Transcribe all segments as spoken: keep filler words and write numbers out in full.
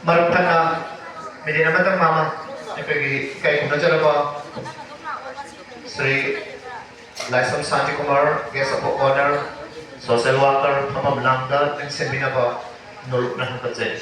ꯃꯔꯨꯞ ꯊꯪꯅ ꯃꯤꯅꯤꯠ ꯑꯃꯇꯪ ꯃꯥꯃ ꯑꯩꯈꯣꯏꯒꯤ ꯏꯀꯥꯏ ꯈꯨꯝꯅꯖꯔꯕ ꯁ꯭ꯔꯤ ꯂꯥꯏꯁ꯭ꯔꯝ Shantikumar, Guest of Honour, Social Worker, ꯐꯝꯐꯝ ꯂꯥꯡꯗ ꯂꯦꯡꯁꯤꯟꯕꯤꯅꯕ ꯅꯣꯂꯨꯛꯅ ꯍꯪꯒꯠꯆꯔꯤ꯫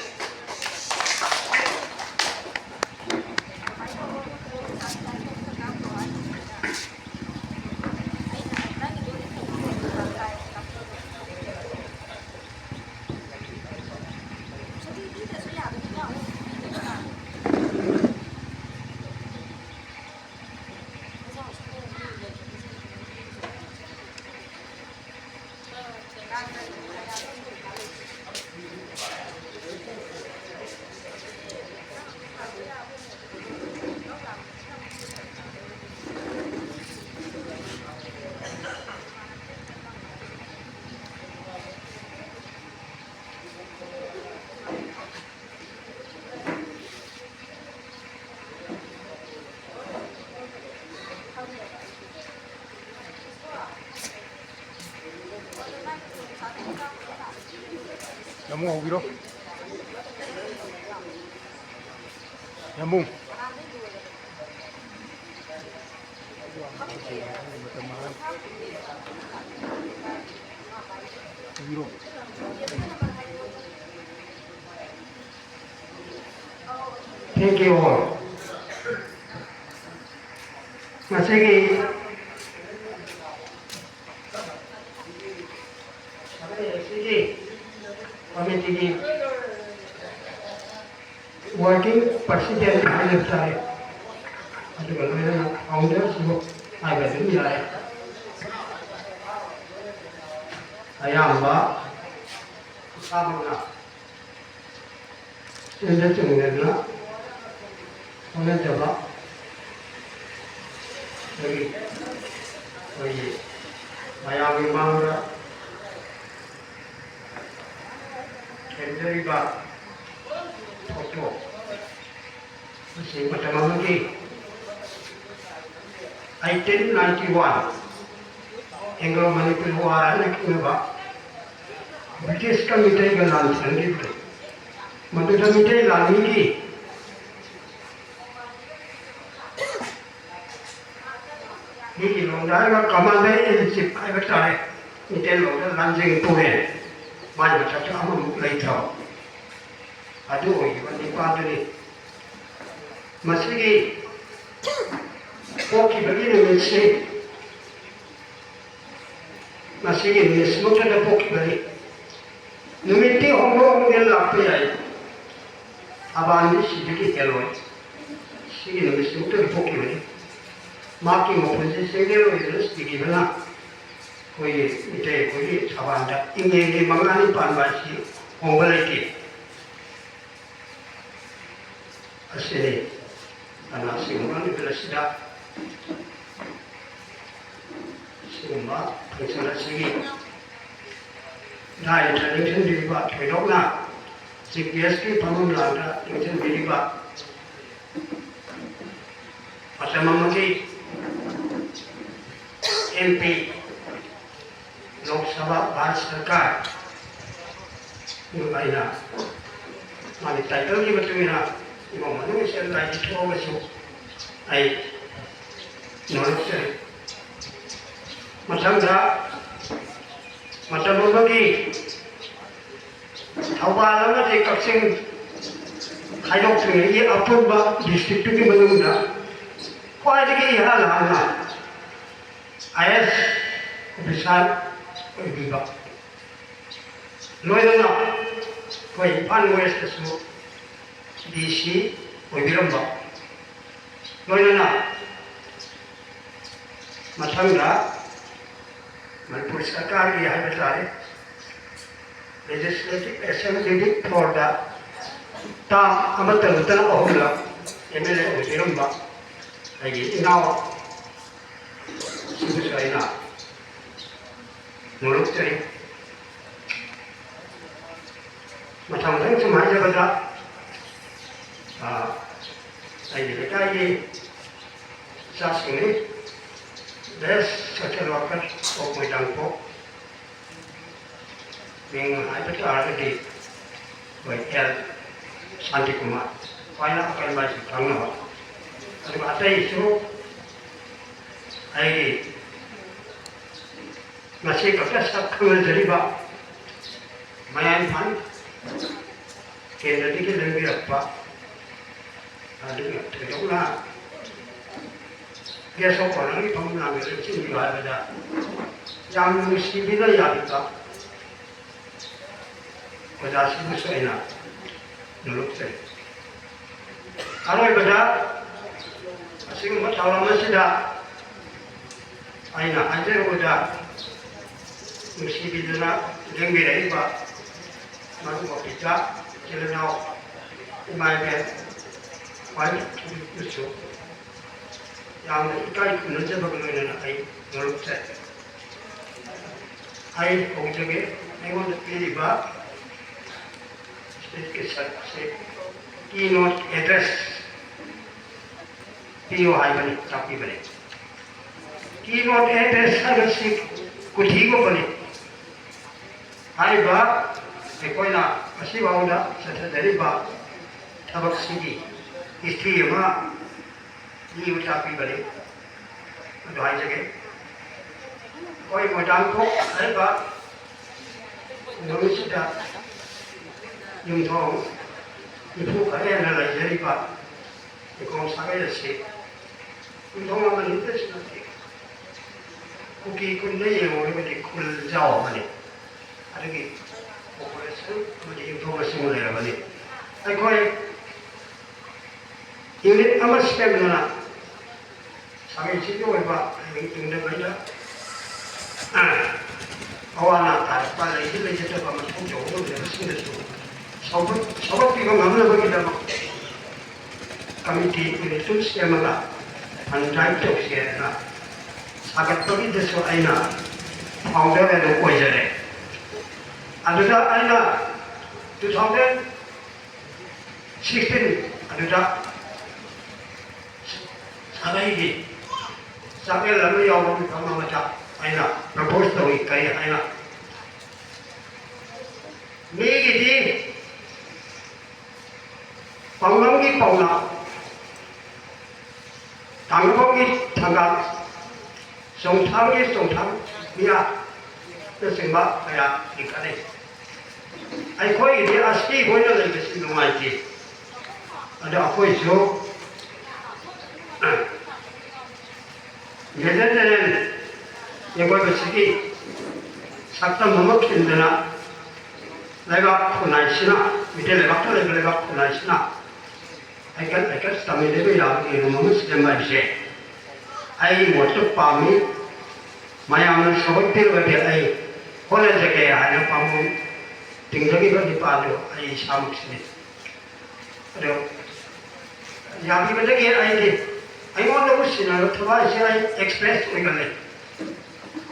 ꯌꯥꯝꯕꯨꯡ ꯍꯧꯕꯤꯔꯣ꯫ ꯌꯥꯝꯕꯨꯡ꯫ ꯍꯧꯕꯤꯔꯣ꯫ Thank you all. ꯉꯁꯤꯒꯤ ꯑꯁꯤꯒꯤ committee ꯒꯤ working president ꯍꯥꯏꯅ ꯇꯥꯏ, ꯑꯗꯨꯒ ꯂꯣꯏꯅꯅ founders ꯁꯨ ꯍꯥꯏꯕ ꯑꯗꯨꯝ ꯌꯥꯏ꯫ ꯑꯌꯥꯝꯕ ꯏꯁꯥꯃꯛꯅ ꯁꯦꯟꯖ ꯆꯨꯝꯅꯗꯨꯅ ꯍꯣꯠꯅꯖꯕ ꯑꯩꯈꯣꯏꯒꯤ, ꯑꯩꯈꯣꯏꯒꯤ ꯃꯌꯥꯝꯒꯤ ꯃꯥꯡꯗ ꯊꯦꯡꯖꯔꯤꯕ ꯊꯧꯗꯣꯛ ꯑꯁꯤ ꯃꯇꯝ ꯑꯃꯒꯤ eighteen ninety one Anglo Manipur War ꯍꯥꯏꯅ ꯈꯪꯅꯕ ꯕ꯭ꯔꯤꯇꯤꯁꯀ ꯃꯤꯇꯩꯒ ꯂꯥꯟ ꯊꯦꯡꯅꯈꯤꯕꯗꯣ, ꯃꯗꯨꯗ ꯃꯤꯇꯩ ꯂꯥꯟꯃꯤꯒꯤ ꯃꯤꯒꯤ ꯂꯣꯟꯗ ꯍꯥꯏꯔꯒ commander in chief ꯍꯥꯏꯕ ꯇꯥꯔꯦ꯫ ꯃꯤꯇꯩ ꯂꯣꯟꯗ ꯂꯥꯟꯖꯦꯡ ꯄꯨꯔꯦ꯫ ꯃꯥꯒꯤ ꯃꯊꯛꯇ ꯑꯃꯃꯨꯛ ꯂꯩꯇ꯭ꯔꯕ꯫ ꯑꯗꯨ ꯑꯣꯏꯈꯤꯕ ꯅꯤꯄꯥꯗꯨꯅꯤ꯫ ꯃꯁꯤꯒꯤ ꯄꯣꯛꯈꯤꯕꯒꯤ ꯅꯨꯃꯤꯠꯁꯤ ꯉꯁꯤꯒꯤ ꯅꯤꯁꯃꯨꯛꯇꯗ ꯄꯣꯛꯈꯤꯕꯅꯤ꯫ ꯅꯨꯃꯤꯠꯇꯤ ꯍꯣꯡꯗꯣꯛ ꯍꯣꯡꯖꯤꯟ ꯂꯥꯛꯄ ꯌꯥꯏ꯫ ꯑꯕꯥꯟꯗꯤ ꯁꯤꯗꯒꯤ ꯍꯦꯜꯂꯣꯏ꯫ ꯁꯤꯒꯤ ꯅꯨꯃꯤꯠꯁꯤꯃꯛꯇꯗ ꯄꯣꯛꯈꯤꯕꯅꯤ꯫ ꯃꯍꯥꯛꯀꯤ ꯃꯄꯨꯟꯁꯤ ꯆꯤꯡꯂꯦꯟ ꯑꯣꯏꯗꯨꯅ ꯁꯤꯈꯤꯕꯅ ꯑꯩꯈꯣꯏꯒꯤ ꯃꯤꯇꯩ ꯑꯩꯈꯣꯏꯒꯤ ꯁꯕꯥꯟꯗ ꯏꯪꯉꯦꯟꯒꯤ ꯃꯉꯥꯅꯤ ꯄꯥꯟꯕ ꯍꯥꯏꯁꯤ ꯍꯣꯡꯕ ꯂꯩꯇꯦ꯫ ꯑꯁꯤꯅꯤ꯫ ꯀꯅꯥꯁꯤꯡ ꯍꯣꯠꯅꯕꯤꯕ ꯑꯁꯤꯗ ꯁꯤꯒꯨꯝꯕ function ꯑꯁꯤꯒꯤ ꯗꯥꯏꯗ ꯅꯤꯡꯁꯤꯡꯕꯤꯔꯤꯕ ꯊꯣꯏꯗꯣꯛꯅ chief guest ꯀꯤ ꯐꯝꯐꯝ ꯂꯥꯡꯗ ꯅꯤꯡꯁꯤꯡꯕꯤꯔꯤꯕ ꯃꯇꯝ ꯑꯃꯒꯤ M P, ꯂꯣꯛ ꯁꯚꯥ, ꯚꯥꯔꯠ ꯁꯔꯀꯥꯔ, ꯑꯗꯨꯒ ꯑꯩꯅ ꯃꯥꯒꯤ title ꯒꯤ ꯃꯇꯨꯡ ꯏꯟꯅ ꯏꯃꯨꯡ ꯃꯅꯨꯡ ꯏꯆꯦꯜ ꯂꯥꯏꯒꯤ ꯊꯣꯛꯑꯒꯁꯨ ꯑꯩ ꯅꯣꯂꯨꯛꯆꯔꯤ꯫ ꯃꯊꯪꯗ ꯃꯇꯝ ꯑꯃꯒꯤ ꯊꯧꯕꯥꯜ ꯑꯃꯗꯤ ꯀꯛꯆꯤꯡ ꯈꯥꯏꯗꯣꯛꯇ꯭ꯔꯤꯉꯩꯒꯤ ꯑꯄꯨꯟꯕ district ꯇꯨꯒꯤ ꯃꯅꯨꯡꯗ ꯈ꯭ꯋꯥꯏꯗꯒꯤ ꯏꯍꯥꯟ ꯍꯥꯟꯅ I A S officer ꯑꯣꯏꯕꯤꯕ, ꯂꯣꯏꯅꯅ ꯑꯩꯈꯣꯏ ꯏꯝꯐꯥꯜ West ꯇꯁꯨ D C ꯑꯣꯏꯕꯤꯔꯝꯕ, ꯂꯣꯏꯅꯅ ꯃꯊꯪꯗ ꯃꯅꯤꯄꯨꯔ ꯁꯔꯀꯥꯔꯒꯤ ꯍꯥꯏꯕ ꯇꯥꯔꯦ, Legislative Assembly floor ꯗ term ꯑꯃꯠꯇ ꯅꯠꯇꯅ ꯑꯍꯨꯝꯂꯛ M L A ꯑꯣꯏꯕꯤꯔꯝꯕ ꯑꯩꯒꯤ ꯏꯅꯥꯎ ꯁꯤꯕꯨꯁꯨ ꯑꯩꯅ ꯅꯣꯂꯨꯛꯆꯔꯤ꯫ ꯃꯊꯪ ꯃꯊꯪ ꯁꯨꯝ ꯍꯥꯏꯖꯕꯗ, ꯑ, ꯑꯩꯒꯤ ꯂꯩꯀꯥꯏꯒꯤ ꯏꯆꯥꯁꯤꯡꯅꯤ꯫ Best social worker of ꯃꯣꯏꯔꯥꯡꯈꯣꯛ꯫ ꯃꯤꯡ ꯍꯥꯏꯕ ꯇꯥꯔꯒꯗꯤ ꯑꯩꯈꯣꯏ L ꯁꯥꯟꯇꯤꯀꯨꯃꯥꯔ, ꯈ꯭ꯋꯥꯏꯅ ꯑꯀꯟꯕ ꯍꯥꯏꯁꯤ ꯈꯪꯅꯕ꯫ ꯑꯗꯨꯒ ꯑꯇꯩꯁꯨ ꯑꯩꯒꯤ ꯉꯁꯤ ꯈꯛꯇ ꯁꯛ ꯈꯪꯅꯖꯔꯤꯕ ꯃꯌꯥꯝ ꯐꯟ ꯀꯦꯟꯗ꯭ꯔꯗꯒꯤ ꯂꯦꯡꯕꯤꯔꯛꯄ, ꯑꯗꯨꯒ ꯊꯣꯏꯗꯣꯛꯅ guest of honourꯒꯤ ꯐꯝ ꯂꯥꯡꯕ ꯂꯦꯡꯁꯤꯟꯕꯤꯌꯨ ꯍꯥꯏꯕꯗ ꯌꯥꯝꯅ ꯅꯨꯡꯁꯤꯕꯤꯅ ꯌꯥꯕꯤꯕ ꯑꯣꯖꯥꯁꯤꯡꯕꯨꯁꯨ ꯑꯩꯅ ꯅꯣꯂꯨꯛꯆꯩ꯫ ꯑꯔꯣꯏꯕꯗ ꯑꯁꯤꯒꯨꯝꯕ ꯊꯧꯔꯝ ꯑꯁꯤꯗ ꯑꯩꯅ ꯍꯥꯏꯖꯔꯨꯕꯗ ꯅꯨꯡꯁꯤꯕꯤꯗꯨꯅ ꯂꯦꯡꯕꯤꯔꯛꯏꯕ ꯃꯔꯨꯞ ꯃꯄꯤꯖꯥ ꯏꯆꯤꯜ ꯏꯅꯥꯎ ꯏꯃꯥ ꯏꯕꯦꯟ ꯈ꯭ꯋꯥꯏ ꯈꯨꯗꯤꯡꯃꯛꯄꯨꯁꯨ ꯌꯥꯝꯅ ꯏꯀꯥꯏ ꯈꯨꯝꯅꯖꯕꯒ ꯂꯣꯏꯅꯅ ꯑꯩ ꯅꯣꯂꯨꯛꯆꯩ꯫ ꯑꯩ ꯍꯧꯖꯒꯦ꯫ ꯑꯩꯉꯣꯟꯗ ꯄꯤꯔꯤꯕ stageꯀꯤ ꯁꯔꯨꯛꯁꯤ keynote address ꯄꯤꯌꯨ ꯍꯥꯏꯕꯅꯤ, ꯇꯥꯛꯄꯤꯕꯅꯤ꯫ Keynote address ꯍꯥꯏꯕꯁꯤ ꯀꯨꯊꯤꯒꯨꯝꯕꯅꯤ꯫ ꯍꯥꯏꯔꯤꯕ ꯑꯩꯈꯣꯏꯅ ꯉꯁꯤꯐꯥꯎꯗ ꯆꯠꯊꯖꯔꯤꯕ ꯊꯕꯛꯁꯤꯒꯤ history ꯑꯃ ꯃꯤ ꯑꯃ ꯇꯥꯛꯄꯤꯕꯅꯤ꯫ ꯑꯗꯨ ꯍꯥꯏꯖꯒꯦ꯫ ꯑꯩꯈꯣꯏ ꯃꯣꯏꯔꯥꯡꯈꯣꯛ ꯍꯥꯏꯔꯤꯕ ꯈꯨꯡꯒꯪꯁꯤꯗ ꯌꯨꯝꯊꯣꯡ ꯅꯤꯐꯨ ꯈꯔ ꯍꯦꯟꯅ ꯂꯩꯖꯔꯤꯕ ꯂꯩꯀꯣꯝ ꯁꯥꯒꯩ ꯑꯁꯤ ꯌꯨꯝꯊꯣꯡ ꯑꯃꯅꯤꯗꯁꯨ ꯅꯠꯇꯦ, ꯀꯨꯀꯤ ꯈꯨꯟꯗ ꯌꯦꯡꯉꯨꯔꯒꯗꯤ ꯈꯨꯜꯖꯥꯎ ꯑꯃꯅꯤ꯫ ꯑꯗꯨꯒꯤ population ꯑꯃꯗꯤ ꯌꯨꯝꯊꯣꯡ ꯃꯁꯤꯡ ꯂꯩꯔꯕꯅꯤ꯫ ꯑꯩꯈꯣꯏ unit ꯑꯃ ꯁꯦꯝꯗꯨꯅ ꯁꯥꯒꯩꯁꯤꯒꯤ ꯑꯣꯏꯕ ꯍꯌꯦꯡ ꯇꯨꯡꯗ ꯂꯣꯏꯅ, ꯑ, ꯑꯋꯥ ꯑꯅꯥ ꯇꯥꯔꯛꯄ, ꯂꯩꯁꯤ ꯂꯩꯖꯗꯕ ꯃꯊꯧ ꯇꯧꯒꯗꯕꯁꯤꯡꯗꯁꯨ ꯁꯧꯒꯠ-, ꯁꯧꯒꯠꯄꯤꯕ ꯉꯝꯅꯕꯒꯤꯗꯃꯛ committee unit ꯁꯦꯝꯃꯒ fundraise ꯇꯧꯁꯦꯅ ꯁꯥꯒꯠꯄꯒꯤꯗꯁꯨ ꯑꯩꯅ founder ꯑꯗꯨ ꯑꯣꯏꯖꯔꯦ꯫ ꯑꯗꯨꯗ ꯑꯩꯅ two thousand sixteen ꯑꯗꯨꯗ ꯁꯥꯒꯩꯒꯤ ꯆꯥꯛꯂꯦꯟ ꯑꯃ ꯌꯥꯎꯕ ꯃꯐꯝ ꯑꯃꯗ ꯑꯩꯅ propose ꯇꯧꯏ꯫ ꯀꯔꯤ ꯍꯥꯏꯅ? ꯃꯤꯒꯤꯗꯤ ꯄꯥꯎꯅꯝꯒꯤ ꯄꯥꯎꯅꯝ, ꯊꯥꯡꯒꯄꯝꯒꯤ ꯊꯥꯡꯒꯥꯜ, ꯆꯣꯡꯊꯥꯝꯒꯤ ꯆꯣꯡꯊꯥꯝ, ꯃꯤꯌꯥꯅꯆꯤꯡꯕ ꯀꯌꯥ ꯂꯤꯡꯈꯠꯂꯤ꯫ ꯑꯩꯈꯣꯏꯒꯤꯗꯤ ꯑꯁꯤꯕ ꯑꯣꯏꯅ ꯂꯩꯕꯁꯤ ꯅꯨꯡꯉꯥꯏꯇꯦ꯫ ꯑꯗꯣ ꯑꯩꯈꯣꯏꯁꯨ ꯒ꯭ꯔꯦꯇꯔ ꯖꯦꯅꯔꯦꯜ ꯌꯦꯡꯒꯣꯏꯕꯁꯤꯒꯤ ꯁꯛꯇꯝ ꯑꯃ ꯈꯤꯟꯗꯅ ꯂꯩꯕꯥꯛ ꯈꯨꯟꯅꯥꯏꯁꯤꯅ, ꯃꯤꯇꯩ ꯂꯩꯕꯥꯛꯇ ꯂꯩꯕ ꯂꯩꯕꯥꯛ ꯈꯨꯟꯅꯥꯏꯁꯤꯅ ꯍꯩꯀꯠ ꯂꯩꯀꯠ ꯇꯝꯃꯤꯟꯅꯕ ꯌꯥꯕꯒꯤ ꯔꯨꯝ ꯑꯃ ꯁꯦꯝꯕ ꯍꯥꯏꯕꯁꯦ ꯑꯩꯒꯤ ꯃꯣꯠꯇ ꯄꯥꯝꯃꯤ꯫ ꯃꯌꯥꯝꯅ ꯁꯧꯒꯠꯄꯤꯔꯒꯗꯤ ꯑꯩ ꯍꯣꯠꯅꯖꯒꯦ ꯍꯥꯏꯅ ꯄꯥꯝꯕꯣꯝ ꯇꯤꯡꯖꯈꯤꯕ ꯅꯤꯄꯥꯗꯨ ꯑꯩ ꯏꯁꯥꯃꯛꯁꯤꯅꯤ꯫ ꯑꯗꯣ ꯌꯥꯈꯤꯕꯗꯒꯤ ꯑꯩꯗꯤ ꯑꯩꯉꯣꯟꯗꯕꯨ ꯁꯤꯟꯅꯕ ꯊꯕꯛ ꯑꯁꯤ ꯑꯩ ꯑꯦꯛꯁꯄ꯭ꯔꯦꯁ ꯑꯣꯏꯒꯜꯂꯦ꯫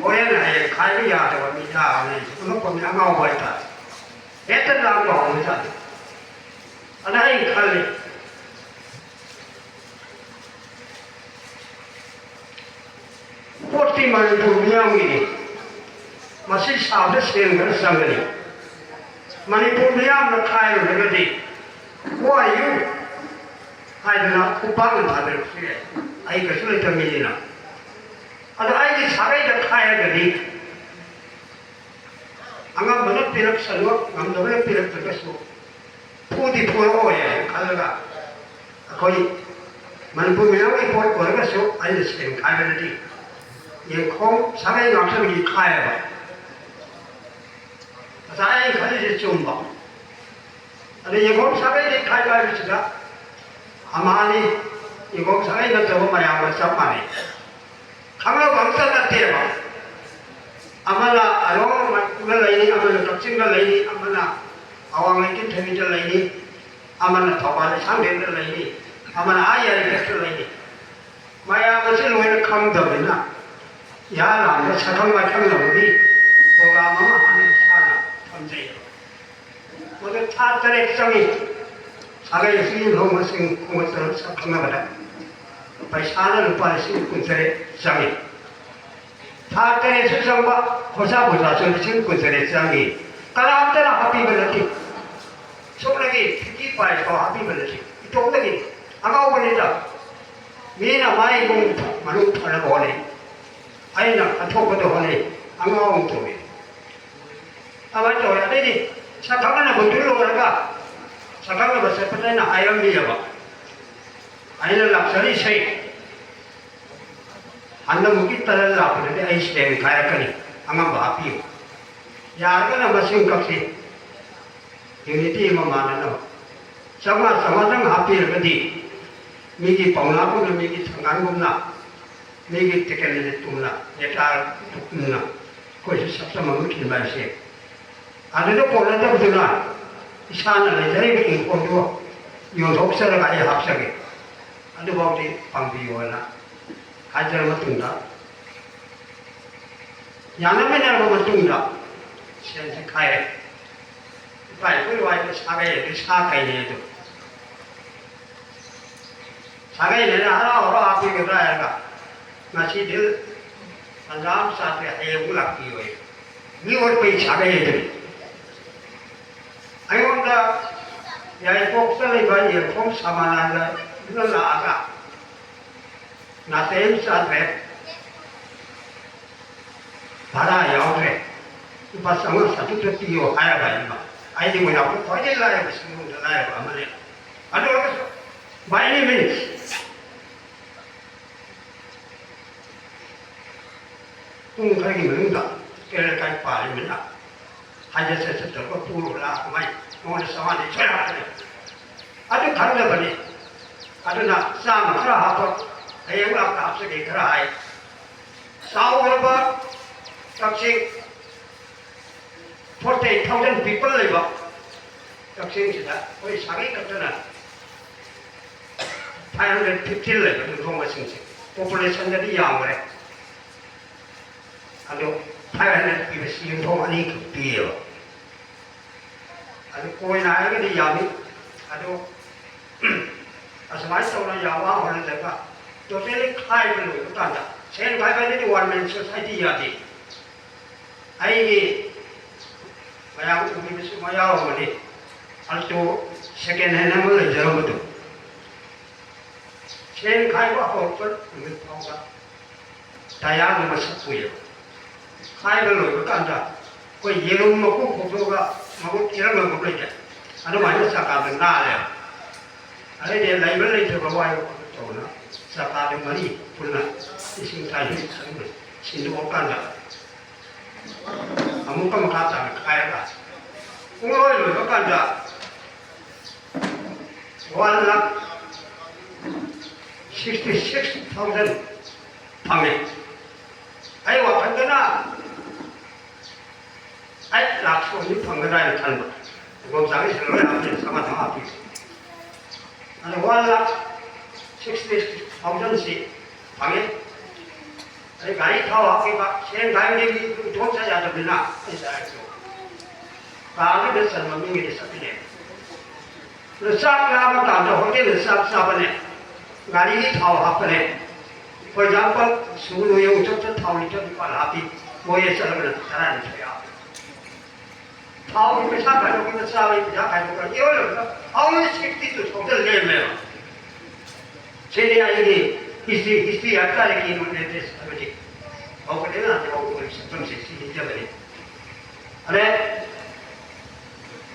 ꯍꯣꯔꯦꯟ ꯍꯌꯦꯡ ꯈꯥꯏꯕ ꯌꯥꯗꯕ ꯃꯤ ꯇꯥꯔꯒꯅ ꯑꯩꯁꯦ ꯑꯉꯛꯄ ꯃꯤ, ꯑꯉꯥꯎꯕ ꯍꯥꯏꯇꯥꯔꯦ꯫ ꯍꯦꯛꯇ ꯂꯥꯡꯕ ꯍꯧꯕꯖꯥꯠꯅꯤ꯫ ꯑꯗ ꯑꯩ ꯈꯜꯂꯤ, ꯄꯣꯠꯇꯤ ꯃꯅꯤꯄꯨꯔ ꯃꯤꯌꯥꯝꯒꯤꯅꯤ꯫ ꯃꯁꯤ ꯁꯥꯕꯗ ꯁꯦꯟ ꯈꯔ ꯆꯪꯒꯅꯤ꯫ ꯃꯅꯤꯄꯨꯔ ꯃꯤꯌꯥꯝꯅ ꯈꯥꯏꯔꯨꯔꯒꯗꯤ "Who are you?" ꯍꯥꯏꯗꯅ ꯈꯨꯄꯥꯛꯅ ꯊꯥꯕꯤꯔꯛꯄꯁꯨ ꯌꯥꯏ꯫ ꯑꯩ ꯀꯩꯁꯨ ꯂꯩꯇꯕ ꯃꯤꯅꯤꯅ꯫ ꯑꯗꯣ ꯑꯩꯒꯤ ꯁꯥꯒꯩꯗ ꯈꯥꯏꯔꯒꯗꯤ ꯑꯉꯝꯕꯅ ꯄꯤꯔꯛꯁꯅꯨ, ꯉꯝꯗꯕꯅ ꯄꯤꯔꯛꯇ꯭ꯔꯒꯁꯨ ꯐꯨꯗꯤ ꯐꯨꯔꯛꯑꯣꯏ ꯍꯥꯏꯅ ꯈꯜꯂꯒ ꯑꯩꯈꯣꯏ ꯃꯅꯤꯄꯨꯔ ꯃꯤꯌꯥꯝꯒꯤ ꯄꯣꯠ ꯑꯣꯏꯔꯒꯁꯨ ꯑꯩꯅ ꯁꯦꯟ ꯈꯥꯏꯕꯗꯗꯤ ꯌꯦꯡꯈꯣꯝ ꯁꯥꯒꯩ ꯉꯥꯛꯇꯗꯒꯤ ꯈꯥꯏꯌꯦꯕ꯫ ꯉꯁꯥꯏ ꯑꯩꯅ ꯈꯜꯂꯤꯁꯦ ꯆꯨꯝꯕ꯫ ꯑꯗ ꯌꯦꯡꯈꯣꯝ ꯁꯥꯒꯩꯗꯒꯤ ꯈꯥꯏꯕ ꯍꯥꯏꯕꯁꯤꯗ ꯑꯃꯍꯥꯅꯤ, ꯌꯦꯡꯈꯣꯝ ꯁꯥꯒꯩ ꯅꯠꯇꯕ ꯃꯌꯥꯝꯒ ꯆꯞ ꯃꯥꯟꯅꯩ꯫ ꯈꯪꯅꯕ ꯑꯝꯇ ꯅꯠꯇꯦꯕ꯫ ꯑꯃꯅ ꯑꯔꯣꯝ ꯃꯅꯤꯄꯨꯔꯗ ꯂꯩꯅꯤ, ꯑꯃꯅ ꯀꯛꯆꯤꯡꯗ ꯂꯩꯅꯤ, ꯑꯃꯅ ꯑꯋꯥꯡ ꯂꯩꯀꯤꯟꯊꯦꯕꯤꯗ ꯂꯩꯅꯤ, ꯑꯃꯅ ꯊꯧꯕꯥꯜ ꯂꯩꯁꯥꯡꯊꯦꯝꯗ ꯂꯩꯅꯤ, ꯑꯃꯅ ꯑꯥ ꯌꯥꯏꯔꯤꯄꯣꯛꯇ ꯂꯩꯅꯤ꯫ ꯃꯌꯥꯝ ꯑꯁꯤ ꯂꯣꯏꯅ ꯈꯪꯗꯕꯅꯤꯅ ꯏꯍꯥꯟ ꯍꯥꯟꯕ ꯁꯛꯈꯪ ꯃꯥꯏꯈꯪꯅꯕꯒꯤ ꯄ꯭ꯔꯣꯒ꯭ꯔꯥꯝ ꯑꯃ ꯍꯥꯟꯅ ꯏꯁꯥꯅ ꯊꯝꯖꯩ꯫ ꯃꯗꯨ ꯊꯥ ꯇꯔꯦꯠ ꯆꯪꯉꯤ꯫ ꯁꯥꯒꯩ ꯑꯁꯤꯒꯤ ꯂꯨꯍꯣꯡꯕꯁꯤꯡ ꯈꯣꯝꯒꯠꯇꯅ ꯁꯛ ꯈꯪꯅꯕꯗ ꯄꯩꯁꯥꯅ ꯂꯨꯄꯥ ꯂꯤꯁꯤꯡ ꯀꯨꯟꯇꯔꯦꯠ ꯆꯪꯉꯤ꯫ ꯊꯥ ꯇꯔꯦꯠꯁꯨ ꯆꯪꯕ, ꯈꯣꯔꯁꯥ ꯄꯨꯔꯁꯥꯁꯨ ꯂꯤꯁꯤꯡ ꯀꯨꯟꯇꯔꯦꯠ ꯆꯪꯉꯤ꯫ ꯀꯅꯥꯝꯇꯅ ꯍꯥꯞꯄꯤꯕ ꯅꯠꯇꯦ꯫ ꯁꯨꯞꯅꯒꯤ ꯐꯤꯐꯇꯤ ꯐꯥꯏꯚ ꯐꯥꯎ ꯍꯥꯞꯄꯤꯕ ꯅꯠꯇꯦ꯫ ꯇꯣꯛꯂꯒꯦ꯫ ꯑꯉꯥꯎꯕꯅꯤꯗ꯫ ꯃꯤꯅ ꯃꯥꯏ ꯏꯃꯨꯡ ꯃꯅꯨꯡ ꯐꯅꯕ ꯍꯣꯠꯅꯩ, ꯑꯩꯅ ꯑꯊꯣꯛꯄꯗ ꯍꯣꯠꯅꯩ꯫ ꯑꯉꯥꯎꯕ ꯇꯧꯏ꯫ ꯑꯗꯨꯃꯥꯏꯅ ꯇꯧꯋꯦ꯫ ꯑꯗꯩꯗꯤ ꯁꯛꯈꯪꯅꯕꯗꯨ ꯂꯣꯏꯔꯒ ꯁꯛꯈꯪꯅꯕ ꯆꯠꯄꯗ ꯑꯩꯅ ꯍꯥꯏꯔꯝꯃꯤꯑꯕ, ꯑꯩꯅ ꯂꯥꯛꯆꯔꯤꯁꯦ ꯍꯟꯗꯛꯃꯨꯛꯀꯤ ꯇꯔꯟ ꯂꯥꯛꯄꯗꯗꯤ ꯑꯩ ꯁꯦꯟ ꯈꯥꯏꯔꯛꯀꯅꯤ, ꯑꯉꯝꯕ ꯍꯥꯞꯄꯤꯌꯨ꯫ ꯌꯥꯔꯒꯅ ꯃꯁꯤꯡ ꯀꯛꯁꯤ, ꯌꯨꯅꯤꯇꯤ ꯑꯃ ꯃꯥꯟꯅꯅꯕ꯫ ꯆꯥꯝꯃꯉꯥ ꯆꯥꯝꯃꯉꯥꯗꯪ ꯍꯥꯞꯄꯤꯔꯒꯗꯤ ꯃꯤꯒꯤ ꯄꯥꯎꯅꯥꯒꯨꯝꯅ, ꯃꯤꯒꯤ ꯊꯪꯒꯥꯟꯒꯨꯝꯅ, ꯃꯤꯒꯤ ꯇꯦꯀꯦꯟꯗ꯭ꯔꯖꯤꯠꯀꯨꯝꯅ, ꯅꯦꯇꯥꯒꯨꯝꯅ ꯑꯩꯈꯣꯏꯁꯨ ꯁꯛꯇꯝ ꯑꯃ ꯈꯤꯟꯕ ꯍꯥꯏꯁꯦ꯫ ꯑꯗꯨꯗ ꯀꯣꯟꯅꯗꯕꯗꯨꯅ ꯏꯁꯥꯅ ꯂꯩꯖꯔꯤꯕ ꯏꯪꯈꯣꯜꯗꯨ ꯌꯣꯟꯊꯣꯛꯆꯔꯒ ꯑꯩ ꯍꯥꯞꯆꯒꯦ, ꯑꯗꯨꯐꯥꯎꯗꯤ ꯄꯥꯡꯕꯤꯌꯣꯅ ꯍꯥꯏꯖꯔ ꯃꯇꯨꯡꯗ, ꯌꯥꯅꯃꯤꯟꯅꯔꯕ ꯃꯇꯨꯡꯗ ꯁꯦꯟꯁꯦ ꯈꯥꯏꯔꯦ꯫ ꯏꯄꯥ ꯏꯄꯨꯒꯤ ꯋꯥꯔꯤꯗ ꯁꯥꯒꯩ ꯑꯗꯨ ꯁꯥ ꯀꯩꯅꯦ ꯑꯗꯨ꯫ ꯁꯥꯒꯩꯅꯦꯅ ꯍꯔꯥꯎ ꯍꯔꯥꯎ ꯍꯥꯞꯄꯤꯒꯗ꯭ꯔꯥ ꯍꯥꯏꯔꯒ, ꯉꯁꯤꯗꯤ ꯇꯟꯖꯥ ꯑꯃ ꯆꯥꯗ꯭ꯔꯦ, ꯍꯌꯦꯡ ꯑꯃꯨꯛ ꯂꯥꯛꯄꯤꯌꯣꯌꯦ꯫ ꯃꯤ ꯑꯣꯠꯄꯩ ꯁꯥꯒꯩ ꯑꯗꯨꯅꯤ꯫ ꯑꯩꯉꯣꯟꯗ ꯌꯥꯏꯔꯤꯄꯣꯛꯇ ꯂꯩꯕ ꯌꯦꯡꯐꯝ ꯁꯃꯥꯅꯟꯗꯅ ꯂꯥꯛꯑꯒ, ꯅꯥꯇꯩ ꯑꯃ ꯆꯥꯗ꯭ꯔꯦ, ꯚꯔꯥ ꯌꯥꯎꯗ꯭ꯔꯦ, ꯂꯨꯄꯥ ꯆꯥꯝꯃꯉꯥ ꯆꯥꯇ꯭ꯔꯨꯛꯇ ꯄꯤꯌꯣ ꯍꯥꯏꯔꯕ ꯍꯥꯏꯕ꯫ ꯑꯩꯗꯤ ꯃꯣꯏꯅꯥꯎꯗ ꯈ꯭ꯋꯥꯏꯗꯒꯤ ꯂꯥꯏꯔꯕ, ꯁꯤꯡꯅꯨꯡꯗ ꯂꯥꯏꯔꯕ ꯑꯃꯅꯦ꯫ ꯑꯗꯨ ꯑꯣꯏꯔꯒꯁꯨ, by any means, ꯄꯨꯡ ꯈꯔꯒꯤ ꯃꯅꯨꯡꯗ ꯀꯩꯔꯣꯜ ꯂꯩꯀꯥꯏ ꯄꯥꯜꯂꯤꯕꯅꯤꯅ ꯍꯥꯏꯗ ꯆꯠ ꯆꯠꯇꯧꯔꯒ ꯄꯨꯔꯣ ꯂꯥꯛꯄ ꯃꯥꯏ ꯃꯉꯣꯟꯗ ꯆꯥꯝꯃꯉꯥꯗꯤ ꯁꯣꯏ ꯍꯥꯞꯀꯅꯤ꯫ ꯑꯗꯨ ꯈꯪꯗꯕꯅꯤ꯫ ꯑꯗꯨꯅ ꯆꯥꯝꯃ ꯈꯔ ꯍꯥꯞꯄ, ꯍꯌꯦꯡ ꯂꯥꯛꯇ ꯍꯥꯞꯆꯒꯦ ꯈꯔ ꯍꯥꯏ꯫ ꯆꯥꯎꯔꯕ ꯀꯛꯆꯤꯡ, forty eight thousand people ꯂꯩꯕ ꯀꯛꯆꯤꯡꯁꯤꯗ ꯑꯩꯈꯣꯏ ꯁꯥꯒꯩ ꯈꯛꯇꯅ five hundred fifty ꯂꯩꯕ ꯌꯨꯝꯊꯣꯡ ꯃꯁꯤꯡꯁꯦ꯫ Populationꯗꯗꯤ ꯌꯥꯝꯈ꯭ꯔꯦ꯫ ꯑꯗꯣ five hundred ꯄꯤꯕꯁꯤ ꯌꯨꯝꯊꯣꯡ ꯑꯅꯤꯈꯛ ꯄꯤꯌꯦꯕ꯫ ꯑꯗꯨ ꯀꯣꯏꯅ ꯍꯥꯏꯔꯒꯗꯤ ꯌꯥꯝꯃꯤ꯫ ꯑꯗꯣ ꯑꯁꯨꯃꯥꯏꯅ ꯇꯧꯅ ꯌꯥꯝ ꯋꯥ ꯍꯣꯠꯅꯖꯕ, totally ꯈꯥꯏꯕ ꯂꯣꯏꯕ ꯀꯥꯟꯗ, ꯁꯦꯟ ꯈꯥꯏꯕ ꯍꯥꯏꯁꯤꯗꯤ one man society ꯌꯥꯗꯦ꯫ ꯑꯩꯒꯤ ꯃꯌꯥꯝ ꯎꯕꯤꯕꯁꯨ ꯃꯌꯥꯝ ꯑꯃꯅꯤ꯫ Alto second hand ꯑꯃ ꯂꯩꯖꯔꯝꯕꯗꯨ, ꯁꯦꯟ ꯈꯥꯏꯕ ꯍꯧꯔꯛꯄ ꯅꯨꯃꯤꯠ ꯐꯥꯎꯕ ꯗꯥꯌꯥꯒꯤ ꯃꯁꯛ ꯎꯏꯌꯦꯕ꯫ ꯈꯥꯏꯕ ꯂꯣꯏꯕ ꯀꯥꯟꯗ ꯑꯩꯈꯣꯏ ꯌꯦꯔꯨꯝ ꯃꯀꯨ ꯈꯣꯛꯇꯣꯛꯑꯒ ꯃꯃꯨꯠ ꯏꯔꯪ ꯂꯪꯕ ꯂꯩꯇꯦ꯫ ꯑꯗꯨꯃꯥꯏꯅ ꯆꯀꯥꯗ ꯉꯥꯜꯂꯦꯕ꯫ ꯑꯗꯩꯗꯤ ꯂꯩꯕ ꯂꯩꯇꯕ ꯋꯥꯏꯕ ꯈꯣꯠꯄ ꯇꯧꯗꯅ ꯆꯀꯥꯗ ꯃꯔꯤ ꯄꯨꯟꯅ ꯂꯤꯁꯤꯡ ꯇꯔꯥꯅꯤꯊꯣꯏ ꯈꯟꯕ ꯁꯤꯟꯗꯣꯛꯑꯀꯥꯟꯗ ꯑꯃꯨꯛꯀ ꯃꯈꯥ ꯇꯥꯅ ꯈꯥꯏꯔꯒ ꯄꯨꯡꯂꯣꯏ ꯂꯣꯏꯕ ꯀꯥꯟꯗ one lakh sixty six thousand ꯐꯪꯉꯦ꯫ ꯑꯩ ꯋꯥꯈꯜꯗꯅ ꯑꯩꯠ ꯂꯥꯛ ꯁꯣꯝꯗꯤ ꯐꯪꯒꯗ꯭ꯔꯥ ꯍꯥꯏꯅ ꯈꯟꯕ꯫ ꯏꯕꯣꯝꯆꯥꯒꯤꯁꯤꯗ ꯂꯣꯏ ꯍꯥꯞꯄꯦ, ꯆꯥꯝꯃꯉꯥ ꯆꯥꯝꯃꯉꯥ ꯄꯤꯔꯦ꯫ ꯑꯗ one lakh sixty thousand ꯁꯤ ꯐꯪꯉꯦ꯫ ꯑꯗꯩ ꯒꯥꯔꯤ ꯊꯥꯎ ꯍꯥꯞꯈꯤꯕ, ꯁꯦꯟ ꯈꯥꯏꯕꯗꯤ ꯃꯤ ꯏꯇꯣꯝ ꯆꯠ ꯌꯥꯗꯕꯅꯤꯅ ꯑꯩ ꯆꯠꯂꯁꯨ ꯀꯥꯔꯗꯨꯗ ꯆꯟꯕ ꯃꯤꯒꯤꯗꯤ ꯆꯠꯄꯤꯅꯦ꯫ ꯑꯗꯣ ꯆꯥꯛ ꯆꯥꯕ ꯀꯥꯟꯗ ꯍꯣꯇꯦꯜꯗ ꯆꯥꯛ ꯆꯥꯕꯅꯦ, ꯒꯥꯔꯤꯒꯤ ꯊꯥꯎ ꯍꯥꯞꯄꯅꯦ꯫ For example, ꯁꯨꯒꯅꯨ ꯌꯦꯡꯉꯨ, ꯆꯠ ꯆꯠ ꯊꯥꯎ ꯂꯤꯇꯔ ꯅꯤꯄꯥꯜ ꯍꯥꯞꯄꯤ, ꯃꯣꯏ ꯆꯠꯂꯒꯅ ꯇꯔꯥꯅꯤꯊꯣꯏ ꯍꯥꯞꯄꯤ꯫ ꯊꯥꯎꯒꯤ ꯄꯩꯁꯥ ꯈꯥꯏꯗꯣꯛꯄꯗ ꯆꯥꯕꯒꯤ ꯄꯩꯁꯥ ꯈꯥꯏꯗꯣꯛꯄꯗ ꯏꯔꯣꯏ ꯂꯣꯏꯕꯗ only sixty two thousand ꯂꯦꯝꯃꯦꯕ꯫ ꯁꯤꯅꯤ ꯑꯩꯒꯤ history, history ꯍꯥꯏꯕ ꯇꯥꯔꯦ, ꯀꯩꯅꯣ latest ꯍꯥꯏꯕꯗꯤ꯫ ꯍꯧꯒꯠꯂꯦꯅ ꯍꯧꯒꯠꯂꯤꯕ ꯁꯛꯇꯝꯁꯦ ꯁꯤ ꯅꯤꯡꯖꯕꯅꯤ꯫ ꯑꯗꯩ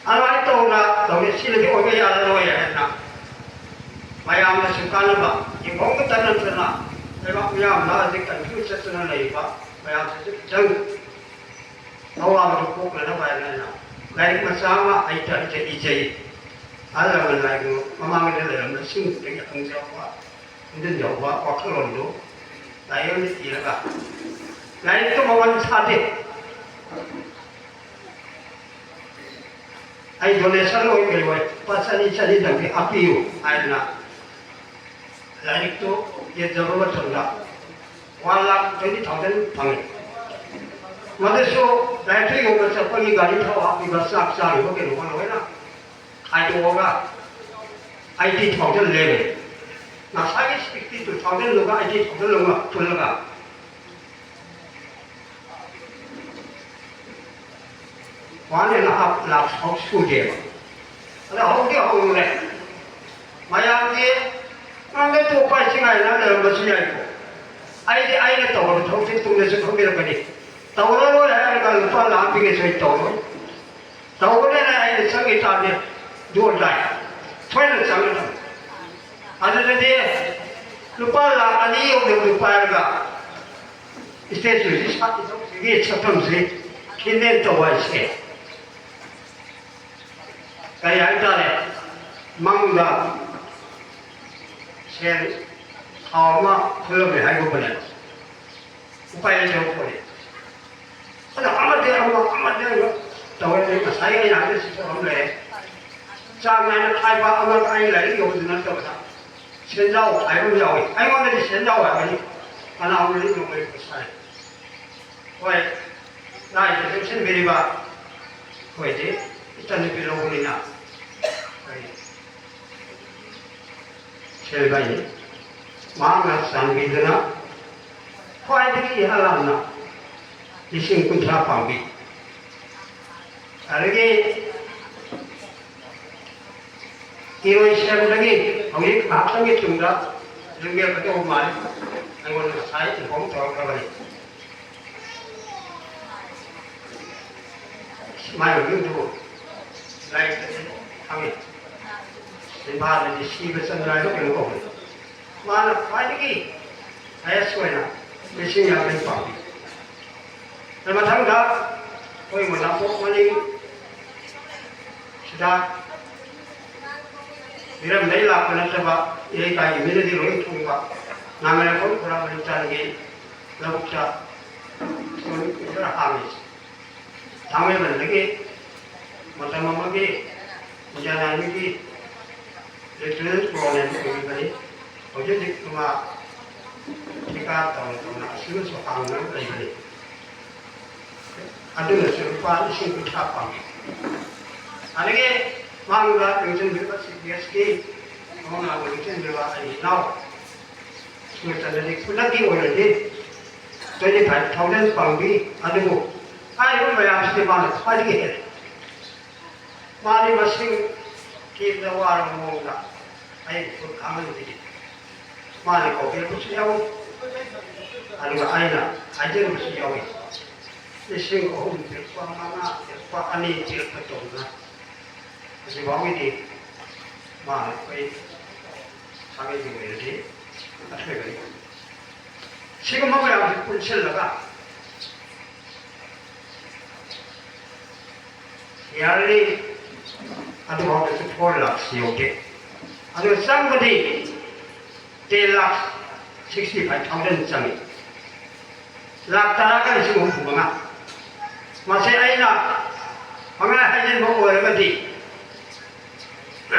ꯑꯗꯨꯃꯥꯏꯅ ꯇꯧꯅ ꯇꯧꯔꯤ, ꯁꯤꯅꯗꯤ ꯑꯣꯏꯕ ꯌꯥꯔꯔꯣꯏ ꯍꯥꯏꯅ ꯃꯌꯥꯝꯅꯁꯨ ꯀꯥꯟꯅꯕ, ꯏꯪꯈꯣꯜ ꯈꯛꯇ ꯅꯠꯇꯅ ꯂꯩꯕꯥꯛ ꯃꯤꯌꯥꯝꯅ ꯍꯧꯖꯤꯛ confuse ꯆꯠꯇꯨꯅ ꯂꯩꯔꯤꯕ ꯃꯌꯥꯝꯁꯤꯁꯨ ꯈꯤꯇꯪ ꯑꯋꯥꯕꯗꯨ ꯀꯣꯛꯅꯅꯕ ꯍꯥꯏꯅ ꯑꯩꯅ ꯂꯥꯏꯔꯤꯛ ꯃꯆꯥ ꯑꯃ ꯑꯩ ꯇꯔꯤꯗ ꯏꯖꯩ꯫ ꯑꯍꯜ ꯂꯃꯟ ꯂꯥꯏꯕꯨ ꯃꯃꯥꯡꯗ ꯂꯩꯔꯝꯕꯁꯤꯡꯗꯒꯤ ꯈꯪꯖꯕ, ꯈꯪꯖꯤꯟꯖꯍꯧꯕ ꯋꯥꯈꯜꯂꯣꯟꯗꯨ ꯂꯥꯏꯔꯤꯛ ꯑꯃꯗ ꯏꯔꯒ ꯂꯥꯏꯔꯤꯛꯇꯨ ꯃꯃꯜ ꯊꯥꯗꯦ꯫ ꯑꯩ donation ꯑꯣꯏ ꯀꯔꯤ ꯑꯣꯏ ꯂꯨꯄꯥ ꯆꯅꯤ, ꯆꯅꯤꯗꯪꯗꯤ ꯍꯥꯞꯄꯤꯌꯨ ꯍꯥꯏꯗꯅ ꯂꯥꯏꯔꯤꯛꯇꯨ ꯌꯦꯟꯖꯕ ꯃꯇꯝꯗ one lakh twenty thousand ꯐꯪꯉꯤ꯫ ꯃꯗꯨꯁꯨ ꯂꯥꯏꯔꯤꯛꯇꯨ ꯌꯣꯟꯕ ꯆꯠꯄꯒꯤ ꯒꯥꯔꯤ ꯊꯥꯎ ꯍꯥꯞꯄꯤꯕ, ꯆꯥꯛ ꯆꯥꯔꯤꯕ ꯀꯩꯅꯣꯒ ꯂꯣꯏꯅ ꯈꯥꯏꯗꯣꯛꯑꯒ eighty thousand ꯂꯦꯝꯃꯦ꯫ ꯉꯁꯥꯏꯒꯤ sixty two thousandꯗꯨꯒ eighty thousandꯗꯨꯒ ꯄꯨꯜꯂꯒ one and half lakh ꯐꯥꯎ ꯁꯨꯗꯦꯕ꯫ ꯑꯗ ꯍꯧꯗꯤ ꯍꯧꯔꯨꯔꯦ꯫ ꯃꯌꯥꯝꯒꯤ ꯃꯃꯥꯡꯗ ꯇꯣꯛꯄ ꯍꯥꯏꯁꯤ ꯉꯥꯏꯅ ꯂꯩꯔꯝꯕꯁꯨ ꯌꯥꯏꯀꯣ꯫ ꯑꯩꯗꯤ ꯑꯩꯅ ꯇꯧꯔꯕ ꯊꯕꯛꯁꯤ ꯇꯨꯡꯗꯁꯨ ꯈꯪꯕꯤꯔꯛꯀꯅꯤ꯫ ꯇꯧꯔꯔꯣꯏ ꯍꯥꯏꯔꯒ ꯂꯨꯄꯥ ꯂꯥꯈ ꯄꯤꯒꯦꯁꯨ ꯑꯩ ꯇꯧꯔꯣꯏ꯫ ꯇꯧꯒꯅꯦꯅ ꯑꯩꯅ ꯆꯪꯒꯤ ꯇꯥꯔꯗꯤ ꯗꯣꯔꯗꯥꯏ ꯁꯣꯏꯗꯅ ꯆꯪꯒꯗꯕꯅꯤ꯫ ꯑꯗꯨꯗꯗꯤ ꯂꯨꯄꯥ ꯂꯥꯈ ꯑꯅꯤ ꯌꯧꯅ ꯄꯥꯏꯔꯒ ꯏꯁꯇꯦꯠꯁꯤ ꯁꯥꯠꯇꯤ ꯊꯕꯛꯁꯤꯒꯤ ꯁꯛꯐꯝꯁꯤ ꯈꯤꯟꯗꯦꯟ ꯇꯧꯕ ꯍꯥꯏꯁꯦ ꯀꯔꯤ ꯍꯥꯏꯇꯥꯔꯦ? ꯃꯪꯗ ꯁꯦꯜ ꯊꯥꯎ ꯑꯃ ꯈꯨꯜꯂꯝꯃꯦ ꯍꯥꯏꯒꯨꯝꯕꯅꯦꯕ꯫ ꯎꯄꯥꯏ ꯂꯩꯇꯕ ꯄꯣꯠꯅꯤ꯫ ꯑꯗꯣ ꯑꯃꯗꯤ ꯑꯃ, ꯑꯃꯗꯤ ꯑꯃ ꯇꯧꯔꯗꯤ ꯉꯁꯥꯏ ꯑꯩꯅ ꯍꯥꯏꯔꯤꯁꯤꯁꯨ ꯑꯃ ꯂꯩꯔꯦ꯫ ꯆꯥꯡ ꯅꯥꯏꯅ ꯈꯥꯏꯕ ꯑꯃ ꯑꯩ ꯂꯥꯏꯔꯤꯛ ꯌꯧꯕꯗꯨ ꯅꯠꯇꯕꯗ ꯁꯦꯟꯖꯥꯎ ꯈꯥꯏꯕ ꯑꯃ ꯌꯥꯎꯏ꯫ ꯑꯩꯉꯣꯟꯗꯗꯤ ꯁꯦꯟꯖꯥꯎ ꯍꯥꯏꯕꯅꯤ, ꯀꯅꯥꯒꯨꯝꯕꯗꯤ ꯅꯣꯡꯃꯩ ꯄꯩꯁꯥ ꯂꯩ꯫ ꯍꯣꯏ, ꯂꯥꯏꯗ ꯆꯪꯁꯤꯟꯕꯤꯔꯤꯕ ꯑꯩꯈꯣꯏꯗꯤ ꯏꯆꯟꯅꯨꯄꯤ ꯂꯧꯕꯅꯤꯅ ꯑꯩꯈꯣꯏ ꯁꯦꯜꯒꯥꯏꯅꯤ꯫ ꯃꯍꯥꯛꯅ ꯆꯥꯟꯕꯤꯗꯨꯅ ꯈ꯭ꯋꯥꯏꯗꯒꯤ ꯏꯍꯥꯟ ꯍꯥꯟꯅ ꯂꯤꯁꯤꯡ ꯀꯨꯟꯊ꯭ꯔꯥ ꯄꯥꯡꯕꯤ꯫ ꯑꯗꯒꯤ ꯏꯔꯣꯏꯁꯦꯝꯗꯒꯤ ꯍꯧꯖꯤꯛ ꯉꯥꯏꯍꯥꯛꯇꯪꯒꯤ ꯇꯨꯡꯗ ꯂꯤꯡꯖꯦꯜ ꯀꯠꯇꯧꯕ ꯃꯥꯜꯂꯤ꯫ ꯑꯩꯉꯣꯟꯗ ꯉꯁꯥꯏ ꯏꯟꯐꯣꯝ ꯇꯧꯔꯛꯈ꯭ꯔꯕꯅꯤ꯫ ꯃꯥꯏ ꯃꯃꯤꯡꯗꯨ ꯂꯥꯏꯔꯤꯛꯇꯗꯤ ꯈꯪꯉꯤ꯫ ꯏꯝꯐꯥꯜꯗꯗꯤ ꯁꯤꯕ ꯆꯟꯗ꯭ꯔ ꯍꯥꯏꯕ ꯀꯩꯅꯣ ꯀꯧꯕꯅꯤ꯫ ꯃꯥꯅ ꯈ꯭ꯋꯥꯏꯗꯒꯤ ꯍꯥꯏꯌꯦꯁ ꯑꯣꯏꯅ ꯂꯤꯁꯤꯡ ꯌꯥꯡꯈꯩ ꯄꯥꯝꯃꯤ꯫ ꯑꯗꯨ ꯃꯊꯪꯗ ꯑꯩꯈꯣꯏ ꯃꯣꯏꯅꯥꯄꯣꯛ ꯃꯅꯤꯡ ꯁꯤꯗ ꯃꯤꯔꯝꯗꯒꯤ ꯂꯥꯛꯄ ꯅꯠꯇꯕ ꯏꯔꯩꯀꯥꯏꯒꯤ ꯃꯤꯅꯗꯤ ꯂꯣꯏ ꯈꯪꯕ ꯅꯥꯃꯦꯔꯥꯈꯣꯡ ꯈꯨꯔꯥ ꯃꯔꯤꯆꯥꯟꯒꯤ ꯂꯧꯕꯨꯛꯇ ꯁ꯭ꯀꯨꯜ ꯈꯔ ꯍꯥꯡꯉꯤ꯫ ꯊꯥꯡꯃꯩꯕꯟꯗꯒꯤ ꯃꯇꯝ ꯑꯃꯒꯤ ꯏꯟꯗꯤꯌꯥꯟ ꯑꯥꯔꯃꯤꯒꯤ ꯂꯦꯐꯇꯤꯅꯦꯟ ꯀꯣꯂꯣꯅꯦꯜ ꯑꯣꯏꯔꯤꯕꯅꯤ꯫ ꯍꯧꯖꯤꯛ ꯍꯧꯖꯤꯛ ꯃꯥ ꯊꯤꯀꯥ ꯇꯧꯅ ꯇꯧꯅ ꯑꯁꯤꯃꯁꯨ ꯍꯥꯡꯗꯨꯅ ꯂꯩꯕꯅꯤ꯫ ꯑꯗꯨꯅꯁꯨ ꯂꯨꯄꯥ ꯂꯤꯁꯤꯡ ꯀꯨꯟꯊ꯭ꯔꯥ ꯐꯪꯉꯤ꯫ ꯑꯗꯒꯤ ꯃꯥꯡꯗ ꯂꯦꯡꯁꯤꯟꯕꯤꯔꯤꯕ ꯁꯤ ꯄꯤ ꯑꯦꯁꯀꯤ ꯃꯃꯥꯡ ꯂꯦꯡꯁꯤꯟꯕꯤꯔꯤꯕ ꯑꯩꯒꯤ ꯏꯅꯥꯎ ꯁꯨꯔꯆꯟꯗ꯭ꯔꯗꯤ ꯈꯨꯂꯛꯀꯤ ꯑꯣꯏꯅꯗꯤ ꯇ꯭ꯋꯦꯟꯇꯤ ꯐꯥꯏꯚ ꯊꯥꯎꯖꯟ ꯐꯪꯕꯤ꯫ ꯑꯗꯨꯕꯨ ꯍꯥꯏꯔꯤꯕ ꯃꯌꯥꯝꯁꯤꯗꯤ ꯃꯥꯅ ꯈ꯭ꯋꯥꯏꯗꯒꯤ ꯍꯦꯜꯂꯤ꯫ ꯃꯥꯗꯤ ꯃꯁꯤꯡ ꯊꯤꯕꯗ ꯋꯥꯔꯕ ꯃꯑꯣꯡꯗ ꯑꯩ ꯈꯨꯠ ꯈꯥꯡꯍꯟꯕꯤꯔꯤ꯫ ꯃꯥꯅ ꯀꯧꯕꯤꯔꯛꯄꯁꯨ ꯌꯥꯎꯏ, ꯑꯗꯨꯒ ꯑꯩꯅ ꯍꯥꯏꯖꯔꯨꯕꯁꯨ ꯌꯥꯎꯏ꯫ ꯂꯤꯁꯤꯡ ꯑꯍꯨꯝ ꯄꯤꯔꯛꯄ, ꯃꯉꯥ ꯄꯤꯔꯛꯄ, ꯑꯅꯤ ꯄꯤꯔꯛꯄ ꯇꯧꯗꯅ ꯍꯧꯖꯤꯛ ꯐꯥꯎꯒꯤꯗꯤ ꯃꯥ ꯑꯩꯈꯣꯏ ꯁꯥꯒꯩꯒꯤ ꯑꯣꯏꯅꯗꯤ ꯑꯊꯣꯏꯕꯅꯤ꯫ ꯁꯤꯒꯨꯝꯕ ꯃꯌꯥꯝꯁꯤ ꯄꯨꯟꯁꯤꯜꯂꯒ ꯌꯥꯔꯅꯤ꯫ ꯑꯗꯨꯐꯥꯎꯗꯁꯨ four lakhs ꯌꯧꯗꯦ꯫ ꯑꯗꯨ ꯆꯪꯕꯗꯤ ten lakh sixty five thousand ꯆꯪꯉꯤ꯫ ꯂꯥꯈ ꯇꯔꯥꯒ ꯂꯤꯁꯤꯡ ꯍꯨꯝꯐꯨ ꯃꯉꯥ꯫ ꯃꯁꯤ ꯑꯩꯅ ꯄꯪꯍꯥꯏ ꯍꯥꯏꯖꯤꯟꯕ ꯑꯣꯏꯔꯒꯗꯤ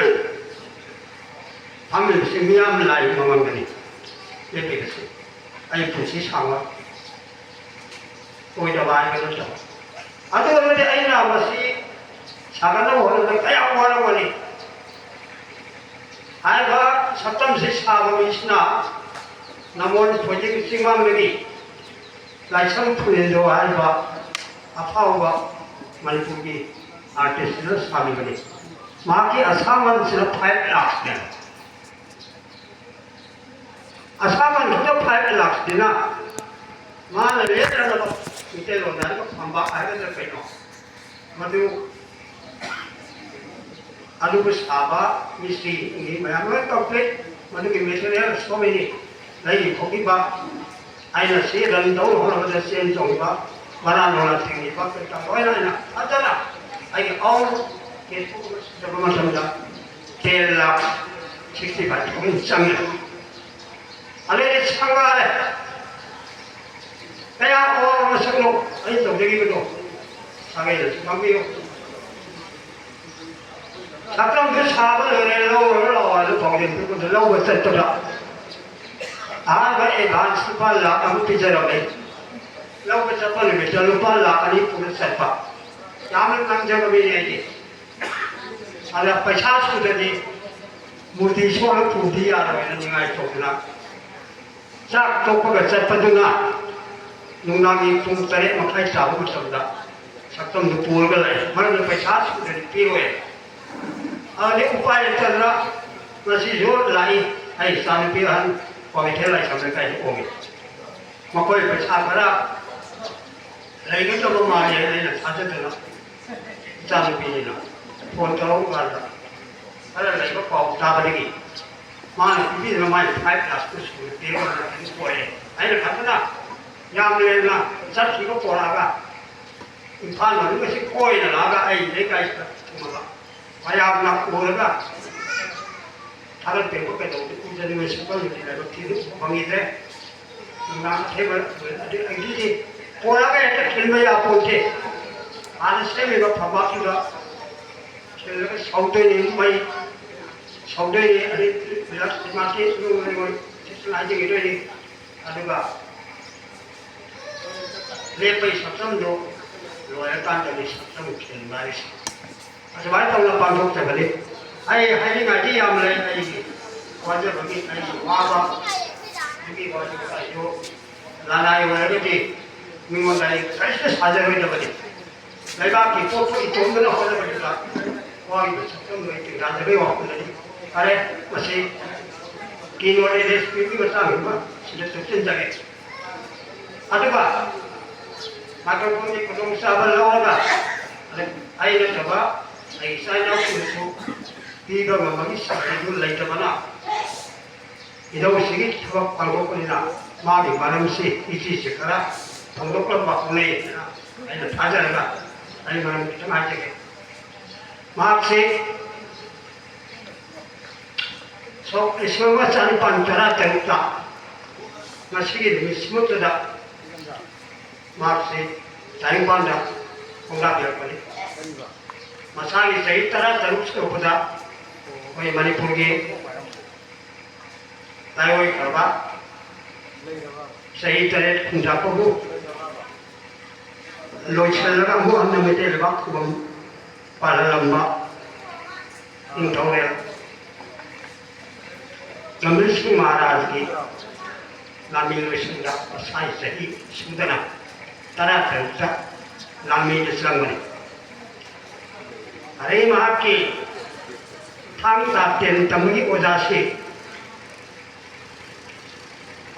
ꯐꯝꯂꯤꯕꯁꯤ ꯃꯤꯌꯥꯝ ꯂꯥꯏ ꯃꯃꯥꯡꯗꯅꯤ ꯂꯦꯞꯄꯤꯕꯁꯤ꯫ ꯑꯩ ꯄꯨꯟꯁꯤ ꯁꯥꯡꯕ ꯑꯣꯏꯗꯕ ꯍꯥꯏꯕ ꯅꯠꯇꯕ꯫ ꯑꯗꯨ ꯑꯣꯏꯔꯒꯗꯤ ꯑꯩꯅ ꯃꯁꯤ ꯁꯥꯒꯠꯅꯕ ꯍꯣꯠꯅꯕꯗ ꯀꯌꯥ ꯋꯥꯔꯝꯒꯅꯤ꯫ ꯍꯥꯏꯔꯤꯕ ꯁꯛꯇꯝꯁꯤ ꯁꯥꯕ ꯃꯤꯁꯤꯅ ꯅꯝꯕꯣꯜ ꯊꯣꯏꯖꯤꯡ ꯆꯤꯡꯃꯥꯡꯗꯒꯤ ꯂꯥꯏꯁ꯭ꯔꯝ ꯐꯨꯂꯦꯟꯗꯣ ꯍꯥꯏꯔꯤꯕ ꯑꯐꯥꯎꯕ ꯃꯅꯤꯄꯨꯔꯒꯤ artistꯅ ꯁꯥꯕꯤꯕꯅꯤ꯫ ꯃꯍꯥꯛꯀꯤ ꯑꯁꯥꯃꯟꯁꯤꯅ five lakhsꯅꯦ꯫ ꯑꯁꯥꯃꯟ ꯈꯛꯇ five lakhsꯅꯤꯅ ꯃꯥꯅ ꯂꯦꯞꯅꯅꯕ ꯃꯤꯇꯩꯂꯣꯟꯗ ꯍꯥꯏꯔꯒ ꯐꯝꯕꯥꯛ ꯍꯥꯏꯒꯗ꯭ꯔꯥ ꯀꯩꯅꯣ, ꯃꯗꯨ ꯑꯗꯨꯕꯨ ꯁꯥꯕ ꯃꯤꯁꯇ꯭ꯔꯤ ꯃꯤ ꯃꯌꯥꯝ ꯂꯣꯏ complete꯫ ꯃꯗꯨꯒꯤ material ꯁꯣꯝꯒꯤꯅꯤ꯫ ꯂꯩꯔꯤ ꯈꯣꯠꯂꯤꯕ ꯑꯩꯅ ꯁꯤ run ꯇꯧꯅꯕ ꯍꯣꯠꯅꯕꯗ ꯆꯦꯟ ꯆꯣꯡꯉꯤꯕ, ꯃꯔꯥ ꯅꯣꯡꯂꯥ ꯊꯦꯡꯉꯤꯕ ꯀꯩꯀꯥ ꯂꯣꯏꯅ ꯑꯩꯅ ꯐꯖꯅ ꯑꯩꯒꯤ own ꯀꯦꯁꯕꯨꯛ ꯑꯃ ꯁꯤꯖꯤꯟꯅꯕ ꯃꯇꯝꯗ ten lakh sixty five thousand ꯆꯪꯉꯦ꯫ ꯑꯗꯩꯗꯤ ꯁꯪꯒꯥꯔꯦ꯫ ꯀꯌꯥ ꯑꯋꯥꯕ ꯃꯁꯛꯅꯣ ꯑꯩꯅ ꯇꯧꯖꯈꯤꯕꯗꯣ? ꯁꯥꯒꯩꯗꯁꯨ ꯈꯪꯕꯤꯌꯨ꯫ ꯁꯛꯇꯝꯁꯨ ꯁꯥꯕ ꯂꯣꯏꯔꯦ, ꯂꯧꯔꯨꯔꯣ ꯂꯥꯛꯑꯣ ꯍꯥꯏꯅ ꯄꯥꯎꯖꯦꯜ ꯄꯤꯔꯛꯄꯗ ꯂꯧꯕ ꯆꯠꯄꯗ ꯑꯍꯥꯟꯕ advance ꯂꯨꯄꯥ ꯂꯥꯈ ꯑꯃ ꯄꯤꯖꯔꯝꯃꯦ꯫ ꯂꯧꯕ ꯆꯠꯄ ꯅꯨꯃꯤꯠꯇ ꯂꯨꯄꯥ ꯂꯥꯈ ꯑꯅꯤ ꯄꯨꯔ ꯆꯠꯄ꯫ ꯌꯥꯝꯅ ꯅꯪꯖꯕ ꯃꯤꯅꯦ ꯑꯩꯗꯤ꯫ ꯑꯗ ꯄꯩꯁꯥ ꯁꯨꯗ꯭ꯔꯗꯤ ꯃꯨꯔꯇꯤ ꯁꯣꯛꯅ ꯄꯨꯕꯗꯤ ꯌꯥꯔꯣꯏꯅ ꯅꯤꯡꯉꯥꯏ ꯇꯧꯗꯅ ꯆꯥꯛ ꯇꯣꯛꯄꯒ ꯆꯠꯄꯗꯨꯅ ꯅꯨꯡꯗꯥꯡꯒꯤ ꯄꯨꯡ ꯇꯔꯦꯠ ꯃꯈꯥꯏ ꯇꯥꯕ ꯃꯇꯝꯗ ꯁꯛꯇꯝꯗꯨ ꯄꯨꯔꯒ ꯂꯥꯛꯑꯦ꯫ ꯃꯔꯝꯗꯤ ꯄꯩꯁꯥ ꯁꯨꯗ꯭ꯔꯗꯤ ꯄꯤꯔꯣꯏ꯫ ꯑꯗꯨꯗꯤ ꯎꯄꯥꯏ ꯂꯩꯇꯗꯅ ꯉꯁꯤꯁꯨ ꯂꯥꯛꯏ꯫ ꯑꯩ ꯏꯆꯥꯅꯨꯄꯤ ꯑꯍꯟ ꯀ꯭ꯋꯥꯀꯩꯊꯦꯜ ꯂꯥꯏꯁ꯭ꯔꯝ ꯂꯩꯀꯥꯏꯗ ꯑꯣꯡꯉꯤ꯫ ꯃꯈꯣꯏ ꯄꯩꯁꯥ ꯈꯔ ꯂꯩꯒꯗꯕ ꯃꯥꯜꯂꯦ ꯍꯥꯏꯅ ꯊꯥꯖꯗꯅ ꯏꯆꯥꯅꯨꯄꯤꯅꯤꯅ ꯐꯣꯟ ꯇꯧꯔꯛꯄ ꯀꯥꯟꯗ ꯈꯔ ꯂꯩꯕ ꯄꯥꯎ ꯇꯥꯕꯗꯒꯤ ꯃꯥꯅ ꯄꯤꯕꯤꯗꯅ ꯃꯥꯏ ꯐꯥꯏꯚ ꯂꯥꯛꯁꯇꯨ ꯁꯨꯅ ꯄꯤꯔꯒ ꯑꯗꯨꯝ ꯄꯣꯔꯛꯑꯦ꯫ ꯑꯩꯅ ꯈꯟꯕꯅ ꯌꯥꯝ ꯂꯦꯝꯅ ꯆꯠꯈꯤꯕ ꯄꯣꯔꯛꯑꯒ ꯏꯝꯐꯥꯜ ꯃꯅꯨꯡ ꯑꯁꯤ ꯀꯣꯏꯅ ꯂꯥꯛꯑꯒ ꯑꯩ ꯂꯩꯀꯥꯏꯁꯤꯗ ꯊꯨꯡꯉꯕ ꯃꯌꯥꯝꯅ ꯎꯔꯒ ꯊꯥꯒꯠꯄꯤꯔꯛꯄ ꯀꯩꯗꯧꯕꯗ ꯎꯗꯅꯤꯡꯉꯥꯏ ꯁꯛꯐꯝꯗꯨꯗꯤ ꯂꯥꯏꯕꯛ ꯊꯤꯕ ꯐꯪꯈꯤꯗ꯭ꯔꯦ꯫ ꯅꯨꯡꯗꯥꯡ ꯑꯊꯦꯡꯕ ꯑꯗꯨꯗꯒꯤꯗꯤ ꯄꯣꯔꯛꯑꯒ ꯍꯦꯛꯇ ꯊꯤꯟꯕ ꯌꯥꯄꯣꯟꯇꯦ꯫ ꯍꯥꯟꯅ ꯁꯦꯝꯃꯤꯕ ꯐꯝꯄꯥꯛꯇꯨꯗ ꯊꯤꯜꯂꯒ ꯁꯧꯗꯣꯏꯅꯤ, ꯃꯩ ꯁꯧꯗꯣꯏꯅꯤ, ꯑꯗꯩ ꯃꯥꯔꯀꯦꯠ ꯅꯨꯡ ꯂꯩꯉꯣꯏ ꯍꯥꯏꯖꯤꯟꯈꯤꯗꯣꯏꯅꯤ꯫ ꯑꯗꯨꯒ ꯂꯦꯞꯄꯒꯤ ꯁꯛꯇꯝꯗꯣ ꯂꯣꯏꯔꯀꯥꯟꯗꯅꯤ ꯁꯛꯇꯝ ꯈꯤꯟꯕ ꯍꯥꯏꯁꯦ꯫ ꯑꯁꯨꯃꯥꯏꯅ ꯇꯧꯅ ꯄꯥꯡꯊꯣꯛꯆꯕꯅꯤ꯫ ꯑꯩ ꯍꯥꯏꯅꯤꯡꯉꯥꯏꯗꯤ ꯌꯥꯝ ꯂꯩ꯫ ꯑꯩꯒꯤ ꯋꯥꯖꯕꯒꯤ, ꯑꯩꯒꯤ ꯋꯥꯕ, ꯑꯗꯨꯒꯤ ꯋꯥꯖꯕ ꯑꯩꯁꯨ ꯂꯅꯥꯏ ꯑꯣꯏꯔꯒꯗꯤ ꯃꯤꯉꯣꯟꯗ ꯑꯩ ꯀꯔꯤꯁꯨ ꯁꯥꯖꯔꯣꯏꯗꯕꯅꯤ꯫ ꯂꯩꯕꯥꯛꯀꯤ ꯄꯣꯠꯄꯨ ꯏꯇꯣꯝꯗꯅ ꯍꯣꯠꯅꯕꯗꯨꯗ ꯋꯥꯔꯤꯕ ꯁꯛꯇꯝꯗꯣ ꯑꯩ ꯇꯦꯡꯊꯥꯖꯕꯒꯤ ꯋꯥꯈꯜꯗꯅꯤ꯫ ꯐꯔꯦ, ꯃꯁꯤ ꯀꯤꯅꯣ ꯑꯦꯟ ꯑꯦꯁ ꯄꯤꯒꯤ ꯃꯇꯥꯡꯁꯤꯃ ꯁꯤꯗ ꯇꯨꯞꯁꯤꯟꯖꯒꯦ꯫ ꯑꯗꯨꯒ ꯃꯥꯏꯀ꯭ꯔꯣꯐꯣꯟꯒꯤ ꯈꯨꯗꯣꯡꯆꯥꯕ ꯂꯧꯔꯒ ꯑꯩ ꯅꯠꯇꯕ ꯑꯩ ꯏꯆꯥ ꯏꯅꯥꯎꯁꯤꯡꯗꯁꯨ ꯄꯤꯕ ꯉꯝꯕꯒꯤ ꯁꯛꯇꯤꯗꯨ ꯂꯩꯇꯕꯅ ꯏꯙꯧꯁꯤꯒꯤ ꯊꯕꯛ ꯄꯥꯡꯊꯣꯛꯄꯅꯤꯅ ꯃꯥꯒꯤ ꯃꯔꯝꯁꯤ ꯏꯆꯦꯁꯤ ꯈꯔ ꯐꯣꯡꯗꯣꯛꯂꯝꯕ ꯍꯧꯅꯩ ꯍꯥꯏꯅ ꯑꯩꯅ ꯊꯥꯖꯔꯒ ꯑꯩ ꯃꯔꯝ ꯈꯤꯇꯪ ꯍꯥꯏꯖꯒꯦ꯫ ꯃꯍꯥꯛꯁꯤ ꯁꯣꯛ ꯂꯤꯁꯤꯡ ꯑꯃ ꯆꯅꯤꯄꯥꯟ ꯇꯔꯥ ꯇꯔꯨꯛꯇ ꯉꯁꯤꯒꯤ ꯅꯨꯃꯤꯠꯁꯤꯃꯛꯇꯗ ꯃꯍꯥꯛꯁꯤ ꯇꯥꯏꯕꯪꯄꯥꯟꯗ ꯈꯣꯡꯗꯥꯕꯤꯔꯛꯄꯅꯤ꯫ ꯃꯁꯥꯒꯤ ꯆꯍꯤ ꯇꯔꯥ ꯇꯔꯨꯛ ꯁꯨꯔꯛꯄꯗ ꯑꯩꯈꯣꯏ ꯃꯅꯤꯄꯨꯔꯒꯤ ꯂꯥꯏꯑꯣꯏꯈ꯭ꯔꯕ ꯆꯍꯤ ꯇꯔꯦꯠ ꯈꯨꯟꯇꯥꯛꯄꯕꯨ ꯂꯣꯏꯁꯤꯜꯂꯒ ꯑꯃꯨꯛ ꯍꯟꯅ ꯃꯩꯇꯩ ꯂꯩꯕꯥꯛ ꯈꯨꯕꯝ ꯄꯥꯜꯍꯜꯂꯝꯕ ꯅꯤꯡꯊꯧꯔꯦꯜ ꯒꯝꯚꯤꯔ ꯁꯤꯡ ꯃꯍꯥꯔꯥꯖꯀꯤ ꯂꯥꯟꯃꯤ ꯂꯣꯏꯁꯤꯟꯗ ꯃꯁꯥꯒꯤ ꯆꯍꯤ ꯁꯨꯗꯅ ꯇꯔꯥ ꯇꯔꯨꯛꯇ ꯂꯥꯟꯃꯤꯗ ꯆꯪꯕꯅꯤ꯫ ꯑꯗꯩ ꯃꯍꯥꯛꯀꯤ ꯊꯥꯡ ꯇꯥ ꯇꯦꯟ ꯇꯝꯕꯒꯤ ꯑꯣꯖꯥꯁꯤ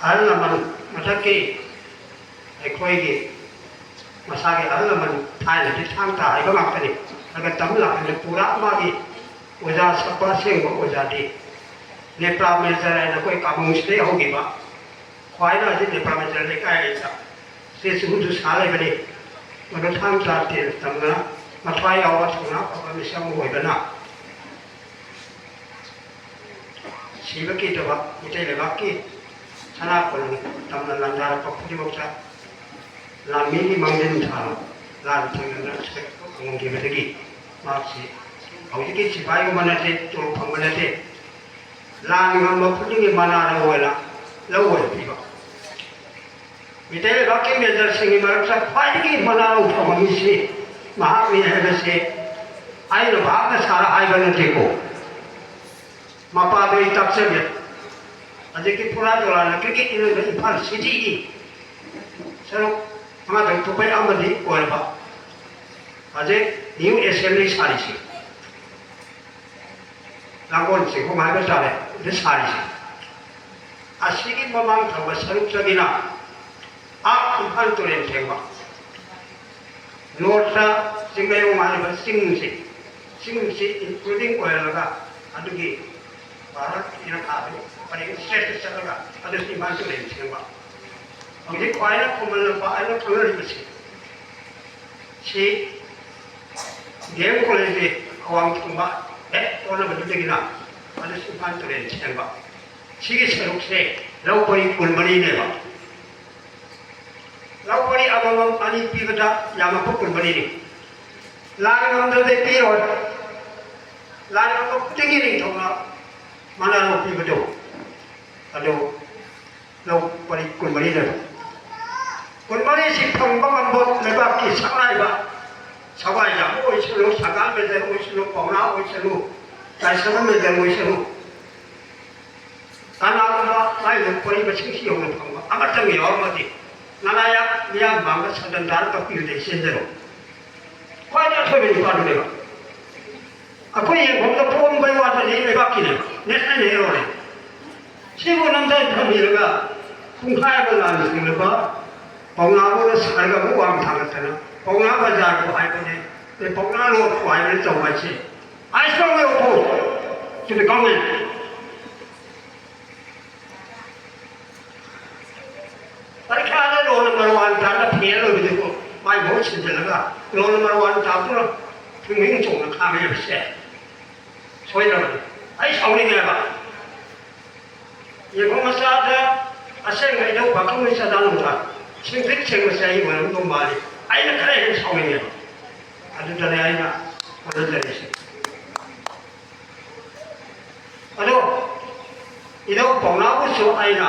ꯑꯍꯜ ꯂꯃꯟ, ꯃꯊꯛꯀꯤ ꯑꯩꯈꯣꯏꯒꯤ ꯃꯁꯥꯒꯤ ꯑꯍꯜ ꯂꯃꯟ, ꯊꯥꯏꯅꯗꯤ ꯊꯥꯡ ꯇꯥ ꯍꯥꯏꯕ ꯉꯥꯛꯇꯅꯤ꯫ ꯑꯗꯨꯒ ꯇꯝ ꯂꯥꯛꯄꯗ ꯄꯨꯔꯥ ꯃꯥꯒꯤ ꯑꯣꯖꯥ ꯁꯛꯄ ꯑꯁꯦꯡꯕ ꯑꯣꯖꯥꯗꯤ ꯅꯦꯄ꯭ꯔꯥ ꯃꯦꯖꯔ ꯍꯥꯏꯅ ꯑꯩꯈꯣꯏ ꯀꯥꯃꯨꯡꯁꯤꯗꯒꯤ ꯍꯧꯈꯤꯕ, ꯈ꯭ꯋꯥꯏꯅ ꯍꯧꯖꯤꯛ ꯅꯦꯄ꯭ꯔꯥ ꯃꯦꯖꯔ ꯂꯩꯀꯥꯏ ꯍꯥꯏꯗ ꯁ꯭ꯇꯦꯆꯨꯁꯨ ꯁꯥ ꯂꯩꯕꯅꯤ꯫ ꯃꯗꯨ ꯊꯥꯡ ꯇꯥ ꯇꯦꯟ ꯇꯝꯅ ꯃꯊ꯭ꯋꯥꯏ ꯌꯥꯎꯕ ꯊꯧꯅꯥ ꯐꯕ ꯃꯤꯁꯛ ꯑꯃ ꯑꯣꯏꯕꯅ ꯁꯤꯕ ꯀꯤꯗꯕ ꯃꯤꯇꯩ ꯂꯩꯕꯥꯛꯀꯤ ꯁꯅꯥ ꯀꯣꯂꯣꯝ ꯇꯝꯅ ꯂꯥꯟꯗꯥꯔꯛꯄ ꯈꯨꯗꯤꯡꯃꯛꯇ ꯂꯥꯟꯃꯤꯒꯤ ꯃꯥꯡꯖꯤꯟ ꯊꯥꯅ ꯂꯥꯟ ꯊꯦꯡꯅꯅ ꯁꯣꯏꯗꯣꯛꯄ ꯉꯝꯈꯤꯕꯗꯒꯤ ꯃꯍꯥꯛꯁꯤ ꯍꯧꯖꯤꯛꯀꯤ ꯁꯤꯐꯥꯏꯒꯨꯝꯕ ꯅꯠꯇꯦ, ꯇꯣꯂꯣꯞ ꯐꯪꯕ ꯅꯠꯇꯦ꯫ ꯂꯥꯟ ꯉꯝꯕ ꯈꯨꯗꯤꯡꯒꯤ ꯃꯅꯥ ꯂꯧ ꯑꯣꯏꯅ, ꯂꯧ ꯑꯣꯏꯅ ꯄꯤꯕ꯫ ꯃꯤꯇꯩ ꯂꯩꯕꯥꯛꯀꯤ ꯃꯦꯖꯔꯁꯤꯡꯒꯤ ꯃꯔꯛꯇ ꯈ꯭ꯋꯥꯏꯗꯒꯤ ꯃꯅꯥ ꯂꯧ ꯐꯕ ꯃꯤꯁꯤ ꯃꯍꯥꯛꯅꯤ ꯍꯥꯏꯕꯁꯦ ꯑꯩꯅ ꯚꯥꯞꯅ ꯁꯥꯔ ꯍꯥꯏꯕ ꯅꯠꯇꯦꯀꯣ꯫ ꯃꯄꯥꯗꯣ ꯑꯩ ꯇꯥꯛꯆꯒꯦ꯫ ꯍꯧꯖꯤꯛꯀꯤ ꯐꯨꯔꯥ ꯖꯣꯂꯥꯅ ꯀ꯭ꯔꯤꯀꯦꯠ ꯏꯔꯣꯏꯕ ꯏꯝꯐꯥꯜ ꯁꯤꯇꯤꯒꯤ ꯁꯔꯨꯛ ꯃꯉꯥ ꯇꯔꯨꯛ ꯊꯣꯛꯄ ꯑꯃꯗꯤ ꯑꯣꯏꯔꯕ ꯍꯧꯖꯤꯛ ꯅ꯭ꯌꯨ ꯑꯦꯁꯦꯝꯕ꯭ꯂꯤ ꯁꯥꯔꯤꯁꯤ, ꯂꯥꯡꯒꯣꯜ ꯆꯤꯡꯈꯣꯡ ꯍꯥꯏꯕ ꯇꯥꯔꯦ, ꯑꯗꯨ ꯁꯥꯔꯤꯁꯦ꯫ ꯑꯁꯤꯒꯤ ꯃꯃꯥꯡ ꯊꯪꯕ ꯁꯔꯨꯛꯇꯒꯤꯅ ꯑꯥ ꯏꯝꯐꯥꯜ ꯇꯨꯔꯦꯜ ꯊꯦꯡꯕ, ꯅꯣꯔꯠꯇ ꯆꯤꯡꯃꯩꯔꯣꯡ ꯍꯥꯏꯔꯤꯕ ꯆꯤꯡꯁꯦ, ꯆꯤꯡꯁꯤ ꯏꯟꯀ꯭ꯂꯨꯗꯤꯡ ꯑꯣꯏꯍꯜꯂꯒ ꯑꯗꯨꯒꯤ ꯚꯥꯔꯠ ꯏꯔꯪ ꯄꯔꯦꯡ ꯁ꯭ꯇꯦꯠꯇ ꯆꯠꯂꯒ ꯑꯗꯨꯁꯨ ꯏꯝꯐꯥꯜ ꯇꯨꯔꯦꯜ ꯊꯦꯡꯕ꯫ ꯍꯧꯖꯤꯛ ꯈ꯭ꯋꯥꯏꯅ ꯈꯨꯃꯟ ꯂꯝꯄꯥꯛ ꯍꯥꯏꯅ ꯈꯪꯅꯔꯤꯕꯁꯤ, ꯁꯤ ꯗꯤ ꯑꯦꯝ ꯀꯣꯂꯦꯖꯀꯤ ꯑꯋꯥꯡ ꯊꯪꯕ ꯍꯦꯛ ꯑꯣꯟꯅꯕꯗꯨꯗꯒꯤꯅ ꯑꯗꯨꯁꯨ ꯏꯝꯐꯥꯜ ꯇꯨꯔꯦꯜ ꯊꯦꯡꯕ꯫ ꯁꯤꯒꯤ ꯁꯔꯨꯛꯁꯦ ꯂꯧ ꯄꯔꯤ ꯀꯨꯟꯃꯔꯤꯅꯦꯕ꯫ ꯂꯧ ꯄꯔꯤ ꯑꯃꯃꯝ ꯑꯅꯤ ꯄꯤꯕꯗ ꯌꯥꯝꯃꯛꯄ ꯀꯨꯟꯃꯔꯤꯅꯤ꯫ ꯂꯥꯟ ꯉꯝꯗ꯭ꯔꯗꯤ ꯄꯤꯔꯣꯏ꯫ ꯂꯥꯟ ꯉꯝꯕ ꯈꯨꯗꯤꯡꯒꯤ ꯅꯤꯡꯊꯧꯅ ꯃꯅꯥ ꯂꯧ ꯄꯤꯕꯗꯣ, ꯑꯗꯨ ꯂꯧ ꯄꯔꯤ ꯀꯨꯟꯃꯔꯤꯅꯦꯕ꯫ ꯀꯨꯟꯃꯔꯤꯁꯤ ꯐꯪꯕ ꯉꯝꯕ ꯂꯩꯕꯥꯛꯀꯤ ꯁꯛꯅꯥꯏꯕ, ꯁꯋꯥꯏꯗ ꯑꯃ ꯑꯣꯏꯁꯅꯨ, ꯁꯒꯥꯜ ꯃꯦꯖꯔ ꯑꯣꯏꯁꯅꯨ, ꯄꯥꯎꯅꯥ ꯑꯣꯏꯁꯅꯨ, ꯇꯥꯏꯁꯅꯥꯝ ꯃꯦꯖꯔ ꯑꯣꯏꯁꯅꯨ, ꯀꯅꯥꯒꯨꯝꯕ ꯃꯥꯏ ꯂꯧ ꯄꯔꯤ ꯃꯁꯤꯡꯁꯤ ꯌꯧꯅ ꯐꯪꯕ ꯑꯃꯇꯪ ꯌꯥꯎꯔꯝꯃꯗꯤ, ꯅꯅꯥꯌꯥ ꯃꯤꯌꯥꯝ ꯃꯥꯡꯗ ꯁꯟꯗꯟ ꯊꯥꯔ ꯀꯛꯄꯤꯕꯗ ꯑꯩ ꯆꯦꯟꯖꯔꯣꯏ꯫ ꯈ꯭ꯋꯥꯏꯗꯒꯤ ꯑꯊꯣꯏꯕ ꯅꯨꯄꯥꯗꯨꯅꯦꯕ꯫ ꯑꯩꯈꯣꯏ ꯌꯦꯡꯐꯝꯗ ꯄꯣꯝꯕꯩ ꯋꯥꯗꯅꯤ, ꯂꯩꯕꯥꯛꯀꯤꯅꯦꯕ, ꯅꯦꯁꯅꯦꯜ ꯍꯦꯔꯣꯅꯦ꯫ ꯁꯤꯕꯨ ꯅꯝꯊ ꯊꯝꯕꯤꯔꯒ ꯄꯨꯡꯈꯥꯏ ꯑꯃ ꯂꯥꯟꯅ ꯆꯤꯡꯂꯕ ꯄꯥꯎꯅꯥꯕꯨꯅ ꯁꯥꯔꯒ ꯑꯃꯨꯛ ꯋꯥꯡ ꯊꯥꯡꯒꯠꯇꯅ ꯄꯥꯎꯅꯥ ꯕꯖꯥꯔꯕꯨ ꯍꯥꯏꯕꯅꯦ, ꯑꯗꯩ ꯄꯥꯎꯅꯥ ꯔꯣꯗꯄꯨ ꯍꯥꯏꯕꯅꯦ ꯇꯧꯕ ꯍꯥꯏꯁꯦ꯫ I strongly oppose to the government. ꯄꯔꯤꯈ꯭ꯌꯥꯗ ꯔꯣꯜ ꯅꯝꯕꯔ ꯋꯥꯟ ꯇꯥꯔꯒ ꯐꯦꯜ ꯑꯣꯏꯕꯗꯨꯕꯨ ꯃꯥꯏ ꯃꯍꯨꯠ ꯁꯤꯟꯖꯤꯜꯂꯒ ꯔꯣꯜ ꯅꯝꯕꯔ ꯋꯥꯟ ꯇꯥꯕꯗꯨꯅ ꯐꯤꯡꯐꯤꯡ ꯆꯣꯡꯅ ꯈꯥꯡꯉꯦ ꯍꯥꯏꯕꯁꯦ ꯁꯣꯏꯗ꯭ꯔꯕꯅꯤ꯫ ꯑꯩ ꯁꯥꯎꯅꯤꯡꯉꯦꯕ꯫ ꯌꯦꯡꯈꯣ ꯃꯆꯥꯗ ꯑꯁꯦꯡꯕ ꯏꯙꯧ ꯄꯥꯈꯪꯕꯒꯤ ꯆꯥꯗꯥ ꯅꯨꯡꯗꯥ ꯁꯤꯡꯇ꯭ꯔꯤꯛ ꯁꯦꯡꯕꯁꯦ ꯑꯩ ꯑꯣꯏꯔꯝꯗꯧ ꯃꯥꯜꯂꯤ꯫ ꯑꯩꯅ ꯈꯔ ꯍꯦꯟꯅ ꯁꯥꯎꯅꯤꯡꯉꯦꯕ꯫ ꯑꯗꯨꯗꯅꯦ ꯑꯩꯅ ꯍꯣꯠꯅꯖꯔꯤꯁꯦ꯫ ꯑꯗꯣ ꯏꯙꯧ ꯄꯥꯎꯅꯥꯕꯨꯁꯨ ꯑꯩꯅ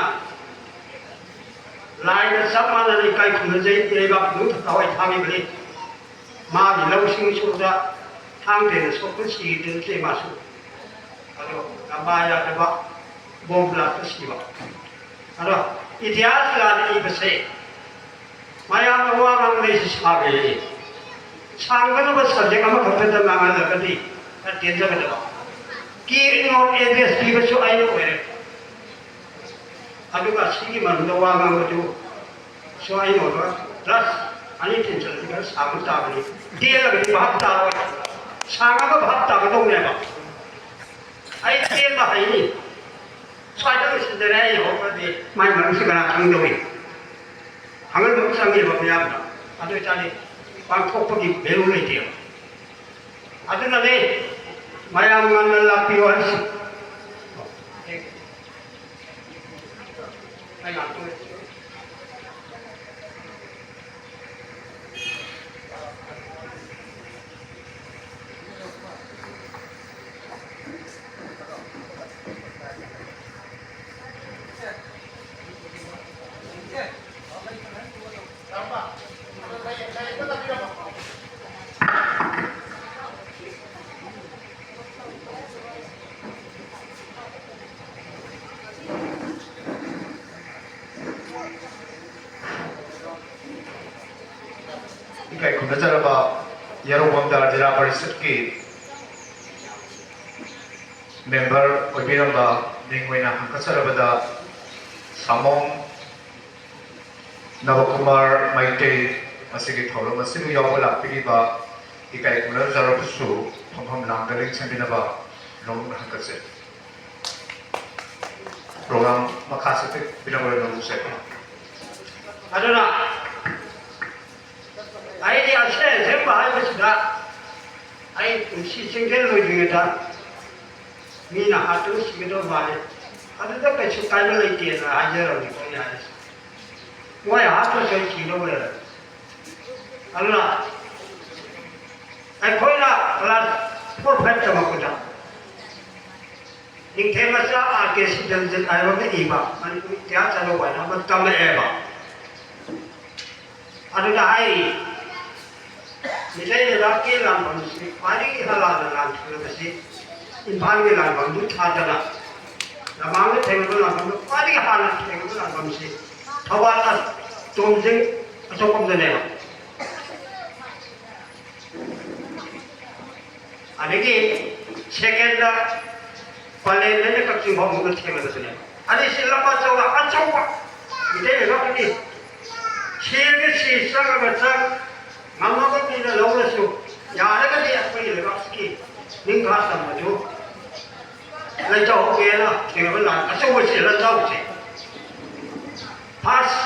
ꯂꯥꯏꯒ ꯆꯞ ꯃꯥꯟꯅꯅ ꯏꯀꯥꯏ ꯈꯨꯝꯅꯖꯩ, ꯏꯔꯩꯕꯥꯛ ꯃꯅꯨꯡꯗ ꯊꯋꯥꯏ ꯊꯥꯈꯤꯕꯅꯤ꯫ ꯃꯥꯒꯤ ꯂꯧꯁꯤꯡ ꯁꯨꯕꯗ ꯊꯥꯡ ꯇꯦꯟꯅ ꯁꯣꯛꯇꯨꯅ ꯁꯤꯈꯤꯕꯗꯨ ꯅꯠꯇꯦ ꯃꯥꯁꯨ꯫ ꯑꯗꯣ ꯂꯝꯕꯥ ꯌꯥꯗꯕ ꯕꯣꯝ ꯕ꯭ꯂꯥꯁꯇ ꯁꯤꯕ꯫ ꯑꯗꯣ ꯏꯇꯤꯍꯥꯁ ꯂꯥꯟꯅ ꯏꯕꯁꯦ ꯃꯌꯥꯝꯅ ꯋꯥ ꯉꯥꯡꯅꯩꯁꯤ ꯁꯥꯡꯉꯦ꯫ ꯁꯥꯡꯒꯗꯕ ꯁꯕꯖꯦꯛ ꯑꯃꯈꯛꯇꯗ ꯉꯥꯡꯍꯜꯂꯒꯗꯤ ꯈꯔ ꯇꯦꯟꯖꯒꯗꯕ꯫ ꯀꯤ ꯅꯣꯠ ꯑꯦꯗ꯭ꯔꯦꯁ ꯄꯤꯕꯁꯨ ꯑꯩꯅ ꯑꯣꯏꯔꯦ꯫ ꯑꯗꯨꯒ ꯁꯤꯒꯤ ꯃꯔꯝꯗ ꯋꯥ ꯉꯥꯡꯕꯗꯨ ꯁꯨ ꯑꯩꯅ ꯑꯣꯏꯕ ꯄ꯭ꯂꯁ ꯑꯅꯤ ꯇꯤꯟꯁꯤꯜꯂꯗꯤ ꯈꯔ ꯁꯥꯡꯕ ꯇꯥꯕꯅꯤ꯫ ꯇꯦꯜꯂꯒꯗꯤ ꯚꯥꯞ ꯇꯥꯔꯣꯏ꯫ ꯁꯥꯡꯉꯒ ꯚꯥꯞ ꯇꯥꯒꯗꯧꯅꯦꯕ꯫ ꯑꯩ ꯇꯦꯟꯕ ꯍꯩꯅꯤ꯫ ꯁ꯭ꯋꯥꯏꯗ ꯂꯣꯏꯁꯤꯟꯖꯔꯦ꯫ ꯑꯩ ꯍꯧꯈ꯭ꯔꯗꯤ ꯃꯥꯏ ꯃꯔꯝꯁꯤ ꯀꯅꯥ ꯈꯪꯗꯧꯔꯤ? ꯈꯪꯍꯟꯕ ꯑꯃ ꯆꯪꯉꯦꯕ ꯃꯤꯌꯥꯝꯗ꯫ ꯑꯗꯨ ꯑꯣꯏꯇꯥꯔꯗꯤ ꯄꯥꯡꯊꯣꯛꯄꯒꯤ ꯚꯦꯂꯨ ꯂꯩꯇꯦꯕ꯫ ꯑꯗꯨꯅꯅꯦ ꯃꯌꯥꯝ ꯉꯟꯅ ꯂꯥꯛꯄꯤꯌꯨ ꯍꯥꯏꯁꯤ꯫ ꯑꯩ ꯂꯥꯛꯇꯣꯔꯦ꯫ ꯏꯀꯥꯏ ꯈꯨꯝꯅꯖꯔꯕ ꯌꯦꯔꯧꯕꯝꯗ ꯖꯤꯂꯥ ꯄꯔꯤꯁꯠꯀꯤ ꯃꯦꯝꯕꯔ ꯑꯣꯏꯕꯤꯔꯝꯕ ꯃꯤꯡ ꯑꯣꯏꯅ ꯍꯪꯒꯠꯆꯔꯕꯗ ꯁꯥꯃꯣꯝ ꯅꯕꯀꯨꯃꯥꯔ ꯃꯩꯇꯩ ꯃꯁꯤꯒꯤ ꯊꯧꯔꯝ ꯑꯁꯤꯕꯨ ꯌꯥꯎꯕ ꯂꯥꯛꯄꯤꯔꯤꯕ ꯏꯀꯥꯏ ꯈꯨꯝꯅꯖꯔꯕꯁꯨ ꯐꯝꯐꯝ ꯂꯥꯡꯗ ꯂꯦꯡꯁꯤꯟꯕꯤꯅꯕ ꯅꯣꯡ ꯍꯪꯒꯠꯆꯔꯤ꯫ ꯄ꯭ꯔꯣꯒ꯭ꯔꯥꯝ ꯃꯈꯥ ꯆꯠꯊꯕꯤꯅꯕ ꯅꯣꯡ ꯆꯠꯄꯤ꯫ ꯑꯗꯨꯅ ꯑꯩꯗꯤ ꯑꯁꯦꯡ ꯑꯁꯦꯡꯕ ꯍꯥꯏꯕꯁꯤꯗ ꯑꯩ ꯄꯨꯟꯁꯤ ꯆꯤꯡꯖꯦꯜ ꯂꯣꯏꯗ꯭ꯔꯤꯉꯩꯗ ꯃꯤꯅ ꯍꯥꯠꯇꯨꯅ ꯁꯤꯒꯗꯧꯕ ꯃꯥꯜꯂꯦ꯫ ꯑꯗꯨꯗ ꯀꯩꯁꯨ ꯀꯥꯏꯕ ꯂꯩꯇꯦꯅ ꯍꯥꯏꯖꯔꯝꯃꯤꯀꯣ ꯑꯩꯅ ꯍꯥꯏꯔꯤꯁꯦ꯫ ꯃꯣꯏ ꯍꯥꯠꯇ꯭ꯔꯁꯨ ꯑꯩ ꯁꯤꯗꯧ ꯂꯩꯔꯦ꯫ ꯑꯗꯨꯅ ꯑꯩꯈꯣꯏꯅ ꯀ꯭ꯂꯥꯁ ꯐꯣꯔ ꯐꯥꯏꯚ ꯇꯝꯃꯛꯄꯗ ꯅꯤꯡꯊꯦꯝ ꯃꯆꯥ ꯑꯥꯔ ꯀꯦ ꯁꯤꯇꯟꯖꯟ ꯍꯥꯏꯕ ꯑꯃ ꯏꯕ ꯃꯅꯤꯄꯨꯔꯤ ꯏꯇꯤꯍꯥꯁ ꯆꯠꯂꯧꯕ ꯍꯥꯏꯅ ꯑꯃ ꯇꯝꯃꯛꯑꯦꯕ꯫ ꯑꯗꯨꯗ ꯍꯥꯏꯔꯤ, ꯃꯤꯇꯩ ꯂꯩꯕꯥꯛꯀꯤ ꯂꯥꯟꯐꯝꯁꯤ ꯈ꯭ꯋꯥꯏꯗꯒꯤ ꯍꯥꯟꯅ ꯂꯥꯟꯊꯦꯡꯅꯕꯁꯤ ꯏꯝꯐꯥꯜꯒꯤ ꯂꯥꯟꯐꯝꯗꯨ ꯊꯥꯗꯅ ꯂꯃꯥꯡꯗ ꯊꯦꯡꯅꯕ ꯂꯥꯟꯐꯝꯗ ꯈ꯭ꯋꯥꯏꯗꯒꯤ ꯍꯥꯟꯅ ꯊꯦꯡꯅꯕ ꯂꯥꯟꯐꯝꯁꯤ ꯊꯧꯕꯥꯜ ꯇꯣꯝꯖꯤꯡ ꯑꯁꯣꯛꯄꯝꯗꯅꯦꯕ꯫ ꯑꯗꯒꯤ ꯁꯦꯀꯦꯟꯗ ꯄꯂꯦꯟꯗꯩꯅ ꯀꯛꯆꯤꯡ ꯐꯥꯎꯕ ꯊꯦꯡꯅꯕꯗꯨꯅꯦꯕ꯫ ꯑꯗꯩ ꯁꯤ ꯂꯝꯕꯥ ꯆꯧꯔ ꯑꯆꯧꯕ ꯃꯤꯇꯩ ꯂꯩꯕꯥꯛꯀꯤꯗꯤ ꯁꯤꯔꯒ ꯁꯤ, ꯆꯪꯉꯒ ꯆꯪ, ꯉꯝꯃꯒ ꯃꯤꯅ ꯂꯧꯔꯁꯨ, ꯌꯥꯔꯒꯗꯤ ꯑꯩꯈꯣꯏꯒꯤ ꯂꯩꯕꯥꯛꯁꯤꯒꯤ ꯅꯤꯡꯈꯥ ꯇꯝꯕꯗꯨ ꯂꯩꯖꯍꯧꯒꯦꯅ ꯊꯦꯡꯅꯕ ꯂꯥꯟ ꯑꯆꯧꯕꯁꯤ ꯂꯟꯖꯥꯎꯁꯦ꯫ ꯐꯥꯔꯁ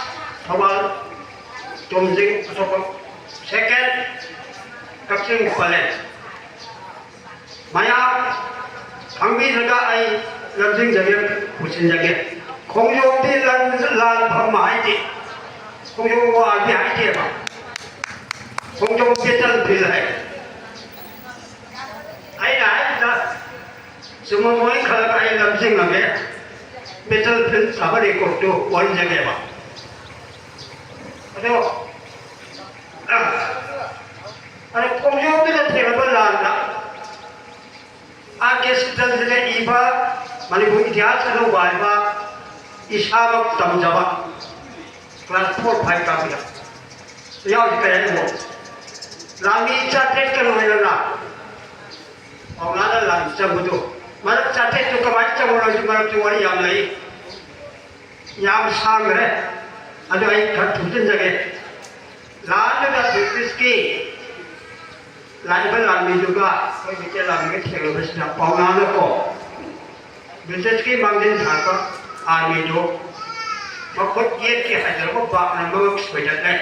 ꯊꯧꯕꯥꯜ ꯇꯣꯝꯖꯤꯡ ꯑꯁꯣꯛꯄꯝ, ꯁꯦꯀꯦꯟ ꯀꯛꯆꯤꯡ ꯄꯂꯦꯟ꯫ ꯃꯌꯥꯝ ꯈꯪꯕꯤꯔꯒ ꯑꯩ ꯂꯝꯖꯤꯡꯖꯒꯦ, ꯄꯨꯁꯤꯟꯖꯒꯦ꯫ ꯈꯣꯡꯖꯣꯝꯗꯤ ꯂꯥꯟ, ꯂꯥꯟꯐꯝ ꯍꯥꯏꯗꯦ, ꯈꯣꯡꯖꯣꯝ ꯋꯥꯔꯗꯤ ꯍꯥꯏꯗꯦꯕ, ꯈꯣꯡꯖꯣꯝ ꯕꯦꯇꯜ ꯐꯤꯜ ꯍꯥꯏ꯫ ꯑꯩꯅ ꯍꯥꯏꯔꯤꯗ ꯆꯨꯝꯃꯝꯃꯣꯏ ꯈꯜꯂꯒ ꯑꯩ ꯂꯝꯖꯤꯡꯉꯒꯦ, ꯕꯦꯇꯜ ꯐꯤꯜ ꯁꯥꯕ ꯔꯦꯀꯣꯔꯠꯇꯨ ꯑꯣꯟꯖꯒꯦꯕ꯫ ꯑꯗꯣ, ꯑ, ꯑꯗꯣ ꯈꯣꯡꯖꯣꯝꯗꯨꯗ ꯊꯦꯡꯅꯕ ꯂꯥꯟꯗ ꯑꯥꯔ ꯀꯦ ꯁꯤꯇꯟꯖꯟꯅ ꯏꯕ ꯃꯅꯤꯄꯨꯔ ꯏꯇꯤꯍꯥꯁ ꯑꯅꯧꯕ ꯍꯥꯏꯕ ꯏꯁꯥꯃꯛ ꯇꯝꯖꯕ ꯀ꯭ꯂꯥꯁ ꯐꯣꯔ ꯐꯥꯏꯚ ꯀꯥꯕꯗ ꯌꯥꯎꯔꯤ꯫ ꯀꯔꯤ ꯍꯥꯏꯅꯣ? ꯂꯥꯟꯃꯤ ꯆꯥꯇ꯭ꯔꯦꯠꯀ ꯂꯣꯏꯅꯅ ꯄꯥꯎꯅꯥꯅ ꯂꯥꯟ ꯆꯪꯕꯗꯣ, ꯃꯔꯛ ꯆꯥꯇ꯭ꯔꯦꯠꯇꯨ ꯀꯃꯥꯏꯅ ꯆꯪꯕꯅꯣ ꯍꯥꯏꯁꯤ ꯃꯔꯛꯇ ꯋꯥꯔꯤ ꯌꯥꯝ ꯂꯩ, ꯌꯥꯝ ꯁꯥꯡꯈ꯭ꯔꯦ꯫ ꯑꯗꯨ ꯑꯩ ꯈꯔ ꯊꯨꯞꯆꯤꯟꯖꯒꯦ꯫ ꯂꯥꯟꯗꯨꯗ ꯕ꯭ꯔꯤꯇꯤꯁꯀꯤ ꯂꯥꯛꯏꯕ ꯂꯥꯟꯃꯤꯗꯨꯒ ꯑꯩꯈꯣꯏ ꯃꯩꯇꯩ ꯂꯥꯟꯃꯤꯒ ꯊꯦꯡꯅꯕꯁꯤꯗ ꯄꯥꯎꯅꯥꯅꯀꯣ, ꯕ꯭ꯔꯤꯇꯤꯁꯀꯤ ꯃꯥꯡꯖꯤꯟ ꯊꯥꯔꯛꯄ ꯑꯥꯔꯃꯤꯗꯨ ꯃꯈꯨꯠ ꯌꯦꯠꯀꯤ ꯍꯥꯏꯗ꯭ꯔꯕꯥꯗ ꯕꯥꯛꯅ ꯃꯉꯛ ꯁꯣꯏꯗꯠꯂꯦ,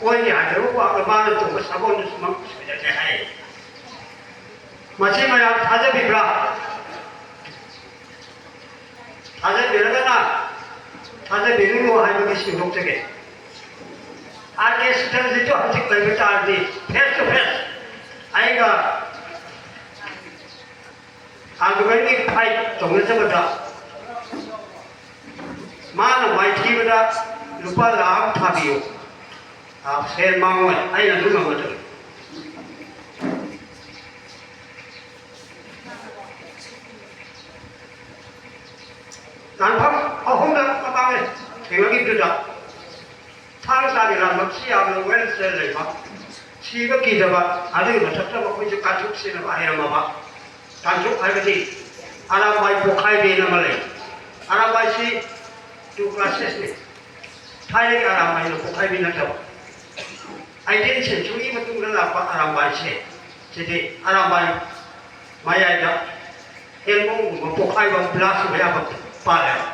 ꯑꯣꯏꯒꯤ ꯍꯥꯏꯗ꯭ꯔꯕꯥꯗ ꯕꯥꯛꯅ ꯃꯥꯅ ꯇꯣꯡꯕ ꯁꯒꯣꯜꯗꯨꯁꯨ ꯃꯉꯛ ꯁꯣꯏꯗꯠꯂꯦ ꯍꯥꯏ꯫ ꯃꯁꯤ ꯃꯌꯥꯝ ꯊꯥꯖꯕꯤꯕ꯭ꯔꯥ? ꯊꯥꯖꯕꯤꯔꯒꯅ ꯊꯥꯖꯕꯤꯔꯨꯅꯨ ꯍꯥꯏꯕꯒꯤ ꯁꯦꯡꯗꯣꯛꯆꯒꯦ꯫ ꯑꯥꯔ ꯀꯦ ꯁꯤꯇꯜꯖꯤꯠꯇꯨ ꯍꯧꯖꯤꯛ ꯂꯩꯕ ꯇꯥꯔꯗꯤ face to face ꯑꯩꯒ ꯑꯥꯔꯒꯨꯃꯦꯟꯒꯤ ꯐꯥꯏꯠ ꯇꯧꯅꯖꯕꯗ ꯃꯥꯅ ꯃꯥꯏꯊꯤꯕꯗ ꯂꯨꯄꯥ ꯂꯥꯈ ꯑꯃ ꯊꯥꯕꯤꯌꯨ꯫ ꯑꯥ, ꯁꯦꯜ ꯃꯥꯡꯉꯣꯏ, ꯑꯩꯅ ꯑꯗꯨꯝ ꯉꯝꯒꯗꯕꯅꯤ꯫ ꯂꯥꯟꯐꯝ ꯑꯍꯨꯝꯂꯛ ꯃꯃꯥꯡꯗ ꯊꯦꯡꯅꯈꯤꯕꯗꯨꯗ ꯊꯥꯡ ꯇꯥꯒꯤ ꯂꯥꯟꯐꯝꯁꯤ ꯌꯥꯝꯅ ꯋꯦꯜ ꯁꯦꯜ ꯂꯩꯕ, ꯁꯤꯕ ꯀꯤꯗꯕ, ꯑꯗꯨꯒꯤ ꯃꯊꯛꯇ ꯃꯈꯣꯏꯁꯨ ꯀꯥꯡꯁꯨ ꯁꯤꯖꯤꯟꯅꯕ ꯍꯩꯔꯝꯃꯕ꯫ ꯀꯥꯡꯁꯨ ꯍꯥꯏꯕꯗꯤ ꯑꯔꯥꯝꯕꯥꯏ ꯄꯣꯈꯥꯏꯕꯦꯅ ꯑꯃ ꯂꯩ꯫ ꯑꯔꯥꯝꯕꯥꯏꯁꯤ ꯇꯨ ꯀ꯭ꯂꯥꯁꯦꯁꯅꯤ꯫ ꯊꯥꯏꯅꯒꯤ ꯑꯔꯥꯝꯕꯥꯏꯅ ꯄꯣꯈꯥꯏꯕꯤ ꯅꯠꯇꯕ, ꯑꯩꯇꯤꯟ ꯁꯦꯟꯆꯨꯔꯤꯒꯤ ꯃꯇꯨꯡꯗ ꯂꯥꯛꯄ ꯑꯔꯥꯝꯕꯥꯏꯁꯦ, ꯁꯤꯗꯤ ꯑꯔꯥꯝꯕꯥꯏ ꯃꯌꯥꯏꯗ ꯍꯦꯟꯕꯣꯡꯒꯨꯝꯕ ꯄꯣꯈꯥꯏꯕ ꯕ꯭ꯂꯥꯁ ꯑꯣꯏꯕ ꯌꯥꯕ ꯄꯥꯜꯂꯦꯕ꯫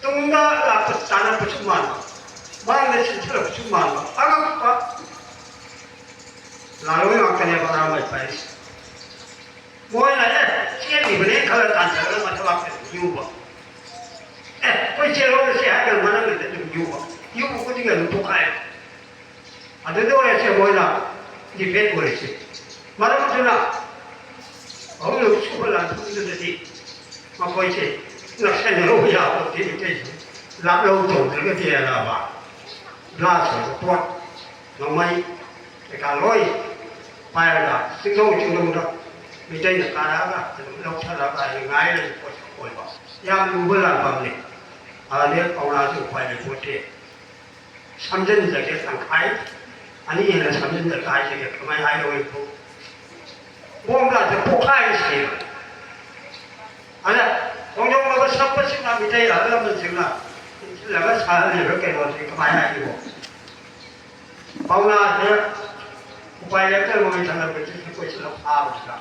ꯇꯨꯡꯗ ꯂꯥꯛꯄ ꯇꯥꯟꯅꯕꯁꯨ ꯃꯥꯟꯕ, ꯃꯥꯡꯗ ꯆꯦꯟꯊꯔꯛꯄꯁꯨ ꯃꯥꯟꯕ, ꯑꯉꯛꯄ ꯂꯥꯜꯂꯣꯏ ꯉꯥꯛꯇꯅꯦꯕ ꯑꯔꯥꯝꯕꯥꯏ ꯄꯥꯏꯔꯤꯁꯦ꯫ ꯃꯣꯏꯅ ꯑꯦ ꯆꯦꯜꯂꯤꯕꯅꯦ ꯈꯜꯂ ꯇꯥꯟꯊꯔꯒ ꯃꯊꯕꯥꯛꯇ ꯑꯗꯨꯝ ꯌꯨꯕ꯫ ꯑꯦ ꯑꯩꯈꯣꯏ ꯆꯦꯜꯍꯧꯔꯁꯦ ꯍꯥꯏꯔꯒ ꯃꯅꯪꯒꯤꯗ ꯑꯗꯨꯝ ꯌꯨꯕ, ꯌꯨꯕ ꯈꯨꯗꯤꯡꯒꯤ ꯑꯗꯨꯝ ꯄꯣꯈꯥꯏꯕ꯫ ꯑꯗꯨꯗ ꯑꯣꯏꯔꯁꯦ ꯃꯣꯏꯅ ꯗꯤꯐꯦꯟ ꯑꯣꯏꯔꯤꯁꯦ꯫ ꯃꯔꯝ ꯑꯗꯨꯅ ꯑꯍꯨꯝꯂꯛ ꯁꯨꯕ ꯂꯥꯟꯐꯝꯗꯨꯗꯗꯤ ꯃꯈꯣꯏꯁꯦ ꯅꯛꯁꯟꯅꯔꯨꯕ ꯌꯥꯕ ꯅꯠꯇꯦ꯫ ꯃꯩꯇꯩꯁꯦ ꯂꯥꯞꯂꯧ ꯇꯧꯗ꯭ꯔꯒꯗꯤ ꯑꯅꯥꯕ ꯕ꯭ꯂꯥꯁ ꯑꯣꯏꯕ ꯄꯣꯠ, ꯅꯣꯡꯃꯩ ꯀꯩꯀꯥ ꯂꯣꯏ ꯄꯥꯏꯔꯒ ꯆꯤꯡꯗꯣꯡ ꯆꯤꯡꯗꯣꯡꯗ ꯃꯩꯇꯩꯅ ꯀꯥꯔꯛꯑꯒ ꯑꯗꯨꯝ ꯂꯧꯊꯔꯒ ꯑꯗꯨꯝ ꯉꯥꯏ ꯂꯩꯕ ꯄꯣꯠ ꯑꯣꯏꯕ ꯌꯥꯝ ꯂꯨꯕ ꯂꯥꯟꯐꯝꯅꯤ꯫ ꯑꯗꯨꯗꯤ ꯄꯥꯎꯅꯥꯁꯨ ꯎꯄꯥꯏ ꯂꯩꯄꯣꯠꯇꯦ꯫ ꯁꯝꯖꯤꯟꯖꯒꯦ ꯇꯪꯈꯥꯏ ꯑꯅꯤ ꯍꯦꯟꯅ ꯁꯝꯖꯤꯟꯖꯒꯦ ꯍꯥꯏꯖꯒꯦ꯫ ꯀꯃꯥꯏꯅ ꯍꯥꯏꯔꯣꯏꯕꯨ ꯕꯣꯝ ꯕ꯭ꯂꯥꯁꯇ ꯄꯣꯛꯈꯥꯏꯔ ꯁꯤꯔꯦ꯫ ꯑꯗ ꯈꯣꯡꯖꯣꯝ ꯂꯣꯏꯕ ꯁꯛꯄꯁꯤꯡꯅ ꯃꯤꯇꯩ ꯑꯍꯜ ꯂꯃꯟꯁꯤꯡꯅ ꯏꯟꯁꯤꯜꯂꯒ ꯁꯥꯍꯜꯂꯤꯕ ꯀꯩꯅꯣꯁꯤ ꯀꯃꯥꯏꯅ ꯍꯥꯏꯔꯤꯕꯣ? ꯄꯥꯎꯅꯥꯁꯦ ꯎꯄꯥꯏ ꯂꯩꯇꯅ ꯃꯣꯏ ꯊꯥꯡꯒꯠꯄꯁꯤ ꯑꯩꯈꯣꯏ ꯁꯤꯗ ꯐꯥꯕꯁꯤꯗ꯫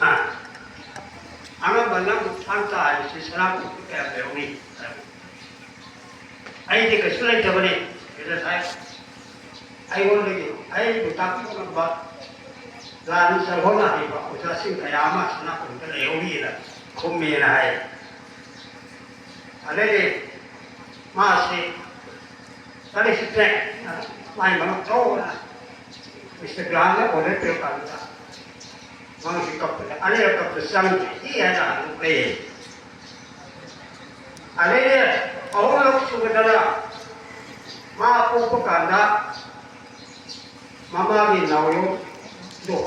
ꯑꯥ꯫ ꯑꯉꯝꯕ ꯅꯪꯕꯨ ꯊꯥꯡ ꯇꯥ ꯍꯥꯏꯕꯁꯤ ꯁꯅꯥ ꯀꯣꯡꯖꯨ ꯀꯌꯥ ꯂꯩꯍꯧꯅꯤ? ꯑꯩꯗꯤ ꯀꯩꯁꯨ ꯂꯩꯇꯕꯅꯤ꯫ ꯁꯤꯗ ꯁꯥꯏ ꯑꯩꯉꯣꯟꯗꯒꯤ ꯑꯩꯕꯨ ꯇꯥꯛꯄꯤꯕ ꯉꯝꯕ ꯂꯥꯟ ꯆꯪꯍꯧꯅ ꯍꯩꯕ ꯑꯣꯖꯥꯁꯤꯡ ꯀꯌꯥ ꯑꯃ ꯁꯅꯥ ꯀꯣꯡꯖꯨꯗ ꯂꯩꯍꯧꯔꯤꯅ ꯈꯨꯝꯃꯦꯅ ꯍꯥꯏ꯫ ꯑꯗꯩꯗꯤ ꯃꯥꯁꯤ ꯀꯔꯤꯁꯨ ꯇꯦꯛ ꯃꯥꯏ ꯃꯃꯛ ꯇꯧꯅ ꯃꯤꯁꯇꯔ ꯒ꯭ꯔꯥꯟꯗ ꯑꯣꯔꯗꯔ ꯄꯤꯔꯀꯥꯟꯗ ꯃꯥꯁꯤ ꯀꯞꯄꯗ ꯑꯅꯤꯔꯛ ꯀꯞꯄꯗ ꯆꯪꯗ꯭ꯔꯦ꯫ ꯏ ꯍꯥꯏꯅ ꯍꯟꯗꯣꯛꯂꯦ꯫ ꯑꯗꯩꯗꯤ ꯑꯍꯨꯝꯂꯛ ꯁꯨꯕꯗꯅ ꯃꯥ ꯄꯣꯛꯄ ꯀꯥꯟꯗ ꯃꯃꯥꯒꯤ ꯅꯥꯎꯌꯣꯗꯣ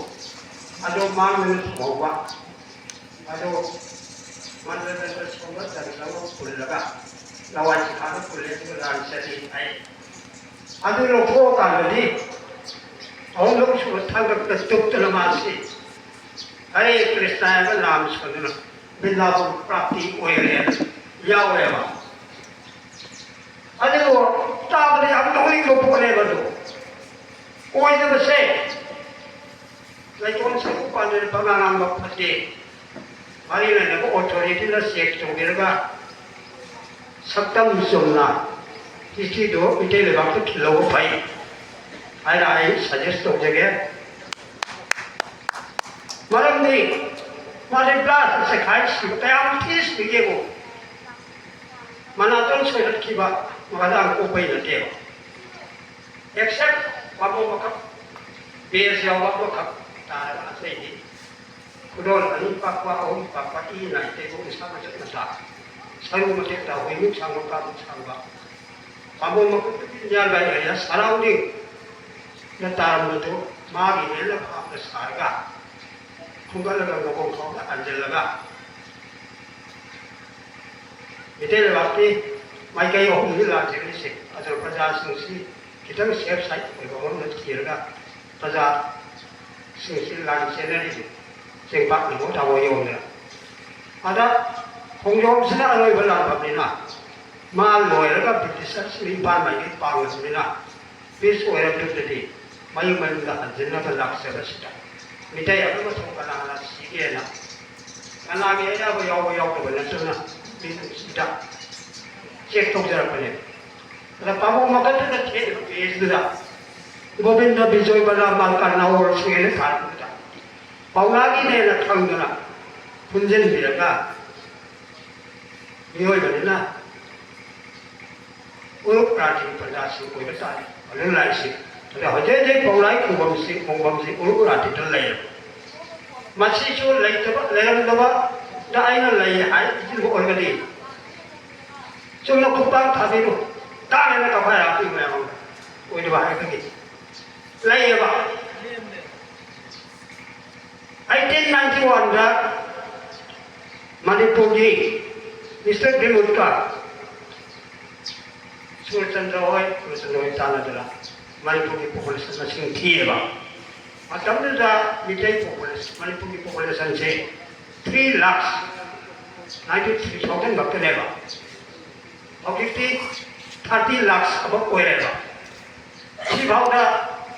ꯑꯗꯣ ꯃꯥꯡꯗꯅ ꯊꯝꯍꯧꯕ꯫ ꯑꯗꯣ ꯃꯟꯗꯅ ꯁꯣꯝꯕ ꯆꯟꯗ꯭ꯔꯒ ꯄꯨꯜꯂꯒ ꯂꯋꯥꯏ ꯆꯤꯊꯥꯗ ꯄꯨꯜꯂꯦ ꯑꯗꯨꯒ ꯂꯥꯟ ꯆꯠꯂꯤ ꯍꯥꯏ꯫ ꯑꯗꯨ ꯂꯧꯊꯣꯛꯑꯀꯥꯟꯗꯗꯤ ꯑꯍꯨꯝꯂꯛ ꯁꯨꯕ ꯊꯥꯡꯒꯠꯄꯗ ꯇꯨꯞꯇꯅ ꯃꯥꯁꯤ ꯍꯔꯦ ꯀ꯭ꯔꯤꯁꯅ ꯍꯥꯏꯕ ꯅꯥꯝ ꯁꯣꯟꯗꯨꯅ ꯕ꯭ꯔꯤꯟꯗꯥꯕꯟ ꯄ꯭ꯔꯥꯞꯇꯤ ꯑꯣꯏꯔꯦ ꯌꯥꯎꯔꯦꯕ꯫ ꯑꯗꯨꯕꯨ ꯇꯥꯕꯗ ꯌꯥꯝ ꯅꯣꯛꯅꯤꯡꯕ ꯄꯣꯠꯅꯦꯕ ꯑꯗꯨ꯫ ꯑꯣꯏꯗꯕꯁꯦ ꯂꯩꯇꯣꯟ ꯁꯔꯨꯛ ꯄꯥꯟꯗꯅ ꯄꯉꯥꯡ ꯉꯥꯡꯕ ꯐꯠꯇꯦ꯫ ꯃꯔꯤ ꯂꯩꯅꯕ ꯑꯣꯊꯣꯔꯤꯇꯤꯅ ꯆꯦꯛ ꯇꯧꯕꯤꯔꯒ ꯁꯛꯇꯝ ꯆꯨꯝꯅ ꯍꯤꯁꯇ꯭ꯔꯤꯗꯨ ꯃꯤꯇꯩ ꯂꯩꯕꯥꯛꯇ ꯈꯤꯜꯍꯧꯕ ꯐꯩ ꯍꯥꯏꯅ ꯑꯩ ꯁꯖꯦꯁ ꯇꯧꯖꯒꯦ꯫ ꯃꯔꯝꯗꯤ ꯃꯥꯁꯦ ꯕ꯭ꯂꯥꯁ ꯆꯦꯈꯥꯏ ꯁꯤꯕ ꯀꯌꯥꯝ ꯊꯤ ꯁꯤꯕ ꯌꯦꯡꯉꯨ꯫ ꯃꯅꯥꯇꯣꯟ ꯁꯣꯏꯔꯠꯈꯤꯕ ꯃꯈꯥꯗꯥꯡ ꯀꯣꯛꯄꯩ ꯅꯠꯇꯦꯕ꯫ ꯑꯦꯛꯁꯦꯞ ꯄꯥꯝꯕꯣꯝ ꯑꯃꯈꯛ ꯕꯦꯁ ꯌꯥꯎꯕ ꯑꯃꯈꯛ ꯇꯥꯔꯒ ꯑꯇꯩꯗꯤ ꯈꯨꯗꯣꯜ ꯑꯅꯤ ꯄꯥꯛꯄ, ꯑꯍꯨꯝ ꯄꯥꯛꯄ, ꯏ ꯅꯥꯏ ꯇꯩꯕ ꯎꯟꯁꯥ ꯃꯊꯛ ꯃꯆꯥ, ꯁꯔꯨ ꯃꯊꯛꯇ ꯍꯨꯏꯃꯨꯛ ꯁꯥꯡꯕ, ꯄꯥꯃꯨꯛ ꯁꯥꯡꯕ, ꯄꯥꯝꯕꯣꯝ ꯃꯈꯨꯠꯇ ꯇꯤꯟꯖꯥꯜ ꯂꯥꯏ ꯂꯩꯔꯦ, ꯁꯔꯥꯎꯟꯗꯤꯡꯗ ꯇꯥꯔꯝꯕꯗꯨ ꯃꯥꯒꯤ ꯍꯦꯟꯅ ꯐꯥꯞꯅ ꯁꯥꯔꯒ ꯈꯨꯝꯒꯠꯂꯒ ꯃꯈꯣꯡ ꯈꯥꯎꯗ ꯍꯟꯖꯤꯜꯂꯒ ꯃꯤꯇꯩ ꯂꯩꯕꯥꯛꯀꯤ ꯃꯥꯏꯀꯩ ꯑꯍꯨꯝꯅꯤ ꯂꯥꯟꯊꯦꯡꯅꯔꯤꯁꯦ꯫ ꯑꯗꯨꯅ ꯄ꯭ꯔꯖꯥꯁꯤꯡꯁꯤ ꯈꯤꯇꯪ ꯁꯦꯐ ꯁꯥꯏꯠ ꯑꯣꯏꯕ ꯃꯐꯝꯗ ꯊꯤꯔꯒ ꯄ꯭ꯔꯖꯥꯁꯤꯡꯁꯤ ꯂꯥꯟ ꯆꯦꯟꯅꯔꯤꯁꯦ ꯆꯦꯡꯄꯥꯛ ꯅꯤꯉꯣꯜ ꯊꯥꯕ ꯌꯧꯗꯅ꯫ ꯑꯗ ꯈꯣꯡꯖꯣꯝꯁꯤꯅ ꯑꯔꯣꯏꯕ ꯂꯥꯟꯐꯝꯅꯤꯅ, ꯃꯥ ꯂꯣꯏꯔꯒ ꯕ꯭ꯔꯤꯇꯤꯁꯔꯁꯤꯡ ꯏꯝꯐꯥꯜ ꯃꯥꯏꯀꯩ ꯄꯥꯡꯂꯕꯅꯤꯅ, ꯄꯤꯁ ꯑꯣꯏꯔꯛꯇ꯭ꯔꯒꯗꯤ ꯃꯌꯨꯝ ꯃꯌꯨꯝꯗ ꯍꯟꯖꯤꯟꯅꯕ ꯂꯥꯛꯆꯕꯁꯤꯗ ꯃꯤꯇꯩ ꯑꯃ ꯃꯊꯧ ꯀꯅꯥꯅ ꯁꯤꯒꯦꯅ ꯀꯅꯥꯒꯤ ꯑꯌꯥꯕ ꯌꯥꯎꯕ ꯌꯥꯎꯗꯕ ꯅꯠꯇꯅ ꯃꯤꯅꯨꯡꯁꯤꯗ ꯆꯦꯛ ꯇꯧꯖꯔꯛꯄꯅꯦ꯫ ꯑꯗ ꯄꯥꯕꯨꯡ ꯃꯈꯟꯗꯨꯗ ꯊꯦꯡꯅꯕ ꯄꯦꯖꯇꯨꯗ ꯒꯣꯕꯤꯟꯗ ꯕꯤꯖꯣꯏ ꯕꯂꯥ ꯃꯥꯜꯀꯥ ꯅꯥꯋꯣꯔꯁꯤꯡ ꯍꯥꯏꯅ ꯊꯥꯔꯛꯄꯗ ꯄꯥꯎꯅꯥꯒꯤꯅꯦꯅ ꯈꯪꯗꯅ ꯄꯨꯟꯁꯤꯟꯕꯤꯔꯒ ꯃꯤꯑꯣꯏꯕꯅꯤꯅ ꯎꯔꯨꯞ ꯔꯥꯖꯤ ꯄ꯭ꯔꯖꯥꯁꯤꯡ ꯑꯣꯏꯕ ꯇꯥꯔꯦ꯫ ꯑꯗꯨ ꯂꯥꯏꯁꯤ ꯑꯗ ꯍꯧꯖꯤꯛ ꯍꯧꯖꯤꯛ ꯄꯥꯎꯅꯥꯒꯤ ꯈꯨꯕꯝꯁꯤ ꯈꯣꯡꯕꯝꯁꯤ ꯎꯔꯨꯞ ꯔꯥꯖꯤꯗ ꯂꯩꯔꯦ꯫ ꯃꯁꯤꯁꯨ ꯂꯩꯇꯕ ꯂꯩꯔꯝꯗꯕꯗ ꯑꯩꯅ ꯂꯩ ꯍꯥꯏ ꯏꯆꯤꯟꯕ ꯑꯣꯏꯔꯒꯗꯤ ꯆꯨꯝꯅ ꯈꯨꯄꯥꯛ ꯊꯥꯕꯤꯔꯨ꯫ ꯇꯥꯔꯦꯅ ꯀꯐꯥꯏ ꯍꯥꯞꯄꯤꯕ ꯃꯌꯥꯝ ꯑꯃ ꯑꯣꯏꯗꯕ ꯍꯥꯏꯕꯒꯤ ꯂꯩꯌꯦꯕ꯫ ꯑꯩꯠꯇꯤꯟ ꯅꯥꯏꯟꯇꯤ ꯋꯥꯟꯗ ꯃꯅꯤꯄꯨꯔꯒꯤ ꯃꯤꯁꯇꯔ ꯒ꯭ꯔꯤꯟꯋꯨꯗꯀ ꯁꯨꯔꯆꯟꯗ꯭ꯔ ꯍꯣꯏ, ꯁꯨꯔꯆꯟꯗ꯭ꯔ ꯍꯣꯏ ꯇꯥꯟꯅꯗꯅ ꯃꯅꯤꯄꯨꯔꯒꯤ ꯄꯣꯄꯨꯂꯦꯁꯟ ꯃꯁꯤꯡ ꯊꯤꯌꯦꯕ꯫ ꯃꯇꯝꯗꯨꯗ ꯃꯤꯇꯩ ꯄꯣꯄꯨꯂꯦꯁꯟ, ꯃꯅꯤꯄꯨꯔꯒꯤ ꯄꯣꯄꯨꯂꯦꯁꯟꯁꯦ three lakhs ninety three thousand ꯈꯛꯇꯅꯦꯕ꯫ ꯍꯧꯖꯤꯛꯇꯤ ꯊꯥꯔꯇꯤ ꯂꯥꯛꯁ ꯑꯕꯞ ꯑꯣꯏꯔꯦꯕ꯫ ꯁꯤꯐꯥꯎꯗ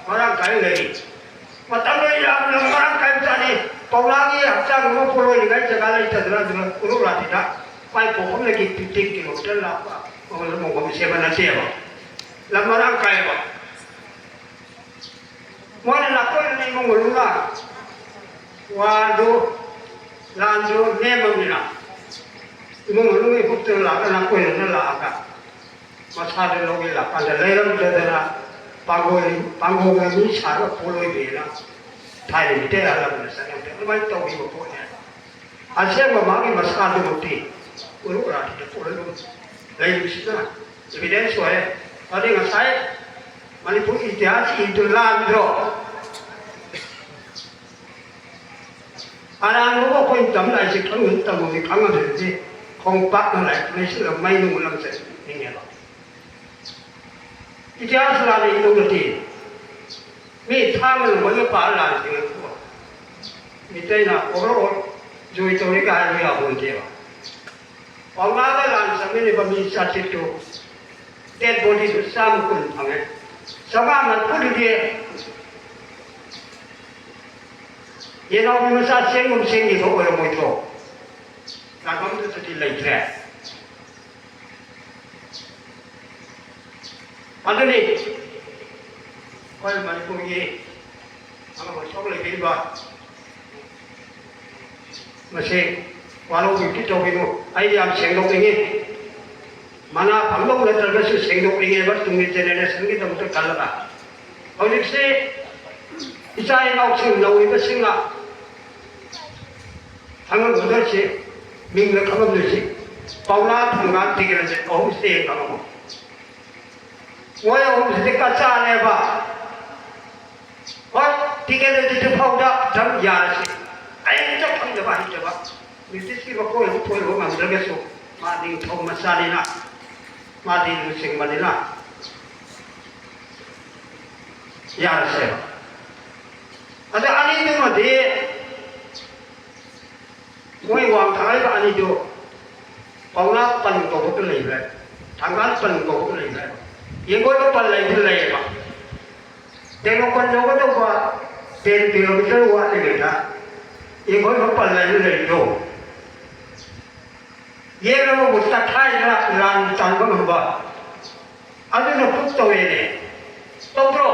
ꯃꯔꯥꯡ ꯀꯥꯏꯅ ꯂꯩꯔꯤ꯫ ꯃꯇꯝꯗ ꯌꯥꯝꯅ ꯃꯔꯥꯡ ꯀꯥꯏꯕ ꯆꯥꯅꯤ꯫ ꯄꯥꯎꯅꯥꯒꯤ ꯍꯛꯆꯥꯡ ꯑꯃ ꯄꯣꯠꯂꯣꯏꯅꯤꯡꯉꯥꯏ ꯖꯒꯥ ꯂꯩꯇꯗꯅ ꯑꯗꯨꯅ ꯎꯔꯨꯞ ꯔꯥꯇꯤꯗ ꯄꯥꯏ ꯄꯣꯛꯐꯝꯗꯒꯤ ꯐꯤꯐꯇꯤꯟ ꯀꯤꯂꯣꯃꯤꯇꯔ ꯂꯥꯞꯄ ꯃꯐꯝ ꯑꯃ ꯁꯦꯝꯕ ꯅꯠꯇꯦꯕ꯫ ꯂꯝ ꯃꯔꯥꯡ ꯀꯥꯏꯕ꯫ ꯃꯣꯏꯅ ꯂꯥꯛꯇꯣꯏꯅ ꯏꯃꯨꯡ ꯃꯅꯨꯡꯅ ꯋꯥꯗꯨ, ꯂꯥꯟꯗꯨ ꯅꯦꯝꯃꯕꯅꯤꯅ ꯏꯃꯨꯡ ꯃꯅꯨꯡꯒꯤ ꯏꯀꯨꯞꯇ ꯂꯥꯛꯑꯒ ꯂꯥꯛꯇꯣꯏꯅ ꯂꯥꯛꯑꯒ ꯃꯁꯥꯗ ꯂꯧꯒꯦ ꯂꯥꯛꯀꯥꯟꯗ ꯂꯩꯔꯝꯗꯗꯅ ꯄꯥꯡꯒꯣꯏ-, ꯄꯥꯡꯒꯣꯏ ꯃꯤ ꯁꯥꯔꯒ ꯄꯣꯠꯂꯣꯏꯕꯤꯅ ꯊꯥꯏꯅ ꯃꯤꯇꯩ ꯑꯍꯜ ꯂꯃꯟꯅ ꯆꯠꯅꯕꯗ ꯑꯗꯨꯃꯥꯏꯅ ꯇꯧꯈꯤꯕ ꯄꯣꯠꯅꯦ꯫ ꯑꯁꯦꯡꯕ ꯃꯥꯒꯤ ꯃꯁꯥꯗꯨꯃꯛꯇꯤ ꯎꯔꯨꯛ ꯔꯥꯇꯤꯗ ꯄꯣꯠꯂꯣꯏꯕ ꯂꯩꯕꯁꯤꯅ ꯏꯚꯤꯗꯦꯟꯁ ꯑꯣꯏꯔꯦ꯫ ꯑꯗꯨꯗꯤ ꯉꯁꯥꯏ ꯃꯅꯤꯄꯨꯔ ꯏꯇꯤꯍꯥꯁ ꯏꯗꯨ ꯂꯥꯟꯗ꯭ꯔꯣ? ꯑꯔꯥꯟꯕꯕꯨ ꯑꯩꯈꯣꯏ ꯇꯝ ꯂꯥꯏꯁꯦ ꯈꯪꯗꯅ ꯇꯝꯃꯝꯃꯤ ꯈꯪꯉꯝꯗ꯭ꯔꯗꯤ ꯈꯣꯡꯄꯥꯛꯅ ꯂꯥꯏꯔꯤꯛ ꯂꯩꯁꯤꯜꯂꯒ ꯃꯩ ꯅꯨꯡ ꯂꯪ ꯆꯠꯅꯤꯡꯉꯦꯕ꯫ ꯏꯇꯤꯍꯥꯁ ꯂꯥꯟꯅ ꯏꯗꯧ ꯅꯠꯇꯦ꯫ ꯃꯤ ꯊꯥꯡꯅ ꯂꯣꯏꯅ ꯄꯥꯔ ꯂꯥꯟꯁꯤꯡꯉꯦꯕꯀꯣ꯫ ꯃꯤꯇꯩꯅ overall ꯖꯣꯏ ꯇꯧꯔꯤꯒ ꯍꯥꯏꯕ ꯌꯥꯄꯣꯟꯇꯦꯕ꯫ ꯄꯥꯎꯅꯥꯗ ꯂꯥꯟ ꯆꯪꯃꯤꯟꯅꯕ ꯃꯤ ꯆꯥꯇ꯭ꯔꯦꯠꯇꯨ ꯗꯦꯠ ꯕꯣꯗꯤꯗꯨ ꯆꯥꯝꯃ ꯀꯨꯟ ꯐꯪꯉꯦ꯫ ꯆꯥꯝꯃꯉꯥ ꯃꯔꯤꯐꯨꯗꯨꯗꯤ ꯌꯦꯅꯥꯎꯒꯤ ꯃꯆꯥ ꯆꯦꯡꯒꯨꯝ ꯆꯦꯡꯅꯤꯕ ꯑꯣꯏꯔꯝꯃꯣꯏꯗ꯭ꯔꯣ? ꯂꯥꯟꯐꯝꯗꯨꯗꯗꯤ ꯂꯩꯇ꯭ꯔꯦ꯫ ꯑꯗꯨꯅꯤ ꯑꯩꯈꯣꯏ ꯃꯅꯤꯄꯨꯔꯒꯤ ꯑꯃ ꯑꯣꯏꯊꯣꯛ ꯂꯩꯕꯤꯔꯤꯕ ꯃꯁꯤ ꯋꯥꯔꯧꯕꯤꯕꯗꯤ ꯇꯧꯕꯤꯅꯨ꯫ ꯑꯩ ꯌꯥꯝ ꯁꯦꯡꯗꯣꯛꯅꯤꯡꯉꯤ꯫ ꯃꯅꯥ ꯐꯪꯗꯧ ꯅꯠꯇ꯭ꯔꯒꯁꯨ ꯁꯦꯡꯗꯣꯛꯅꯤꯡꯉꯦꯕ ꯇꯨꯡꯒꯤ ꯖꯦꯅꯦꯔꯦꯁꯟꯒꯤꯗꯃꯛꯇ ꯈꯜꯂꯒ꯫ ꯍꯧꯖꯤꯛꯁꯤ ꯏꯆꯥ ꯏꯅꯥꯎꯁꯤꯡ ꯅꯧꯔꯤꯕꯁꯤꯡꯅ ꯈꯪꯉꯝꯒꯗꯣꯏꯁꯤ, ꯃꯤꯡꯗ ꯈꯪꯉꯝꯗꯣꯏꯁꯤ ꯄꯥꯎꯅꯥ, ꯊꯣꯡꯒꯥꯜ, ꯇꯤꯀꯦꯜꯁꯦ ꯑꯍꯨꯝꯁꯤꯗꯤ ꯍꯦꯟꯅ ꯈꯪꯉꯝꯃꯣꯏ꯫ ꯃꯣꯏ ꯑꯍꯨꯝꯁꯤꯗꯤ ꯀꯆꯥꯅꯦꯕ꯫ ꯍꯣꯏ, ꯇꯤꯀꯦꯜ ꯑꯗꯨꯗꯤ ꯐꯥꯎꯗ ꯑꯗꯨꯝ ꯌꯥꯔꯁꯤ꯫ ꯑꯩ ꯆꯠ ꯐꯪꯗꯕ ꯍꯩꯇꯕ ꯕ꯭ꯔꯤꯇꯤꯁꯀꯤ ꯃꯈꯣꯏ ꯑꯃ ꯊꯣꯏꯕ ꯉꯝꯗ꯭ꯔꯒꯁꯨ ꯃꯥ ꯅꯤꯡꯊꯧ ꯃꯆꯥꯅꯤꯅ, ꯃꯥꯗꯤ ꯂꯨꯆꯤꯡꯕꯅꯤꯅ ꯌꯥꯔꯁꯦꯕ꯫ ꯑꯗ ꯑꯅꯤꯗꯨꯃꯗꯤ ꯃꯣꯏ ꯋꯥꯡ ꯊꯥꯔꯤꯕ ꯑꯅꯤꯗꯨ ꯄꯥꯎꯅꯥ ꯄꯟ ꯀꯧꯕꯗꯨ ꯂꯩꯈ꯭ꯔꯦ, ꯊꯥꯡꯒꯥꯜ ꯄꯟ ꯀꯧꯕꯗꯨ ꯂꯩꯈ꯭ꯔꯦ, ꯌꯦꯡꯒꯣꯏꯕ ꯄꯟ ꯂꯩꯕꯗꯨ ꯂꯩꯌꯦꯕ꯫ ꯇꯦꯡꯅꯧꯄꯜ ꯌꯧꯒꯗꯧꯕ ꯇꯦꯟ ꯀꯤꯂꯣꯃꯤꯇꯔ ꯋꯥꯠꯂꯤꯉꯩꯗ ꯌꯦꯡꯒꯣꯏꯕ ꯄꯜ ꯍꯥꯏꯅ ꯂꯩꯔꯤꯗꯣ꯫ ꯌꯦꯛ ꯑꯃꯕꯨ ꯇꯛꯈꯥꯏꯗꯅ ꯂꯥꯟ ꯇꯥꯟꯕ ꯉꯝꯕ ꯑꯗꯨꯅ ꯄ꯭ꯔꯨꯐ ꯇꯧꯔꯦꯅꯦ꯫ ꯇꯧꯗ꯭ꯔꯣ?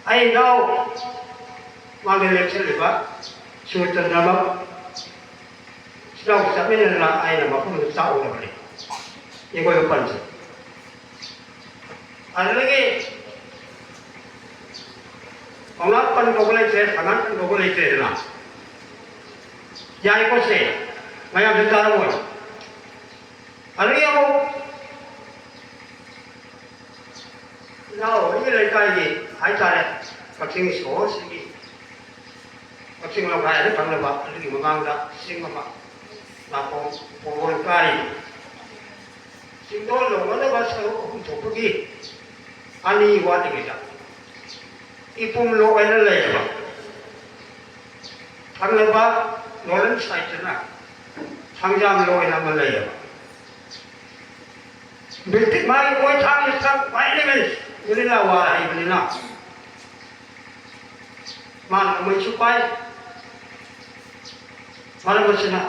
ꯑꯩ ꯏꯅꯥꯎ ꯃꯥꯒ ꯂꯦꯞꯁꯜꯂꯤꯕ ꯁꯨꯔꯆꯟꯗ꯭ꯔꯃꯛ ꯏꯅꯥꯎ ꯆꯠꯃꯤꯟꯅꯗꯅ ꯑꯩꯅ ꯃꯐꯝꯗꯨ ꯆꯥꯛꯎꯔꯕꯅꯤ꯫ ꯌꯦꯡꯒꯣꯏꯕ ꯄꯜꯁꯦ꯫ ꯑꯗꯨꯗꯒꯤ ꯄꯥꯎꯅꯥ ꯄꯟ ꯀꯧꯕ ꯂꯩꯇ꯭ꯔꯦ, ꯊꯥꯡꯒꯥꯜ ꯄꯟ ꯀꯧꯕ ꯂꯩꯇ꯭ꯔꯦꯗꯅ꯫ ꯌꯥꯏꯀꯣ ꯁꯦ? ꯃꯌꯥꯝꯁꯨ ꯇꯥꯔꯝꯃꯣꯏ꯫ ꯑꯗꯨꯗꯒꯤ ꯑꯃꯨꯛ ꯏꯅꯥꯎ ꯍꯣꯏꯒꯤ ꯂꯩꯀꯥꯏꯒꯤ ꯍꯥꯏꯇꯥꯔꯦ, ꯀꯛꯆꯤꯡ ꯁꯣꯍꯣꯔꯁꯤꯒꯤ ꯀꯛꯆꯤꯡ ꯂꯝꯈꯥꯏ ꯑꯗꯨ ꯊꯪꯅꯕ ꯑꯗꯨꯒꯤ ꯃꯃꯥꯡꯗ ꯆꯤꯡ ꯑꯃ ꯅꯥꯄꯣꯝ ꯄꯣꯔꯣꯟ ꯀꯥꯔꯤ꯫ ꯆꯤꯡꯗꯣꯟ ꯂꯧꯒꯗꯕ ꯁꯔꯨꯛ ꯑꯍꯨꯝ ꯊꯣꯛꯄꯒꯤ ꯑꯅꯤ ꯋꯥꯠꯂꯤꯉꯩꯗ ꯏꯄꯨꯝ ꯂꯣꯛ ꯍꯥꯏꯅ ꯂꯩꯌꯦꯕ꯫ ꯊꯪꯅꯕ ꯅꯣꯔꯗꯔꯟ ꯁꯥꯏꯠꯇꯅ ꯊꯥꯡꯖꯥꯝ ꯂꯣꯏꯅ ꯑꯃ ꯂꯩꯌꯦꯕ꯫ ꯕ꯭ꯔꯤꯇꯤꯁ ꯃꯥꯒꯤ ꯑꯣꯏ ꯊꯥꯡꯒꯤ ꯈ꯭ꯋꯥꯏꯗꯒꯤ ꯒꯣꯔꯤꯂꯥ ꯋꯥꯔ ꯍꯩꯕꯅꯤꯅ ꯃꯥꯅ ꯅꯣꯡꯃꯩꯁꯨ ꯄꯥꯏ꯫ ꯃꯔꯝ ꯑꯁꯤꯅ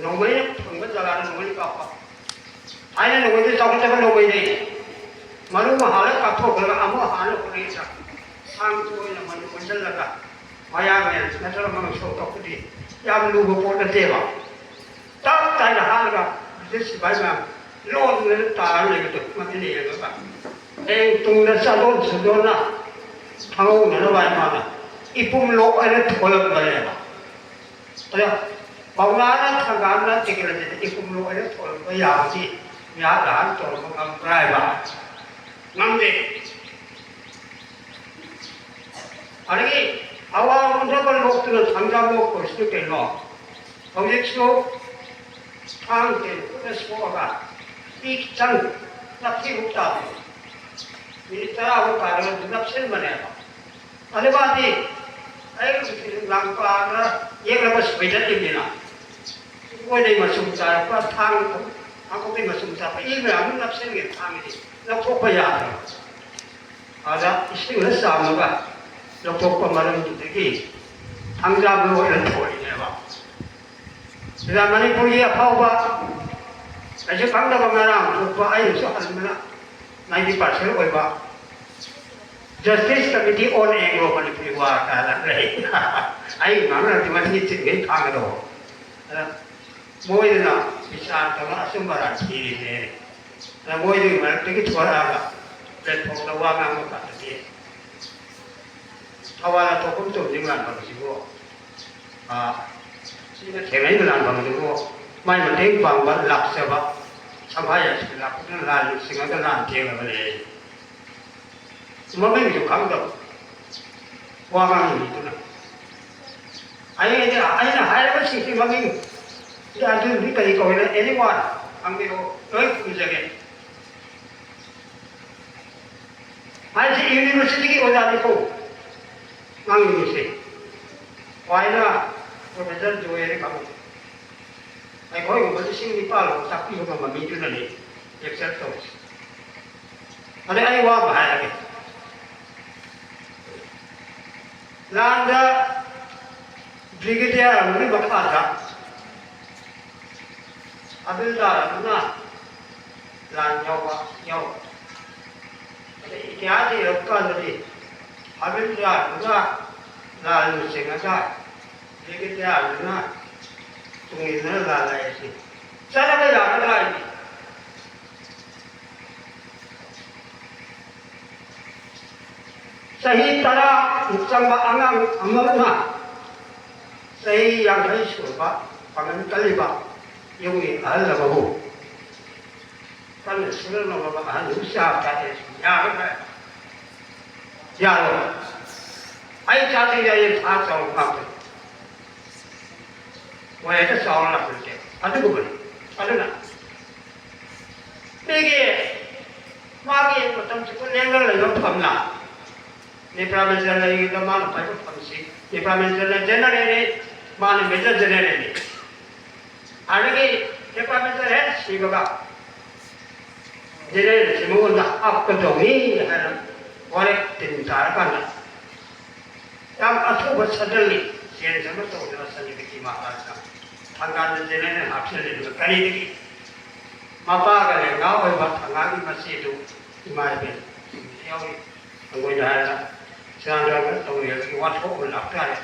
ꯅꯣꯡꯃꯩꯅ ꯐꯪꯕ ꯖꯒꯥꯗ ꯅꯣꯡꯃꯩ ꯀꯥꯞꯄ꯫ ꯊꯥꯏꯅ ꯅꯣꯡꯃꯩꯗꯤ ꯆꯥꯎꯈꯠꯇꯕ ꯅꯣꯡꯃꯩꯅꯤ꯫ ꯃꯔꯨ ꯑꯃ ꯍꯥꯜꯂꯒ ꯀꯥꯞꯊꯣꯛꯈ꯭ꯔꯒ ꯑꯃꯨꯛ ꯍꯥꯜꯂꯒ ꯍꯣꯠꯅꯩꯗ꯫ ꯊꯥꯡ ꯑꯣꯏꯅ ꯃꯗꯨ ꯑꯣꯟꯁꯤꯜꯂꯒ ꯃꯌꯥ ꯃꯌꯥ ꯅꯠꯇ꯭ꯔꯒ ꯃꯃꯤꯡ ꯁꯣꯛ ꯇꯧꯕꯗꯤ ꯌꯥꯝ ꯂꯨꯕ ꯄꯣꯠ ꯅꯠꯇꯦꯕ꯫ ꯇꯞ ꯇꯥꯏꯅ ꯍꯥꯠꯂꯒ ꯕ꯭ꯔꯤꯇꯤꯁ ꯁꯤꯐꯥꯏ ꯃꯌꯥꯝ ꯂꯣꯟꯗꯨꯅ ꯇꯥꯔ ꯂꯩꯕꯗꯣ ꯃꯃꯤꯠꯅ ꯌꯦꯡꯉꯒ ꯍꯌꯦꯡ ꯇꯨꯡꯗ ꯆꯥꯗꯣꯟ ꯁꯨꯗꯣꯟꯅ ꯈꯪꯍꯧꯅꯅꯕ ꯍꯥꯏꯅ ꯃꯥꯅ ꯏꯄꯨꯝ ꯂꯣꯛ ꯍꯥꯏꯅ ꯊꯣꯛꯂꯛꯄꯅꯦꯕ꯫ ꯑꯗ ꯄꯥꯎꯅꯥꯅ ꯊꯪꯒꯥꯝꯅ ꯇꯤꯀꯦꯠ ꯑꯁꯤꯗ ꯏꯄꯨꯝ ꯂꯣꯛ ꯍꯥꯏꯅ ꯊꯣꯛꯂꯛꯄ ꯌꯥꯕꯒꯤ ꯃꯤꯍꯥꯠ ꯂꯥꯟ ꯇꯧꯔꯝꯕ ꯉꯝꯕ꯭ꯔꯥ ꯍꯥꯏꯕ? ꯉꯝꯗꯦ꯫ ꯑꯗꯒꯤ ꯑꯋꯥꯡ ꯎꯟꯗ꯭ꯔꯕ ꯂꯣꯛꯇꯨꯅ ꯊꯥꯡꯖꯥ ꯂꯣꯛ ꯀꯧꯔꯤꯁꯤꯅ ꯀꯩꯅꯣ? ꯍꯧꯖꯤꯛꯁꯨ ꯊꯥꯡ ꯇꯦꯟ ꯈꯨꯠꯅ ꯁꯣꯛꯑꯒ ꯏ ꯈꯤꯇꯪ ꯅꯞꯊꯤꯕꯨꯛ ꯇꯥꯕ ꯃꯤꯅꯤꯠ ꯇꯔꯥꯃꯨꯛ ꯇꯥꯔꯒ ꯑꯗꯨꯝ ꯅꯞꯁꯤꯟꯕꯅꯦꯕ꯫ ꯑꯗꯨ ꯃꯥꯗꯤ ꯑꯩ ꯂꯥꯡꯄꯥꯛꯅ ꯌꯦꯛꯂꯒ ꯁꯣꯏꯗꯠꯂꯤꯕꯅꯤꯅ ꯃꯣꯏꯗꯩ ꯃꯆꯨꯝ ꯆꯥꯔꯛꯄ ꯊꯥꯡ ꯈꯥꯡꯄꯣꯛꯄꯩ ꯃꯆꯨꯝ ꯆꯥꯔꯛꯄ ꯏ ꯃꯌꯥꯝ ꯑꯃ ꯅꯞꯁꯤꯟꯒꯦ ꯊꯥꯡꯒꯤꯗꯤ ꯂꯧꯊꯣꯛꯄ ꯌꯥꯗ꯭ꯔꯕ꯫ ꯑꯗ ꯏꯁꯤꯡꯅ ꯆꯥꯝꯃꯒ ꯂꯧꯊꯣꯛꯄ ꯃꯔꯝꯗꯨꯗꯒꯤ ꯊꯥꯡꯖꯥ ꯃꯔꯨ ꯑꯣꯏꯅ ꯊꯣꯛꯏꯅꯦꯕ꯫ ꯁꯤꯗ ꯃꯅꯤꯄꯨꯔꯒꯤ ꯑꯐꯥꯎꯕ ꯀꯩꯁꯨ ꯈꯪꯗꯕ ꯉꯔꯥꯡ ꯊꯣꯛꯄ ꯑꯩꯅꯁꯨ ꯍꯟꯕꯅ ꯅꯥꯏꯟꯇꯤ ꯄꯥꯔꯁꯦꯟ ꯑꯣꯏꯕ Justice Committee on Anglo Manipuri War ꯀꯥꯏꯅ ꯂꯩ꯫ ꯑꯩ ꯉꯥꯡꯅꯔꯗꯤ ꯃꯁꯤꯒꯤ ꯆꯤꯡꯈꯩ ꯐꯥꯒꯗꯧꯕ꯫ ꯑꯗ ꯃꯣꯏꯗꯨꯅ ꯕꯤꯆꯥꯔ ꯇꯧꯔꯒ ꯑꯆꯨꯝꯕ ꯑꯔꯥꯟ ꯊꯤꯔꯤꯅꯦ꯫ ꯑꯗ ꯃꯣꯏꯗꯨꯒꯤ ꯃꯔꯛꯇꯒꯤ ꯊꯣꯔꯛꯑꯒ ꯄ꯭ꯂꯦꯠꯐꯣꯝꯗ ꯋꯥ ꯉꯥꯡꯕ ꯀꯥꯟꯗꯗꯤ ꯊꯧꯕꯥꯜ ꯊꯣꯛꯐꯝ ꯆꯨꯝꯗꯤ ꯂꯥꯟꯐꯝꯁꯤꯕꯨ, ꯑꯥ, ꯁꯤꯅ ꯊꯦꯡꯅꯩ ꯂꯥꯟꯐꯝꯁꯤꯕꯨ ꯃꯥꯏ ꯃꯇꯦꯡ ꯄꯥꯡꯕ ꯂꯥꯛꯆꯕ ꯁꯪꯐꯥꯏ ꯌꯥꯏꯁꯀꯤ ꯂꯥꯛꯄꯗꯨꯅ ꯂꯥꯟ ꯆꯤꯡꯉꯒ ꯂꯥꯟ ꯊꯦꯡꯅꯕꯅꯦ꯫ ꯃꯃꯤꯡꯁꯨ ꯈꯪꯗꯕ ꯋꯥ ꯉꯥꯡꯉꯤꯗꯨꯅ꯫ ꯑꯩ, ꯑꯩꯅ ꯍꯥꯏꯔꯤꯕꯁꯤꯡꯁꯤ ꯃꯃꯤꯡ ꯑꯗꯨꯗꯤ ꯀꯔꯤ ꯀꯧꯏꯅ? Anyone ꯍꯪꯕꯤꯔꯛꯑꯣ, ꯂꯣꯏ ꯈꯨꯝꯖꯒꯦ꯫ ꯃꯥꯏꯁꯤ ꯌꯨꯅꯤꯚꯔꯁꯤꯇꯤꯒꯤ ꯑꯣꯖꯥꯅꯤꯀꯣ꯫ ꯉꯥꯡꯅꯤꯡꯉꯤꯁꯦ꯫ ꯈ꯭ꯋꯥꯏꯅ ꯄ꯭ꯔꯣꯐꯦꯁꯔ ꯖꯣꯏ ꯍꯥꯏꯅ ꯈꯪꯉꯤ꯫ ꯑꯩꯈꯣꯏꯒꯨꯝꯕ ꯂꯤꯁꯤꯡ ꯅꯤꯄꯥꯜ ꯂꯣꯝ ꯇꯥꯛꯄꯤꯕ ꯉꯝꯕ ꯃꯤꯗꯨꯅꯅꯦ ꯂꯦꯛꯆꯔ ꯇꯧꯔꯤꯁꯦ꯫ ꯑꯗꯩ ꯑꯩ ꯋꯥ ꯑꯃ ꯍꯥꯏꯔꯒꯦ꯫ ꯂꯥꯟꯗ ꯕ꯭ꯔꯤꯒꯦꯗꯤꯌꯔ ꯑꯃꯒꯤ ꯃꯈꯥꯗ ꯍꯕꯤꯜꯗꯥꯔ ꯑꯗꯨꯅ ꯂꯥꯟ ꯌꯥꯎꯕ ꯌꯥꯎꯔꯛꯄ꯫ ꯑꯗꯩ ꯏꯇꯤꯍꯥꯁ ꯏꯔꯛꯄ ꯀꯥꯟꯗꯗꯤ ꯍꯕꯤꯜꯗꯥꯔꯗꯨꯅ ꯂꯥꯟ ꯂꯨꯆꯤꯡꯉꯒ ꯕ꯭ꯔꯤꯒꯦꯗꯤꯌꯔꯗꯨꯅ ꯇꯨꯡ ꯏꯟꯗꯨꯅ ꯂꯥꯜꯂꯛꯑꯦ ꯁꯤ꯫ ꯆꯠꯂꯒ ꯌꯥꯒꯗ꯭ꯔꯥ ꯍꯥꯏꯗꯤ? ꯆꯍꯤ ꯇꯔꯥꯃꯨꯛ ꯆꯪꯕ ꯑꯉꯥꯡ ꯑꯃꯅ ꯆꯍꯤ ꯌꯥꯡꯈꯩ ꯁꯨꯔꯕ ꯄꯥꯡꯒꯜ ꯀꯜꯂꯤꯕ ꯌꯨꯝꯒꯤ ꯑꯍꯜ ꯑꯃꯕꯨ ꯀꯟꯅ ꯁꯨꯔ ꯅꯣꯝꯃꯕ ꯑꯍꯜꯗꯨ ꯆꯥ ꯊꯛꯑꯦ ꯁꯤ ꯌꯥꯒꯗ꯭ꯔꯥ? ꯌꯥꯔꯣꯏ꯫ ꯑꯩ ꯆꯥꯗ꯭ꯔꯤꯉꯩ ꯑꯩ ꯊꯥ ꯆꯥꯎꯔ ꯉꯥꯛꯇꯅꯤ꯫ ꯃꯣꯏ ꯍꯦꯛꯇ ꯆꯥꯎꯔ ꯂꯥꯛꯄ ꯅꯠꯇꯦ꯫ ꯑꯗꯨꯒꯨꯝꯕꯅꯤ꯫ ꯑꯗꯨꯅ ꯃꯤꯒꯤ ꯃꯥꯒꯤ ꯃꯇꯝ ꯆꯨꯞꯄ ꯂꯦꯡꯗꯅ ꯂꯩꯕ ꯐꯝꯅ ꯅꯤꯄ꯭ꯔꯥꯃꯦꯟꯁꯟ ꯂꯩꯔꯤꯉꯩꯗ ꯃꯥꯅ ꯄꯥꯏꯕ ꯐꯝꯁꯤ ꯅꯤꯄ꯭ꯔꯥꯃꯦꯟꯁꯟꯅ ꯖꯦꯅꯔꯦꯜꯅꯤ, ꯃꯥꯅ ꯃꯦꯖꯔ ꯖꯦꯅꯔꯦꯜꯅꯤ꯫ ꯑꯗꯒꯤ ꯅꯤꯄ꯭ꯔꯥꯃꯦꯟꯁꯟ ꯍꯦꯛ ꯁꯤꯕꯒ ꯖꯦꯅꯔꯦꯜꯁꯤ ꯃꯉꯣꯟꯗ ꯍꯥꯞꯀꯗꯧꯅꯤ ꯍꯥꯏꯅ ꯋꯥꯔꯦꯞ ꯇꯤꯟ ꯇꯥꯔꯀꯥꯟꯗ ꯌꯥꯝ ꯑꯊꯨꯕ ꯁꯗꯟꯂꯤ ꯆꯦꯟꯖ ꯑꯃ ꯇꯧꯗꯅ ꯁꯅꯤꯄꯇꯤ ꯃꯍꯥꯔꯥꯖꯅ ꯊꯪꯒꯥꯜꯗ ꯖꯦꯅꯔꯦꯜ ꯍꯥꯞꯆꯤꯜꯂꯤꯗꯨꯅ ꯀꯔꯤꯗꯒꯤ ꯃꯄꯥꯒ ꯂꯦꯡꯒꯥ ꯑꯣꯏꯕ ꯊꯪꯒꯥꯜꯒꯤ ꯃꯆꯦꯗꯨ ꯏꯃꯥ ꯏꯕꯦꯟ ꯌꯥꯎꯔꯤ꯫ ꯑꯩꯈꯣꯏꯅ ꯍꯥꯏꯔꯒ ꯆꯨꯔꯥꯟꯗ꯭ꯔꯒ ꯇꯧꯔꯤꯕꯒꯤ ꯋꯥꯊꯣꯛ ꯑꯃ ꯂꯥꯛꯇꯥꯔꯦ꯫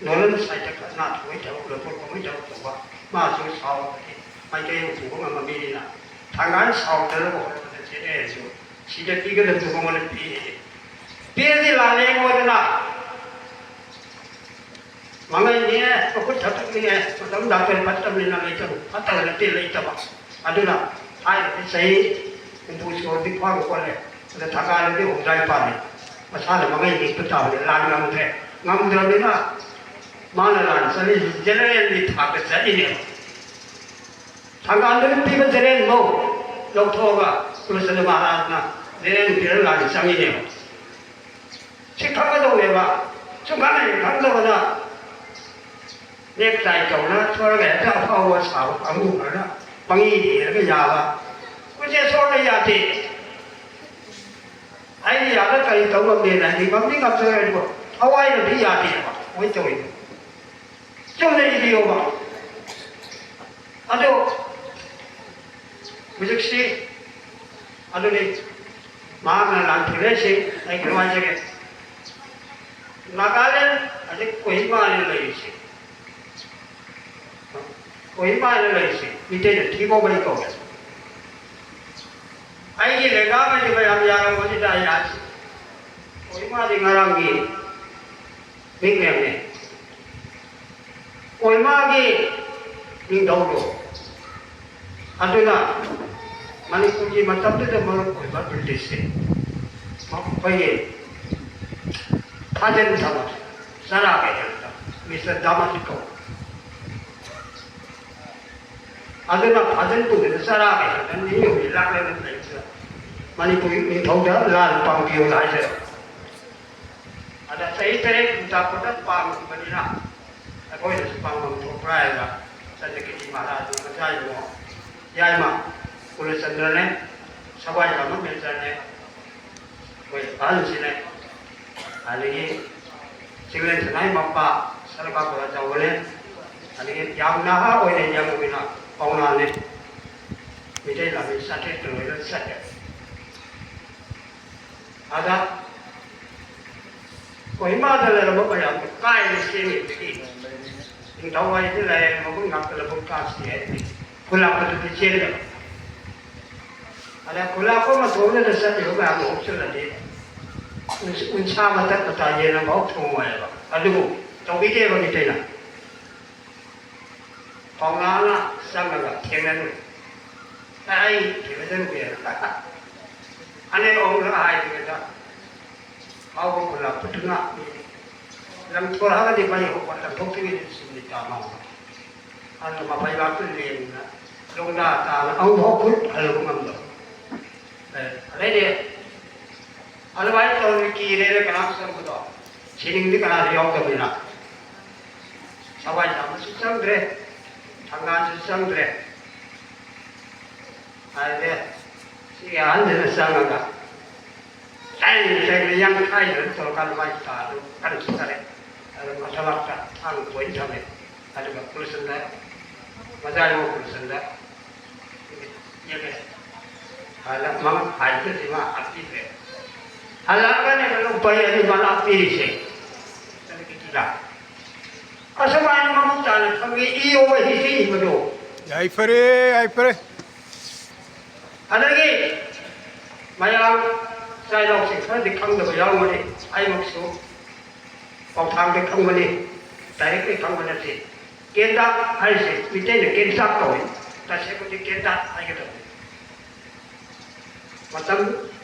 ꯅꯣꯂꯟ ꯁꯥꯏꯠꯇ ꯈꯠꯅ ꯊꯣꯛꯏ ꯊꯕꯛ ꯂꯣꯏꯊꯣꯛ ꯈꯣꯠꯄꯒꯤ ꯊꯕꯛ ꯇꯧꯕ ꯃꯥꯁꯨ ꯁꯥꯎꯔꯒꯗꯤ ꯃꯥꯏꯀꯩ ꯑꯃ ꯄꯨꯕ ꯉꯝꯕ ꯃꯤꯅꯤꯅ ꯊꯪꯒꯥꯜ ꯁꯥꯎꯗꯅꯕ ꯍꯣꯠꯅꯕꯗ ꯆꯦꯟꯅꯔꯁꯨ ꯁꯤꯗ ꯄꯤꯒꯗꯕꯗꯨ ꯃꯉꯣꯟꯗ ꯄꯤꯔꯦ꯫ ꯄꯤꯔꯗꯤ ꯂꯥꯜꯂꯦ ꯃꯣꯏꯗꯅ ꯃꯉꯩꯅꯦ ꯃꯈꯨꯠ ꯊꯛꯇꯛꯅꯤꯅꯦ ꯃꯇꯝ ꯗꯥꯛꯇꯔ ꯐꯠꯇꯕꯅꯤꯅ ꯂꯩꯇꯕ ꯐꯠꯇꯕ ꯅꯠꯇꯦ ꯂꯩꯇꯕ꯫ ꯑꯗꯨꯅ ꯍꯥꯏꯔꯤꯕ ꯆꯍꯤ ꯍꯨꯝꯐꯨ ꯁꯨꯔꯗꯤ ꯐꯥꯕ ꯈꯣꯠꯂꯦ꯫ ꯑꯗ ꯊꯪꯒꯥꯜꯗꯗꯤ ꯍꯨꯝꯗ꯭ꯔꯥ ꯄꯥꯜꯂꯦ꯫ ꯃꯁꯥꯅ ꯃꯉꯩ ꯅꯦꯛꯄ ꯇꯥꯕꯅꯤ꯫ ꯂꯥꯟ ꯉꯝꯗ꯭ꯔꯦ꯫ ꯉꯝꯗ꯭ꯔꯕꯅꯤꯅ ꯃꯥꯅ ꯂꯥꯟ ꯆꯠꯂꯤꯁꯤ ꯖꯦꯅꯔꯦꯜꯒꯤ ꯊꯥꯛꯇ ꯆꯠꯂꯤꯅꯦꯕ꯫ ꯊꯪꯒꯥꯜꯗꯨꯅ ꯄꯤꯕ ꯖꯦꯅꯔꯦꯜ ꯃꯧ ꯂꯧꯊꯣꯛꯑꯒ ꯀ꯭ꯔꯤꯁꯅ ꯃꯍꯥꯔꯥꯖꯅ ꯖꯦꯅꯔꯦꯜ ꯄꯤꯔꯒ ꯂꯥꯟ ꯆꯪꯉꯤꯅꯦꯕ꯫ ꯁꯤ ꯈꯪꯒꯗꯧꯅꯦꯕ꯫ ꯀꯥꯟꯅꯩ ꯈꯪꯗꯕꯗ ꯅꯦꯛ ꯇꯥꯏ ꯇꯧꯅ ꯁꯣꯔꯒ ꯍꯦꯛꯇ ꯑꯐꯥꯎꯕ ꯁꯥꯕ ꯀꯥꯡꯕꯨ ꯈꯔꯅ ꯄꯪꯏ ꯏꯔꯒ ꯌꯥꯕ꯫ ꯑꯩꯈꯣꯏꯁꯦ ꯁꯣꯔꯅ ꯌꯥꯗꯦ꯫ ꯑꯩꯅ ꯌꯥꯗ ꯀꯔꯤ ꯇꯧ ꯉꯝꯗꯦꯅ ꯍꯥꯏꯗꯤ ꯉꯝꯗꯤ ꯉꯝꯖꯔꯣꯏ, ꯑꯗꯨꯕꯨ ꯊꯋꯥꯏꯅꯗꯤ ꯌꯥꯗꯦꯕ ꯃꯣꯏ ꯇꯧꯔꯤꯗꯣ꯫ ꯆꯨꯝꯅ ꯏꯕꯤꯌꯣꯕ꯫ ꯑꯗꯣ ꯍꯧꯖꯤꯛꯁꯤ ꯑꯗꯨꯅꯤ ꯃꯍꯥꯛꯅ ꯂꯥꯟꯊꯦꯡꯅꯔꯤꯁꯤ꯫ ꯑꯩ ꯀꯩꯅꯣ ꯍꯥꯏꯖꯒꯦ, ꯅꯥꯒꯥꯂꯦꯟ ꯍꯧꯖꯤꯛ ꯀꯣꯍꯤꯃꯥꯅ ꯂꯩꯔꯤꯁꯦ, ꯀꯣꯍꯤꯃꯥꯅ ꯂꯩꯔꯤꯁꯦ ꯃꯤꯇꯩꯅ ꯊꯤꯒꯣꯕꯩ ꯀꯧꯋꯦ꯫ ꯑꯩꯒꯤ ꯂꯩꯉꯥꯛ ꯑꯁꯤ ꯃꯌꯥꯝ ꯌꯥꯔꯝꯒꯅꯤꯗ ꯑꯩ ꯍꯥꯏꯁꯤ꯫ ꯀꯣꯍꯤꯃꯥꯗꯤ ꯉꯔꯥꯡꯒꯤ ꯃꯤꯡꯅꯦꯝꯅꯦ꯫ ꯀꯣꯍꯤꯃꯥꯒꯤ ꯅꯤꯡꯊꯧꯗꯣ ꯑꯗꯨꯅ ꯃꯅꯤꯄꯨꯔꯒꯤ ꯃꯇꯝꯗꯨꯗ ꯃꯔꯨꯞ ꯑꯣꯏꯕ ꯕ꯭ꯔꯤꯇꯤꯁꯁꯦ ꯃꯈꯣꯏꯒꯤ ꯊꯥꯖꯤꯟ ꯊꯝꯃ ꯆꯔꯥ ꯀꯩꯊꯦꯜꯗ ꯃꯤꯁꯇꯔ ꯗꯥꯃꯁꯤ ꯀꯧꯕ꯫ ꯑꯗꯨꯅ ꯐꯥꯖꯤꯟ ꯄꯨꯗꯨꯅ ꯆꯔꯥ ꯀꯩꯊꯦꯜꯗ ꯅꯤꯅꯤ ꯍꯨꯝꯅꯤ ꯂꯥꯛꯂꯒ ꯂꯩꯕꯗ ꯃꯅꯤꯄꯨꯔꯒꯤ ꯅꯤꯡꯊꯧꯗ ꯂꯥꯟ ꯄꯥꯡꯕꯤꯌꯨꯅ ꯍꯥꯏꯖꯔꯦ꯫ ꯑꯗ ꯆꯍꯤ ꯇꯔꯦꯠ ꯀꯨꯟꯇꯥꯛꯄꯗ ꯄꯥꯡꯈꯤꯕꯅꯤꯅ ꯑꯩꯈꯣꯏꯅꯁꯨ ꯄꯥꯡꯐꯝ ꯊꯣꯛꯄ꯭ꯔꯥ ꯍꯥꯏꯅ ꯆꯟꯗ꯭ꯔꯀꯤꯇꯤ ꯃꯍꯥꯔꯥꯖ ꯃꯆꯥ ꯏꯕꯨꯡꯉꯣ ꯌꯥꯏꯃ ꯀꯨꯂꯆꯟꯗ꯭ꯔꯅꯦ, ꯁꯋꯥꯏ ꯂꯥꯃ ꯃꯦꯖꯔꯅꯦ, ꯑꯩꯈꯣꯏ ꯑꯍꯜꯁꯤꯅꯦ, ꯑꯗꯒꯤ ꯆꯤꯡꯂꯦꯟ ꯁꯅꯥꯏ ꯃꯄꯥ ꯁꯔꯀꯥꯔ ꯀꯣꯂꯦꯖ ꯇꯧꯕꯅꯦ, ꯑꯗꯒꯤ ꯌꯥꯝ ꯅꯍꯥ ꯑꯣꯏꯅ ꯌꯥꯝ ꯑꯣꯏꯅ ꯄꯥꯎꯅꯥꯅꯦ, ꯃꯤꯇꯩ ꯂꯥꯟꯃꯤ ꯆꯥꯇ꯭ꯔꯦꯠꯇ ꯂꯣꯏꯅ ꯆꯠꯂꯦ꯫ ꯑꯗ ꯀꯣꯍꯤꯃꯥꯗ ꯂꯩꯔꯝꯕ ꯃꯌꯥꯝꯗꯣ ꯀꯥꯏꯗ ꯆꯦꯟꯈꯤꯕꯗꯒꯤ ꯅꯤꯡꯊꯧ ꯍꯥꯏꯁꯤ ꯂꯩꯔꯦ ꯃꯒꯨꯟ ꯉꯥꯛꯇ ꯂꯧꯕꯨꯛ ꯀꯥꯁꯤ ꯍꯥꯏꯗꯤ ꯈꯨꯜꯂꯛꯄꯗꯨꯗꯤ ꯆꯦꯟꯗꯕ꯫ ꯑꯗ ꯈꯨꯜꯂꯛꯄ ꯃꯇꯣꯝꯗꯨꯗ ꯆꯠꯂꯤꯕ ꯃꯌꯥꯝꯗꯣ ꯍꯨꯞꯆꯤꯜꯂꯗꯤ ꯎꯟ-, ꯎꯟꯁꯥ ꯃꯇꯠ ꯃꯇꯥ ꯌꯦꯟ ꯑꯃꯐꯥꯎ ꯊꯣꯡꯉꯣꯏꯕ꯫ ꯑꯗꯨꯕꯨ ꯇꯧꯕꯤꯗꯦꯕ ꯃꯤꯇꯩꯅ꯫ ꯄꯥꯎꯅꯥꯅ ꯆꯪꯉꯒ ꯊꯦꯡꯅꯔꯨꯏ꯫ ꯑꯩ ꯊꯦꯡꯅꯖꯔꯨꯒꯦ꯫ ꯑꯅꯤꯔꯛ ꯑꯍꯨꯝꯂꯛ ꯍꯥꯏꯔꯤꯉꯩꯗ ꯐꯥꯎꯕ ꯈꯨꯜꯂꯛꯄꯗꯨꯅ ꯂꯪꯊꯣꯔꯛꯑꯒꯗꯤ ꯃꯩ ꯍꯧꯕ ꯂꯪꯊꯣꯛꯇ꯭ꯔꯤꯉꯩꯗ ꯆꯤꯡꯗ ꯇꯥ ꯃꯥꯡꯕ꯫ ꯑꯗꯨꯅ ꯃꯄꯩꯕꯥꯛꯇꯨ ꯂꯦꯡꯗꯅ ꯂꯣꯡꯗꯥ ꯇꯥꯅ ꯑꯃꯨꯛꯐꯥꯎ ꯈꯨꯠ ꯍꯜꯂꯨꯕ ꯉꯝꯗꯕ꯫ ꯑꯦ, ꯑꯗꯩꯗꯤ ꯑꯗꯨꯃꯥꯏꯅ ꯇꯧꯔꯗꯤ ꯀꯤꯔꯦꯅ ꯀꯅꯥꯝ ꯆꯪꯕꯗꯣ꯫ ꯁꯤꯅꯤꯡꯗꯤ ꯀꯅꯥꯁꯨ ꯌꯥꯎꯗꯕꯅꯤꯅ ꯊꯋꯥꯏ ꯌꯥꯝꯕꯁꯨ ꯆꯪꯗ꯭ꯔꯦ, ꯊꯪꯒꯥꯟꯁꯨ ꯆꯪꯗ꯭ꯔꯦ꯫ ꯍꯥꯏꯔꯦ, ꯁꯤꯒꯤ ꯑꯍꯟꯁꯤꯅ ꯆꯪꯉꯒ ꯆꯩ ꯆꯩꯅ ꯌꯥꯡꯈꯥꯏꯗꯅ ꯇꯧꯔꯀꯥꯟꯗ ꯃꯥꯏ ꯀꯥꯗꯨ ꯀꯟꯅ ꯆꯠꯊꯔꯦ꯫ ꯑꯗꯨ ꯃꯊꯕꯥꯛꯇ ꯊꯥꯡ ꯀꯣꯏꯅ ꯊꯝꯃꯦ꯫ ꯑꯗꯨꯒ ꯄꯨꯂꯤꯁꯅ ꯃꯖꯥ ꯌꯥꯎꯕ ꯄꯨꯂꯤꯁꯅ ꯌꯦꯡꯉꯦ꯫ ꯍꯥꯏꯅ ꯃꯉꯛ ꯍꯥꯏꯕꯗꯨꯗꯤ ꯃꯥ ꯍꯥꯞꯄꯤꯗ꯭ꯔꯦ꯫ ꯍꯜꯂꯛꯑꯒꯅꯦ ꯂꯨꯄꯥ ꯑꯅꯤ ꯃꯅꯥ ꯄꯤꯔꯤꯁꯦ꯫ ꯑꯗꯨꯒꯤꯗꯨꯗ ꯑꯁꯨꯃꯥꯏꯅ ꯃꯃꯨꯠ ꯇꯥꯅ ꯈꯪꯉꯤ ꯏꯌꯣ ꯍꯤꯁꯦ ꯏꯕꯗꯣ꯫ ꯌꯥꯏꯐꯔꯦ, ꯌꯥꯏꯐꯔꯦ꯫ ꯑꯗꯒꯤ ꯃꯌꯥꯝ ꯆꯥꯏꯅꯥꯎꯁꯤꯡ ꯈꯔꯗꯤ ꯈꯪꯗꯕ ꯌꯥꯎꯔꯝꯒꯅꯤ꯫ ꯑꯩꯃꯛꯁꯨ ꯄꯥꯎꯊꯥꯡꯗ ꯈꯪꯕꯅꯤ, ꯗꯥꯏꯔꯦꯛꯂꯤ ꯈꯪꯕ ꯅꯠꯇꯦ꯫ ꯀꯦꯟꯗꯥꯛ ꯍꯥꯏꯔꯤꯁꯦ ꯃꯤꯇꯩꯅ ꯀꯦꯟꯆꯥꯛ ꯀꯧꯏ, ꯇꯁꯦꯡꯕꯗꯤ ꯀꯦꯟꯗꯥꯛ ꯍꯥꯏꯒꯗꯕꯅꯤ꯫ ꯃꯇꯝ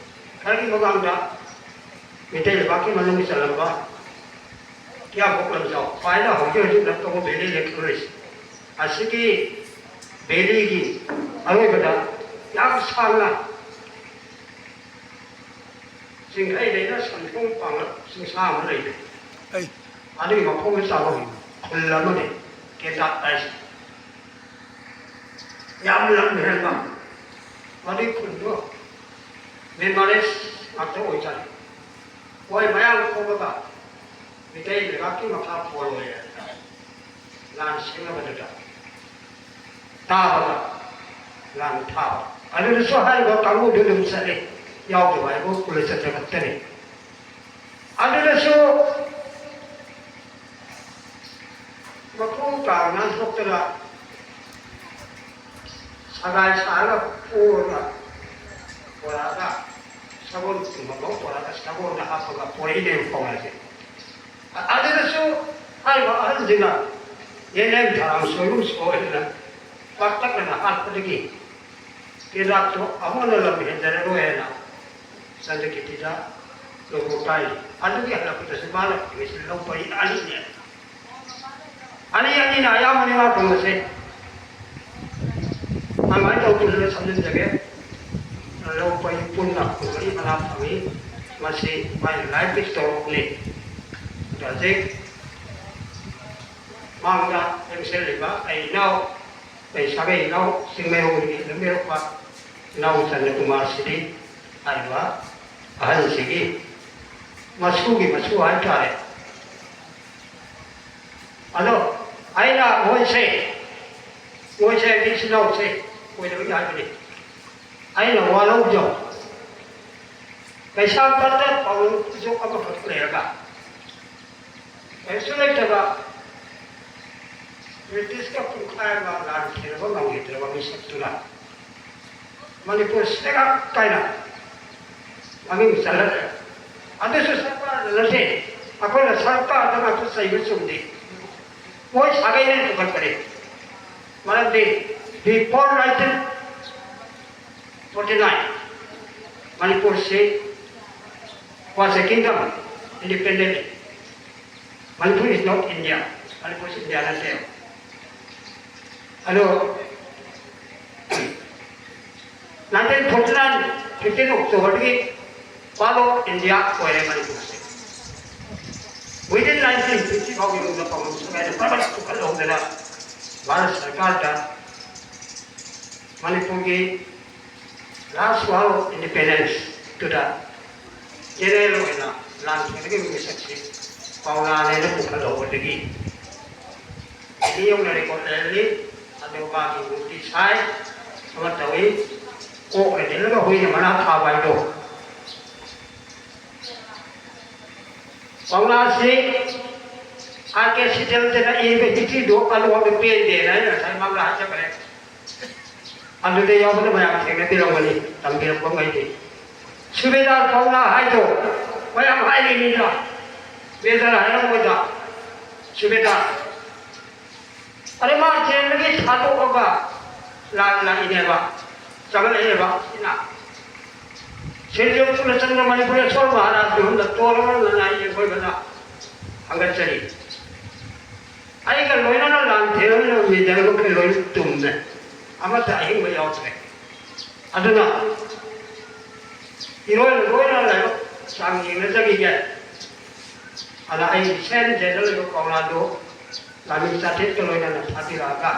ꯈꯔꯒꯤ ꯃꯃꯥꯡꯗ ꯃꯤꯇꯩ ꯂꯩꯕꯥꯛꯀꯤ ꯃꯅꯨꯡꯗ ꯆꯜꯂꯝꯕ ꯀꯤꯌꯥꯝꯕꯨꯛ ꯂꯝꯖꯥꯎ, ꯈ꯭ꯋꯥꯏꯅ ꯍꯧꯖꯤꯛ ꯍꯧꯖꯤꯛ ꯅꯠꯇꯧꯕ ꯚꯦꯂꯤ ꯂꯦꯛ ꯇꯨꯔꯤꯁ ꯑꯁꯤꯒꯤ ꯚꯦꯂꯤꯒꯤ ꯑꯔꯣꯏꯕꯗ ꯌꯥꯝ ꯁꯥꯡꯅ ꯆꯤꯡꯈꯩꯗꯩꯅ ꯁꯟꯊꯣꯡ ꯄꯥꯡꯂꯞ ꯆꯤꯡꯁꯥ ꯑꯃ ꯂꯩꯔꯦ꯫ ꯑꯩ ꯑꯗꯨꯒꯤ ꯃꯈꯣꯡꯗ ꯆꯥꯎꯕ ꯈꯨꯜ ꯑꯃꯅꯤ ꯀꯦꯟꯗꯥꯛ ꯍꯥꯏꯁꯦ꯫ ꯌꯥꯝ ꯂꯝ ꯍꯦꯟꯕ ꯃꯗꯨꯒꯤ ꯈꯨꯜꯗꯣ ꯃꯦꯃꯥꯔꯤꯁ ꯉꯥꯛꯇ ꯑꯣꯏꯖꯔꯦ꯫ ꯃꯣꯏ ꯃꯌꯥꯝ ꯈꯣꯝꯃꯒ ꯃꯤꯇꯩ ꯂꯩꯕꯥꯛꯀꯤ ꯃꯈꯥ ꯄꯣꯜꯂꯣꯏ ꯍꯥꯏꯅ ꯂꯥꯟ ꯁꯤꯟꯅꯕꯗꯨꯗ ꯇꯥꯕꯗ ꯂꯥꯟ ꯊꯥꯕ ꯑꯗꯨꯗꯁꯨ ꯍꯥꯏꯔꯤꯕ ꯀꯥꯡꯕꯨꯗꯨ ꯑꯗꯨꯝ ꯆꯠꯂꯤ꯫ ꯌꯥꯎꯗꯕ ꯍꯥꯏꯕꯨ ꯄꯨꯂꯤꯁ ꯆꯠꯄ ꯈꯛꯇꯅꯤ꯫ ꯑꯗꯨꯗꯁꯨ ꯃꯈꯣꯡ ꯇꯥ ꯅꯥꯟꯊꯣꯛꯇꯅ ꯁꯒꯥꯏ ꯁꯥꯔꯒ ꯄꯣꯔꯒ ꯄꯣꯔꯛꯑꯒ ꯁꯒꯣꯜ ꯇꯨꯝꯐꯝꯐꯥꯎ ꯄꯣꯔꯛꯑꯒ ꯁꯒꯣꯜꯗ ꯍꯥꯞꯄꯒ ꯄꯣꯔꯛꯏꯅꯦꯕ ꯄꯥꯎꯅꯥꯁꯦ꯫ ꯑ-, ꯑꯗꯨꯗꯁꯨ ꯍꯥꯏꯔꯤꯕ ꯑꯍꯜꯁꯤꯡꯅ ꯌꯦꯅꯦꯝ ꯊꯔꯥꯡ ꯁꯣꯏꯕꯨꯝ ꯁꯣꯏꯗꯅ ꯄꯥꯛꯇꯛꯅꯅ ꯍꯥꯠꯄꯗꯒꯤ ꯀꯦꯟꯗꯥꯛꯇꯣ ꯑꯃꯨꯛ ꯍꯟꯅ ꯂꯝ ꯍꯦꯟꯖꯔꯔꯣꯏ ꯍꯥꯏꯅ ꯆꯟꯗ꯭ꯔꯀꯤꯔꯇꯤꯗ ꯂꯧꯊꯣꯛ ꯇꯥꯏ꯫ ꯑꯗꯨꯒꯤ ꯍꯜꯂꯛꯄꯗꯁꯨ ꯃꯥꯅ ꯐꯪꯉꯤꯁꯤ ꯂꯧ ꯄꯔꯤ ꯑꯅꯤꯅꯦ꯫ ꯑꯅꯤ ꯑꯅꯤꯅ ꯑꯌꯥꯝꯕꯅꯤ ꯃꯥ ꯐꯪꯕꯁꯦ꯫ ꯑꯗꯨꯃꯥꯏꯅ ꯇꯧꯗꯅ ꯁꯝꯖꯤꯟꯖꯒꯦ꯫ ꯂꯧ ꯄꯔꯤ ꯄꯨꯟꯅ ꯀꯨꯟꯃꯔꯤ ꯃꯉꯥ ꯐꯪꯉꯤ꯫ ꯃꯁꯤ ꯃꯥꯒꯤ ꯂꯥꯏꯐꯀꯤ ꯇꯣꯂꯣꯞꯅꯤ꯫ ꯍꯧꯖꯤꯛ ꯃꯥꯡꯗ ꯂꯦꯡꯁꯤꯜꯂꯤꯕ ꯑꯩ ꯏꯅꯥꯎ, ꯑꯩ ꯁꯥꯒꯩ ꯏꯅꯥꯎ, ꯆꯤꯡꯃꯩꯔꯣꯡꯗꯒꯤ ꯂꯝꯕꯤꯔꯛꯄ ꯏꯅꯥꯎ ꯆꯟꯗ꯭ꯔꯀꯨꯃꯥꯔ ꯁꯤꯗꯤ ꯍꯥꯏꯔꯤꯕ ꯑꯍꯜꯁꯤꯒꯤ ꯃꯁꯨꯒꯤ ꯃꯁꯨ ꯍꯥꯏꯇꯥꯔꯦ꯫ ꯑꯗꯣ ꯑꯩꯅ ꯃꯣꯏꯁꯦ, ꯃꯣꯏꯁꯦ ꯍꯥꯏꯗꯤ ꯏꯆꯤꯜ ꯏꯅꯥꯎꯁꯦ ꯑꯣꯏꯗꯕꯒꯤ ꯍꯥꯏꯕꯅꯤ꯫ ꯑꯩꯅ ꯋꯥ ꯂꯧꯖꯧ꯫ ꯀꯩꯁꯥꯝꯄꯥꯠꯇ ꯄꯥꯎꯔꯧ ꯐꯤꯖꯣꯛ ꯑꯃꯈꯛ ꯂꯩꯔꯒ ꯀꯔꯤꯁꯨ ꯂꯩꯇꯕ ꯕ꯭ꯔꯤꯇꯤꯁꯀ ꯄꯨꯡꯈꯥꯏ ꯑꯃ ꯂꯥꯟ ꯊꯦꯡꯅꯕ ꯉꯝꯈꯤꯗ꯭ꯔꯕ ꯃꯤꯁꯛꯇꯨꯅ ꯃꯅꯤꯄꯨꯔ ꯁꯦꯒꯥꯛ ꯀꯥꯏꯅ ꯃꯃꯤꯡ ꯆꯜꯍꯜꯂꯦ꯫ ꯑꯗꯨꯁꯨ ꯁꯔꯀꯥꯔꯗ ꯅꯠꯇꯦ, ꯑꯩꯈꯣꯏꯅ ꯁꯔꯀꯥꯔꯗ ꯉꯥꯛꯇ ꯆꯩꯕ ꯆꯨꯝꯗꯦ꯫ ꯃꯣꯏ ꯁꯥꯒꯩꯅ ꯄꯨꯈꯠꯄꯅꯦ꯫ ꯃꯔꯝꯗꯤ before nineteen forty nine, Manipur state was a kingdom, independent. Manipur is not India. Manipur is India ꯅꯠꯇꯦ꯫ ꯑꯗꯣ nineteen forty nine, fifteen Octoberꯗꯒꯤ part of India ꯑꯣꯏꯔꯦ ꯃꯅꯤꯄꯨꯔꯁꯦ꯫ Within nineteen fifty ꯐꯥꯎꯒꯤ ꯃꯅꯨꯡꯗ ꯄꯥꯎꯔꯧ ꯁꯉꯥꯏꯗ ꯄ꯭ꯔꯕꯠ ꯄꯨꯈꯠꯍꯧꯗꯅ ꯚꯥꯔꯠ ꯁꯔꯀꯥꯔꯗ ꯃꯅꯤꯄꯨꯔꯒꯤ last war of independence ꯇꯨꯗ general ꯑꯣꯏꯅ ꯂꯥꯟ ꯊꯦꯡꯅꯈꯤꯕ ꯃꯤꯁꯛꯁꯤ ꯄꯥꯎꯅꯥꯅꯦꯅ ꯄꯨꯈꯠꯍꯧꯕꯗꯒꯤ ꯍꯧꯖꯤꯛ ꯌꯧꯅ record ꯂꯩꯔꯝꯃꯤ꯫ ꯑꯗꯨ ꯃꯥꯒꯤ ꯃꯨꯔꯇꯤ ꯁꯥꯏ ꯑꯃ ꯇꯧꯏ꯫ ꯑꯣꯛꯅ ꯅꯤꯜꯂꯒ ꯍꯨꯏꯅ ꯃꯅꯥ ꯊꯥꯕ ꯍꯥꯏꯗꯣ꯫ ꯄꯥꯎꯅꯥꯁꯤ ꯑꯥꯔ ꯀꯦ ꯁꯤꯇꯦꯜꯗꯅ ꯏꯕ ꯍꯤꯁꯇ꯭ꯔꯤꯗꯣ ꯑꯂꯣꯟꯕ ꯄꯦꯟꯗꯦꯅ ꯑꯩꯅ ꯉꯁꯥꯏ ꯃꯥꯡꯗ ꯍꯥꯏꯖꯈ꯭ꯔꯦ꯫ ꯑꯗꯨꯗ ꯌꯥꯎꯕꯗ ꯃꯌꯥꯝ ꯊꯦꯡꯅꯕꯤꯔꯝꯒꯅꯤ, ꯇꯝꯕꯤꯔꯛꯄ ꯉꯩꯗꯤ꯫ ꯁꯨꯕꯦꯗꯥꯔ ꯄꯥꯎꯅꯥ ꯍꯥꯏꯗꯣ ꯃꯌꯥꯝ ꯍꯥꯏꯔꯤꯅꯤꯗ, ꯃꯦꯖꯔ ꯍꯥꯏꯔꯝꯃꯣꯏꯗ, ꯁꯨꯕꯦꯗꯥꯔ꯫ ꯑꯗꯩ ꯃꯥ ꯖꯦꯜꯗꯒꯤ ꯊꯥꯗꯣꯛꯑꯒ ꯂꯥꯟ ꯂꯥꯛꯏꯅꯦꯕ, ꯆꯪꯂꯛꯏꯅꯦꯕ ꯁꯤꯅ꯫ ꯁ꯭ꯔꯤ ꯖꯣꯏ ꯄꯨꯔꯅꯆꯟꯗ꯭ꯔ ꯃꯅꯤꯄꯨꯔꯦꯁꯣꯔ ꯃꯍꯥꯔꯥꯖꯀꯤ ꯍꯨꯝꯗ ꯇꯣꯜꯂꯒ ꯂꯅꯥꯏ ꯑꯩꯈꯣꯏꯕꯗ ꯍꯪꯒꯠꯆꯔꯤ꯫ ꯑꯩꯒ ꯂꯣꯏꯅꯅ ꯂꯥꯟ ꯊꯦꯡꯅꯃꯤꯟꯅꯕ ꯃꯦꯖꯔ ꯃꯈꯩ ꯂꯣꯏꯅ ꯇꯨꯝꯃꯦ, ꯑꯃꯠꯇ ꯑꯍꯤꯡꯕ ꯌꯥꯎꯗ꯭ꯔꯦ꯫ ꯑꯗꯨꯅ ꯏꯔꯣꯏꯅ ꯂꯣꯏꯅ ꯂꯥꯏꯕꯛ ꯆꯥꯡ ꯌꯦꯡꯅꯖꯈꯤꯒꯦ꯫ ꯑꯗ ꯑꯩ ꯁꯦꯟ ꯖꯦꯅꯔꯦꯜ ꯑꯣꯏꯕ ꯄꯥꯎꯅꯥꯗꯨ ꯂꯥꯟꯃꯤ ꯆꯥꯇ꯭ꯔꯦꯠꯀ ꯂꯣꯏꯅꯅ ꯊꯥꯕꯤꯔꯛꯑꯒ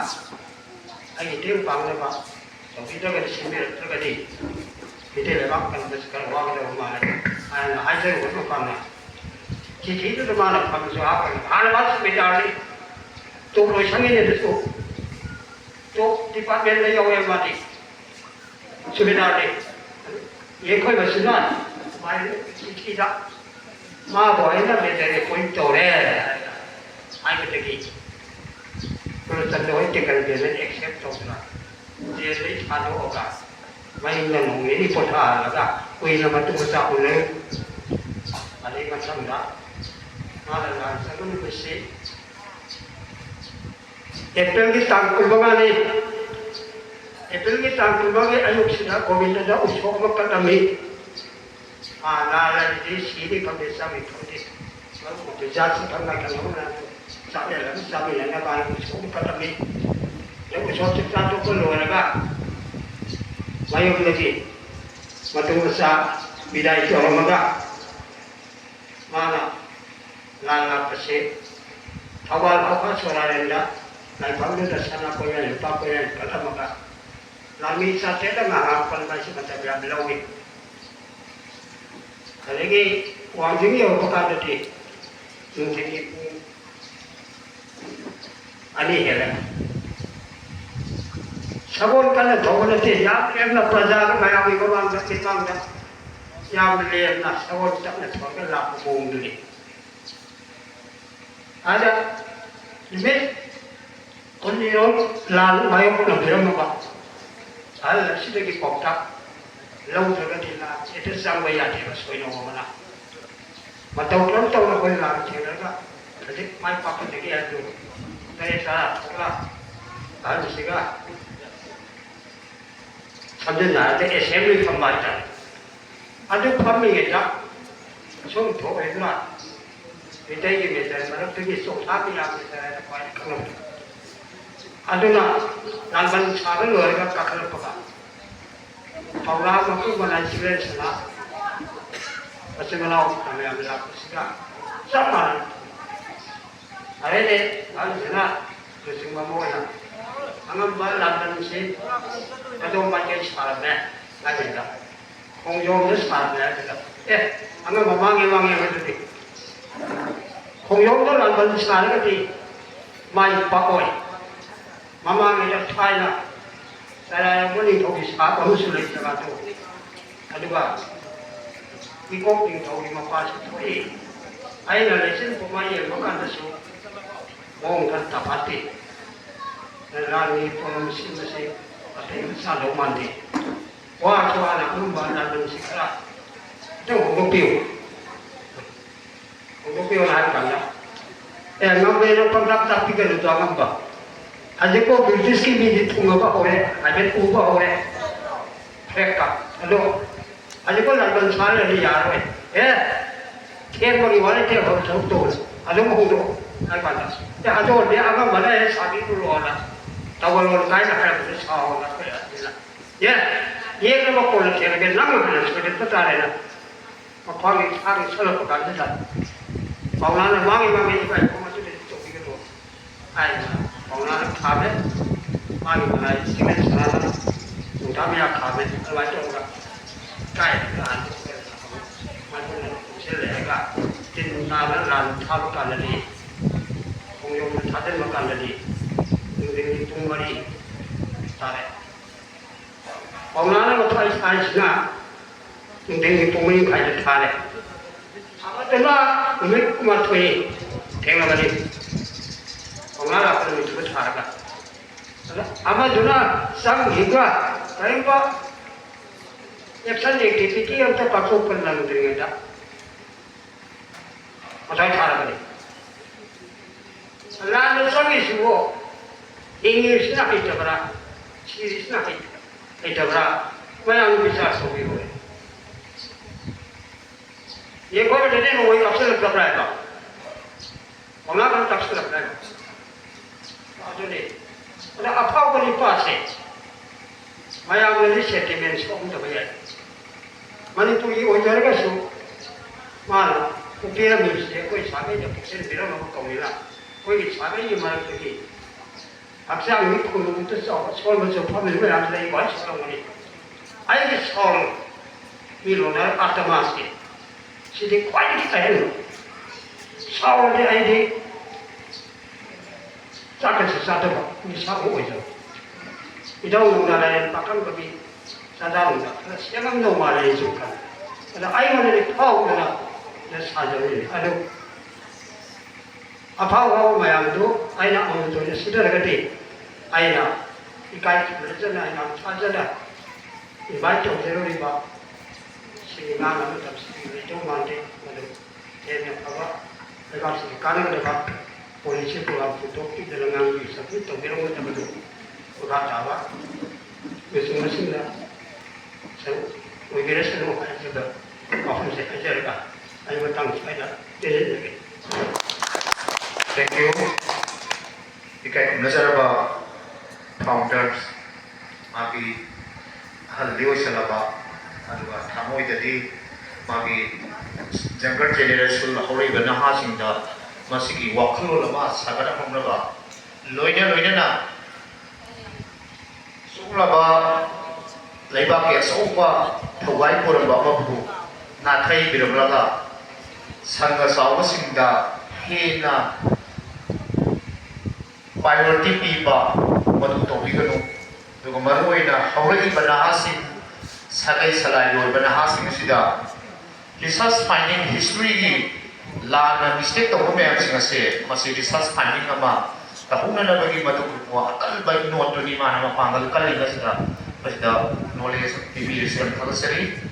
ꯑꯩꯒꯤ ꯃꯇꯦꯡ ꯄꯥꯡꯅꯕ ꯇꯧꯕꯤꯗ꯭ꯔꯒꯗꯤ, ꯁꯤꯟꯕꯤꯔꯛꯇ꯭ꯔꯒꯗꯤ ꯃꯤꯇꯩ ꯂꯩꯕꯥꯛ ꯀꯟꯕꯁꯤ ꯈꯔ ꯋꯥꯒꯗꯕ ꯃꯥꯜꯂꯦ ꯍꯥꯏꯅ ꯍꯥꯏꯖꯔꯨꯕ ꯃꯐꯝꯗ ꯆꯤꯊꯤꯗꯨꯗ ꯃꯥꯅ ꯐꯝꯕꯁꯨ ꯍꯥꯞꯄꯒ ꯍꯥꯟꯅ ꯃꯥ ꯁꯨꯕꯦꯗꯥꯔꯅꯤ, ꯇꯣꯞ ꯂꯣꯏꯁꯪꯉꯤꯅꯦ ꯑꯗꯨꯁꯨ ꯇꯣꯞ ꯗꯤꯄꯥꯔꯠꯃꯦꯟꯗ ꯌꯥꯎꯋꯦ ꯃꯥꯗꯤ꯫ ꯁꯨꯕꯦꯗꯥꯔꯅꯤ꯫ ꯌꯦꯡꯈꯣꯏꯕꯁꯤꯅ ꯃꯥꯏ ꯆꯤꯊꯤꯗ ꯃꯥꯕꯨ ꯑꯩꯅ ꯃꯦꯖꯔ ꯑꯦꯄꯣꯏꯟ ꯇꯧꯔꯦ ꯍꯥꯏꯕꯗꯒꯤ ꯀꯨꯂꯆꯟꯗ꯭ꯔ ꯍꯣꯏ ꯇꯦꯀꯜ ꯕꯦꯖꯟ ꯑꯦꯛꯁꯦꯞ ꯇꯧꯗꯅ ꯖꯦꯜꯗꯒꯤ ꯊꯥꯗꯣꯛꯑꯒ ꯃꯌꯨꯝꯗ ꯅꯣꯡ ꯅꯤꯅꯤ ꯄꯣꯊꯥꯍꯜꯂꯒ ꯀꯨꯏꯅ ꯃꯇꯨꯡ ꯃꯆꯥ ꯎꯅꯩ꯫ ꯑꯗꯩ ꯃꯊꯪꯗ ꯃꯥꯅ ꯂꯥꯟ ꯆꯪꯕ ꯅꯨꯃꯤꯠꯁꯤ ꯑꯦꯄ꯭ꯔꯤꯜꯒꯤ ꯇꯥꯡ ꯀꯨꯟꯃꯉꯥꯅꯤ꯫ ꯑꯦꯄ꯭ꯔꯤꯜꯒꯤ ꯇꯥꯡ ꯀꯨꯟꯃꯉꯥꯒꯤ ꯑꯌꯨꯛꯁꯤꯗ ꯒꯣꯕꯤꯟꯗꯗ ꯎꯁꯣꯞ ꯑꯃ ꯀꯠꯂꯝꯃꯤ꯫ ꯃꯥ ꯂꯥꯜꯂꯗꯤ ꯁꯤꯅꯤ ꯈꯪꯗꯦ, ꯆꯪꯅꯤ ꯈꯪꯗꯦ, ꯃꯔꯨꯞ ꯃꯄꯤ ꯖꯥꯠꯁꯤ ꯈꯪꯅ ꯈꯪꯅꯕ ꯆꯥꯛꯂꯦꯟ ꯑꯃ ꯆꯥꯃꯤꯟꯅꯅꯕ ꯍꯥꯏꯅ ꯎꯁꯣꯞ ꯑꯃ ꯀꯠꯂꯝꯃꯤ꯫ ꯑꯗꯩ ꯎꯁꯣꯞꯁꯤ ꯆꯥꯊꯣꯛꯄ ꯂꯣꯏꯔꯒ ꯃꯌꯨꯝꯗꯒꯤ ꯃꯇꯨ ꯃꯆꯥ ꯕꯤꯗꯥꯏ ꯇꯧꯔꯝꯃꯒ ꯃꯥꯅ ꯂꯥꯟ ꯂꯥꯛꯄꯁꯤ ꯊꯧꯕꯥꯜ ꯐꯥꯎꯕ ꯁꯣꯔꯥꯔꯦꯟꯗ ꯂꯥꯏꯐꯝꯗꯨꯗ ꯁꯅꯥ ꯀꯣꯌꯦꯜ ꯂꯨꯄꯥ ꯀꯣꯌꯦꯜ ꯀꯠꯂꯝꯃꯒ ꯂꯥꯟꯃꯤ ꯆꯥꯇ꯭ꯔꯦꯠ ꯑꯃ ꯉꯥꯛ ꯄꯟꯕ ꯍꯥꯏꯁꯤ ꯃꯇꯝ ꯌꯥꯝ ꯂꯧꯏ꯫ ꯑꯗꯒꯤ ꯋꯥꯡꯖꯤꯡ ꯌꯧꯔꯛꯄ ꯀꯥꯟꯗꯗꯤ ꯅꯨꯡꯊꯤꯜꯒꯤ ꯄꯨꯡ ꯑꯅꯤ ꯍꯦꯜꯂꯦ꯫ ꯁꯒꯣꯜ ꯀꯟꯅ ꯊꯧꯕ ꯅꯠꯇꯦ, ꯌꯥꯝ ꯂꯦꯝꯅ ꯄ꯭ꯔꯖꯥꯒ ꯃꯌꯥꯝꯒꯤ ꯃꯃꯥꯡꯗ ꯃꯤꯠꯃꯥꯡꯗ ꯌꯥꯝ ꯂꯦꯝꯅ ꯁꯒꯣꯜ ꯇꯞꯅ ꯊꯧꯔꯒ ꯂꯥꯛꯄ ꯃꯑꯣꯡꯗꯨꯅꯤ꯫ ꯑꯗ ꯅꯨꯃꯤꯠ ꯀꯨꯟꯅꯤꯔꯣꯝ ꯂꯥꯟ ꯃꯥꯌꯣꯛꯅꯕꯤꯔꯝꯃꯕ ꯑꯍꯜ ꯑꯁꯤꯗꯒꯤ ꯄꯥꯎꯇꯥꯛ ꯂꯧꯗ꯭ꯔꯒꯗꯤ ꯂꯥꯟ ꯍꯦꯛꯇ ꯆꯪꯕ ꯌꯥꯗꯦꯕ ꯁꯣꯏꯅꯣꯝ ꯑꯃꯅ꯫ ꯃꯇꯧ ꯀꯔꯝ ꯇꯧꯅ ꯑꯩꯈꯣꯏ ꯂꯥꯟ ꯊꯦꯡꯅꯔꯒ ꯍꯧꯖꯤꯛ ꯃꯥꯏ ꯄꯥꯛꯀꯗꯒꯦ ꯍꯥꯏꯕꯗꯨ ꯇꯔꯦꯠ ꯇꯔꯥ ꯊꯣꯛꯂ ꯑꯍꯜꯁꯤꯒ ꯁꯝꯖꯤꯟꯅꯔꯒ ꯑꯦꯁꯦꯝꯕ꯭ꯂꯤ ꯐꯝꯕ ꯍꯥꯏꯇꯥꯔꯦ꯫ ꯑꯗꯨ ꯐꯝꯃꯤꯉꯩꯗ ꯁꯨꯝ ꯊꯣꯛꯑꯦꯗꯅ ꯃꯤꯇꯩꯒꯤ ꯃꯦꯖꯔ ꯃꯔꯛꯇꯒꯤ ꯆꯣꯡꯊꯥ ꯃꯤꯌꯥꯝ ꯃꯦꯖꯔ ꯍꯥꯏꯅ ꯈ꯭ꯋꯥꯏꯗꯒꯤ ꯈꯪꯅꯕ꯫ ꯑꯗꯨꯅ ꯂꯥꯟꯕꯟ ꯁꯥꯕ ꯂꯣꯏꯔꯒ ꯀꯥꯈꯠꯂꯛꯄꯗ ꯄꯥꯎꯅꯥ ꯃꯄꯨ ꯃꯅꯥꯏ ꯆꯤꯜꯗ꯭ꯔꯦꯟꯁꯅ ꯃꯆꯤꯟ ꯃꯅꯥꯎ ꯃꯌꯥꯝ ꯂꯥꯛꯄꯁꯤꯗ ꯆꯞ ꯃꯥꯟꯅꯩ꯫ ꯑꯗꯩꯗꯤ ꯑꯍꯟꯁꯤꯅ ꯂꯨꯆꯤꯡꯕ ꯑꯃ ꯑꯣꯏꯅ ꯑꯉꯝꯕ ꯂꯥꯟꯕꯟꯁꯤ ꯑꯗꯣꯝ ꯃꯥꯏꯀꯩ ꯁꯥꯔꯝꯃꯦ ꯍꯥꯏꯕꯗ, ꯈꯣꯡꯖꯣꯝꯗ ꯁꯥꯔꯝꯃꯦ ꯍꯥꯏꯕꯗ, ꯑꯦ, ꯑꯉꯝꯕ ꯃꯥꯡꯉꯦ, ꯃꯥꯡꯉꯦ ꯍꯥꯏꯕꯗꯨꯗꯤ ꯈꯣꯡꯖꯣꯝꯗ ꯂꯥꯟꯕꯟ ꯁꯥꯔꯒꯗꯤ ꯃꯥꯏ ꯄꯥꯛꯑꯣꯏ꯫ ꯃꯃꯥꯡꯉꯩꯗ ꯊꯥꯏꯅ ꯆꯔꯥꯏꯔꯝꯕ ꯅꯤꯡꯊꯧꯒꯤ ꯁꯥꯞ ꯑꯃꯁꯨ ꯂꯩ ꯖꯒꯥꯗꯨ꯫ ꯑꯗꯨꯒ ꯏꯀꯣꯛ ꯅꯤꯡꯊꯧꯒꯤ ꯃꯄꯥꯁꯨ ꯊꯣꯛꯏ꯫ ꯑꯩꯅ ꯂꯩꯆꯤꯟ ꯄꯨꯝꯃꯩ ꯌꯦꯡꯕ ꯀꯥꯟꯗꯁꯨ ꯃꯑꯣꯡ ꯈꯔ ꯇꯥꯐꯥꯠꯇꯦ꯫ ꯂꯥꯟꯒꯤ ꯄꯣꯠꯂꯝ ꯁꯤꯟꯕꯁꯤ ꯑꯇꯩ ꯃꯆꯥꯗꯧ ꯃꯥꯟꯗꯦ꯫ ꯋꯥꯁꯨ ꯋꯥꯅ ꯑꯗꯨꯝꯕ ꯂꯥꯟꯕꯟꯁꯤ ꯈꯔ ꯈꯤꯇꯪ ꯍꯣꯡꯗꯣꯛꯄꯤꯌꯨ꯫ ꯍꯣꯡꯗꯣꯛꯄꯤꯌꯣꯅ ꯍꯥꯏꯕ ꯀꯥꯟꯗ, ꯑꯦ, ꯉꯝꯃꯦꯅ ꯄꯪꯇꯥꯛ ꯇꯥꯛꯄꯤꯒꯅꯨꯗꯣ ꯑꯉꯝꯕ꯫ ꯍꯧꯖꯤꯛꯐꯥꯎ ꯕ꯭ꯔꯤꯇꯤꯁꯀꯤ ꯃꯤꯗꯤ ꯊꯨꯡꯉꯕ ꯍꯧꯔꯦ, ꯍꯥꯏꯐꯦꯠ ꯎꯕ ꯍꯧꯔꯦ꯫ ꯐ꯭ꯂꯦꯛꯇ꯫ ꯑꯗꯣ ꯍꯧꯖꯤꯛꯐꯥꯎ ꯂꯥꯟꯕꯟ ꯁꯥ ꯂꯩꯔꯗꯤ ꯌꯥꯔꯣꯏ꯫ ꯑꯦ, ꯊꯦꯡꯕꯒꯤ ꯋꯥ ꯂꯩꯇꯦ, ꯍꯧꯖꯤꯛ ꯊꯕꯛ ꯇꯧꯕꯗ ꯑꯗꯨꯝ ꯍꯧꯗꯣꯛꯑꯣ ꯍꯥꯏ ꯀꯥꯟꯗ, ꯑꯦ, ꯑꯗꯨ ꯑꯣꯏꯔꯗꯤ ꯑꯉꯝꯕꯅ ꯍꯦꯛ ꯁꯥꯕꯤꯔꯨꯔꯣꯅ, ꯇꯧꯍꯜꯂꯣꯅ ꯀꯥꯏꯅ ꯍꯥꯏꯔꯛꯄꯗ ꯁꯥꯎꯔꯒ ꯑꯩꯈꯣꯏ ꯑꯗꯨꯅ, ꯑꯦ, ꯌꯦꯛꯅꯕ ꯀꯣꯟꯅ ꯊꯦꯡꯅꯒꯦ, ꯅꯪꯅ ꯍꯥꯟꯅ ꯁꯣꯏꯗꯠꯄ ꯇꯥꯔꯦꯅ꯫ ꯃꯈ꯭ꯋꯥꯡꯒꯤ ꯈꯥꯡꯒꯤ ꯁꯜꯂꯛꯄ ꯀꯥꯟꯁꯤꯗ ꯄꯥꯎꯅꯥꯅ ꯃꯥꯒꯤ ꯃꯥꯒꯤ ꯏꯄꯥ ꯏꯄꯨ ꯃꯗꯨꯗꯗꯤ ꯇꯧꯕꯤꯒꯅꯨ ꯍꯥꯏꯗꯅ ꯄꯥꯎꯅꯥꯅ ꯈꯥꯝꯃꯦ꯫ ꯃꯥꯒꯤ ꯃꯅꯥꯏ ꯁꯤꯃꯦꯟ ꯁꯅꯥꯅ ꯅꯨꯡꯗꯥꯡ ꯃꯌꯥ ꯈꯥꯝꯃꯦ꯫ ꯑꯗꯨꯃꯥꯏꯅ ꯇꯧꯔꯒ ꯀꯥꯏꯗꯒꯤ ꯑꯍꯥꯟꯕ ꯃꯗꯨꯅ ꯄꯨꯟꯁꯤꯜꯂꯦ ꯍꯥꯏꯔꯒ ꯇꯤꯟ ꯇꯥꯗꯅ ꯂꯥꯟ ꯊꯥꯕ ꯀꯥꯟꯗꯗꯤ, ꯈꯣꯡꯖꯣꯝꯗ ꯊꯥꯖꯤꯟꯕ ꯀꯥꯟꯗꯗꯤ ꯅꯨꯡꯊꯤꯟꯒꯤ ꯄꯨꯡ ꯃꯔꯤ ꯇꯥꯔꯦ꯫ ꯄꯥꯎꯅꯥꯅ ꯃꯊ꯭ꯋꯥꯏ ꯁꯥꯏꯁꯤꯅ ꯅꯨꯡꯊꯤꯟꯒꯤ ꯄꯨꯡ ꯃꯔꯤ ꯃꯈꯥꯏꯗ ꯊꯥꯔꯦ꯫ ꯑꯃꯗꯨꯅ ꯅꯨꯃꯤꯠ ꯀꯨꯟꯃꯥꯊꯣꯏ ꯊꯦꯡꯂꯕꯅꯤ꯫ ꯄꯥꯎꯅꯥ ꯂꯥꯛꯄ ꯅꯨꯃꯤꯠꯇꯨꯗ ꯊꯥꯔꯒ꯫ ꯑꯗ ꯑꯃꯗꯨꯅ ꯆꯪꯈꯤꯕ ꯀꯔꯤꯒꯨꯝꯕ action activity ꯑꯝꯇ ꯄꯥꯡꯊꯣꯛꯄ ꯅꯪꯗ꯭ꯔꯤꯉꯩꯗ ꯃꯊꯥꯏ ꯊꯥꯔꯕꯅꯤ꯫ ꯂꯥꯟꯗ ꯆꯪꯉꯤꯁꯤꯕꯨ ꯏꯪꯂꯤꯁꯅ ꯍꯩꯇꯕ꯭ꯔꯥ, ꯁꯤꯔꯤꯁꯅ ꯍꯩ-, ꯍꯩꯇꯕ꯭ꯔꯥ? ꯃꯌꯥꯝ ꯕꯤꯆꯥꯔ ꯇꯧꯕꯤꯔꯣꯏ꯫ ꯌꯦꯡꯈꯣꯏꯕꯗꯗꯤ ꯅꯣꯡꯃꯩ ꯀꯥꯞꯁꯤꯜꯂꯛꯇꯕ꯭ꯔꯥ ꯍꯥꯏꯕ? ꯃꯉꯥ ꯈꯛ ꯀꯥꯞꯁꯤꯜꯂꯛꯄ꯭ꯔꯥ ꯍꯥꯏꯕ? ꯑꯗꯨꯅꯤ꯫ ꯑꯗ ꯑꯐꯥꯎꯕ ꯅꯤꯄꯥꯁꯦ ꯃꯌꯥꯝꯅꯗꯤ sentiment ꯁꯣꯛꯍꯟꯗꯕ ꯌꯥꯏ꯫ ꯃꯅꯤꯄꯨꯔꯒꯤ ꯑꯣꯏꯖꯔꯒꯁꯨ ꯃꯥꯅ ꯄꯤꯔꯝꯃꯤꯕꯁꯦ ꯑꯩꯈꯣꯏ ꯁꯥꯒꯩꯗ ꯄꯨꯛꯆꯦꯜ ꯄꯤꯔꯝꯃꯕ ꯀꯧꯏꯅ, ꯑꯩꯈꯣꯏꯒꯤ ꯁꯥꯒꯩꯒꯤ ꯃꯔꯛꯇꯒꯤ ꯍꯛꯆꯥꯡꯒꯤ ꯈꯨꯡꯒꯪꯗ ꯆꯥꯎꯕ ꯁꯣꯟꯕ ꯆꯣꯛꯐꯝ ꯃꯌꯥꯝ ꯂꯩꯕ ꯍꯥꯏ ꯁꯣꯛꯂꯝꯒꯅꯤ꯫ ꯑꯩꯒꯤ ꯁꯥꯎꯟ ꯃꯤ ꯂꯣꯟꯅꯔ ꯑꯥꯇꯃꯥꯁꯦ ꯁꯤꯗꯤ ꯈ꯭ꯋꯥꯏꯗꯒꯤ ꯑꯍꯦꯟꯕ ꯁꯥꯎꯟꯁꯦ ꯑꯩꯗꯤ ꯆꯥꯛꯀꯁꯨ ꯆꯥꯗꯕ ꯃꯤꯁꯛ ꯑꯃ ꯑꯣꯏꯖꯕ꯫ ꯏꯙꯧ ꯅꯥꯔꯥꯌꯟ ꯄꯥꯈꯪꯕꯒꯤ ꯆꯥꯗꯥꯎꯗ ꯈꯔ ꯁꯦꯝꯃꯝꯗꯧ ꯃꯥꯜꯂꯦ ꯑꯩꯁꯨ ꯈꯜꯂꯦ꯫ ꯑꯗ ꯑꯩꯉꯣꯟꯗꯗꯤ ꯐꯥꯎꯗꯅ ꯁꯥꯖꯔꯤꯅꯤ꯫ ꯑꯗꯨ ꯑꯐꯥꯎ ꯑꯐꯥꯎꯕ ꯃꯌꯥꯝꯗꯨ ꯑꯩꯅ ꯑꯃꯃꯝꯇ ꯑꯣꯏꯅ ꯁꯤꯟꯅꯔꯒꯗꯤ ꯑꯩꯅ ꯏꯀꯥꯏ ꯈꯨꯝꯅꯖꯅ ꯌꯥꯝ ꯊꯥꯖꯅ ꯏꯟꯚꯥꯏꯠ ꯇꯧꯖꯔꯨꯔꯤꯕ ꯁꯤꯒꯤ ꯉꯥꯡꯅꯕ ꯃꯇꯝꯁꯤꯗꯤ ꯂꯩꯗꯧ ꯃꯥꯟꯗꯦ꯫ ꯃꯗꯨ ꯍꯦꯟꯅ ꯐꯕ ꯂꯩꯕꯥꯛꯁꯤꯒꯤ ꯀꯥꯟꯅꯒꯗꯕ ꯄꯣꯂꯤꯁꯤ ꯄ꯭ꯔꯣꯒ꯭ꯔꯥꯝ ꯄꯨꯊꯣꯛꯄꯤꯗꯅ ꯉꯥꯡꯕꯤ ꯁꯛꯄꯤ ꯇꯧꯕꯤꯔꯝꯒꯗꯕꯗꯨ ꯃꯈꯥ ꯇꯥꯕ ꯂꯨꯆꯤꯡꯕꯁꯤꯡꯅ ꯁꯔꯨꯛ ꯑꯣꯏꯕꯤꯔꯁꯅꯨ ꯍꯥꯏꯖꯕ ꯋꯥꯐꯝꯁꯦ ꯍꯥꯏꯖꯔꯒ ꯑꯩ ꯃꯇꯥꯡ ꯁ꯭ꯋꯥꯏꯗ ꯇꯦꯟꯖꯟꯖꯒꯦ꯫ Thank you. ꯏꯀꯥꯏ ꯈꯨꯝꯅꯖꯔꯕ founders, ꯃꯥꯒꯤ ꯑꯍꯜꯗꯤ ꯑꯣꯏꯁꯜꯂꯕ, ꯑꯗꯨꯒ ꯊꯃꯣꯏꯗꯗꯤ ꯃꯥꯒꯤ younger generation ꯍꯧꯔꯛꯏꯕ ꯅꯍꯥꯁꯤꯡꯗ ꯃꯁꯤꯒꯤ ꯋꯥꯈꯜꯂꯣꯟ ꯑꯃ ꯁꯥꯒꯠꯍꯧꯅꯕ, ꯂꯣꯏꯅ ꯂꯣꯏꯅꯅ ꯁꯤꯒꯨꯝꯂꯕ ꯂꯩꯕꯥꯛꯀꯤ ꯑꯆꯧꯕ ꯊꯧꯒꯥꯏ ꯄꯨꯔꯝꯕ ꯑꯃꯕꯨ ꯅꯥꯊꯩꯕꯤꯔꯝꯂꯒ ꯁꯪꯒ ꯆꯥꯎꯕꯁꯤꯡꯗ ꯍꯦꯟꯅ priority ꯄꯤꯕ ꯃꯗꯨ ꯇꯧꯕꯤꯒꯅꯨ꯫ ꯑꯗꯨꯒ ꯃꯔꯨꯑꯣꯏꯅ ꯍꯧꯔꯛꯏꯕ ꯅꯍꯥꯁꯤꯡ, ꯁꯥꯒꯩ ꯁꯂꯥꯏꯒꯤ ꯑꯣꯏꯕ ꯅꯍꯥꯁꯤꯡ ꯑꯁꯤꯗ research finding, historyꯒꯤ ꯂꯥꯟꯅ mistake ꯇꯧꯕ ꯃꯌꯥꯝꯁꯤꯡ ꯑꯁꯦ ꯃꯁꯤ research finding ꯑꯃ ꯇꯧꯍꯧꯅꯅꯕꯒꯤ ꯃꯗꯨꯒꯨꯝꯕ ꯑꯀꯟꯕ ꯅꯣꯠꯇꯨꯅꯤ ꯃꯥꯅ ꯃꯄꯥꯡꯒꯜ ꯀꯜꯂꯤꯕꯁꯤꯗ ꯃꯁꯤꯗ knowledge ꯄꯤꯕꯤꯔꯤꯁꯦ ꯌꯥꯝ ꯊꯥꯒꯠꯆꯔꯤ꯫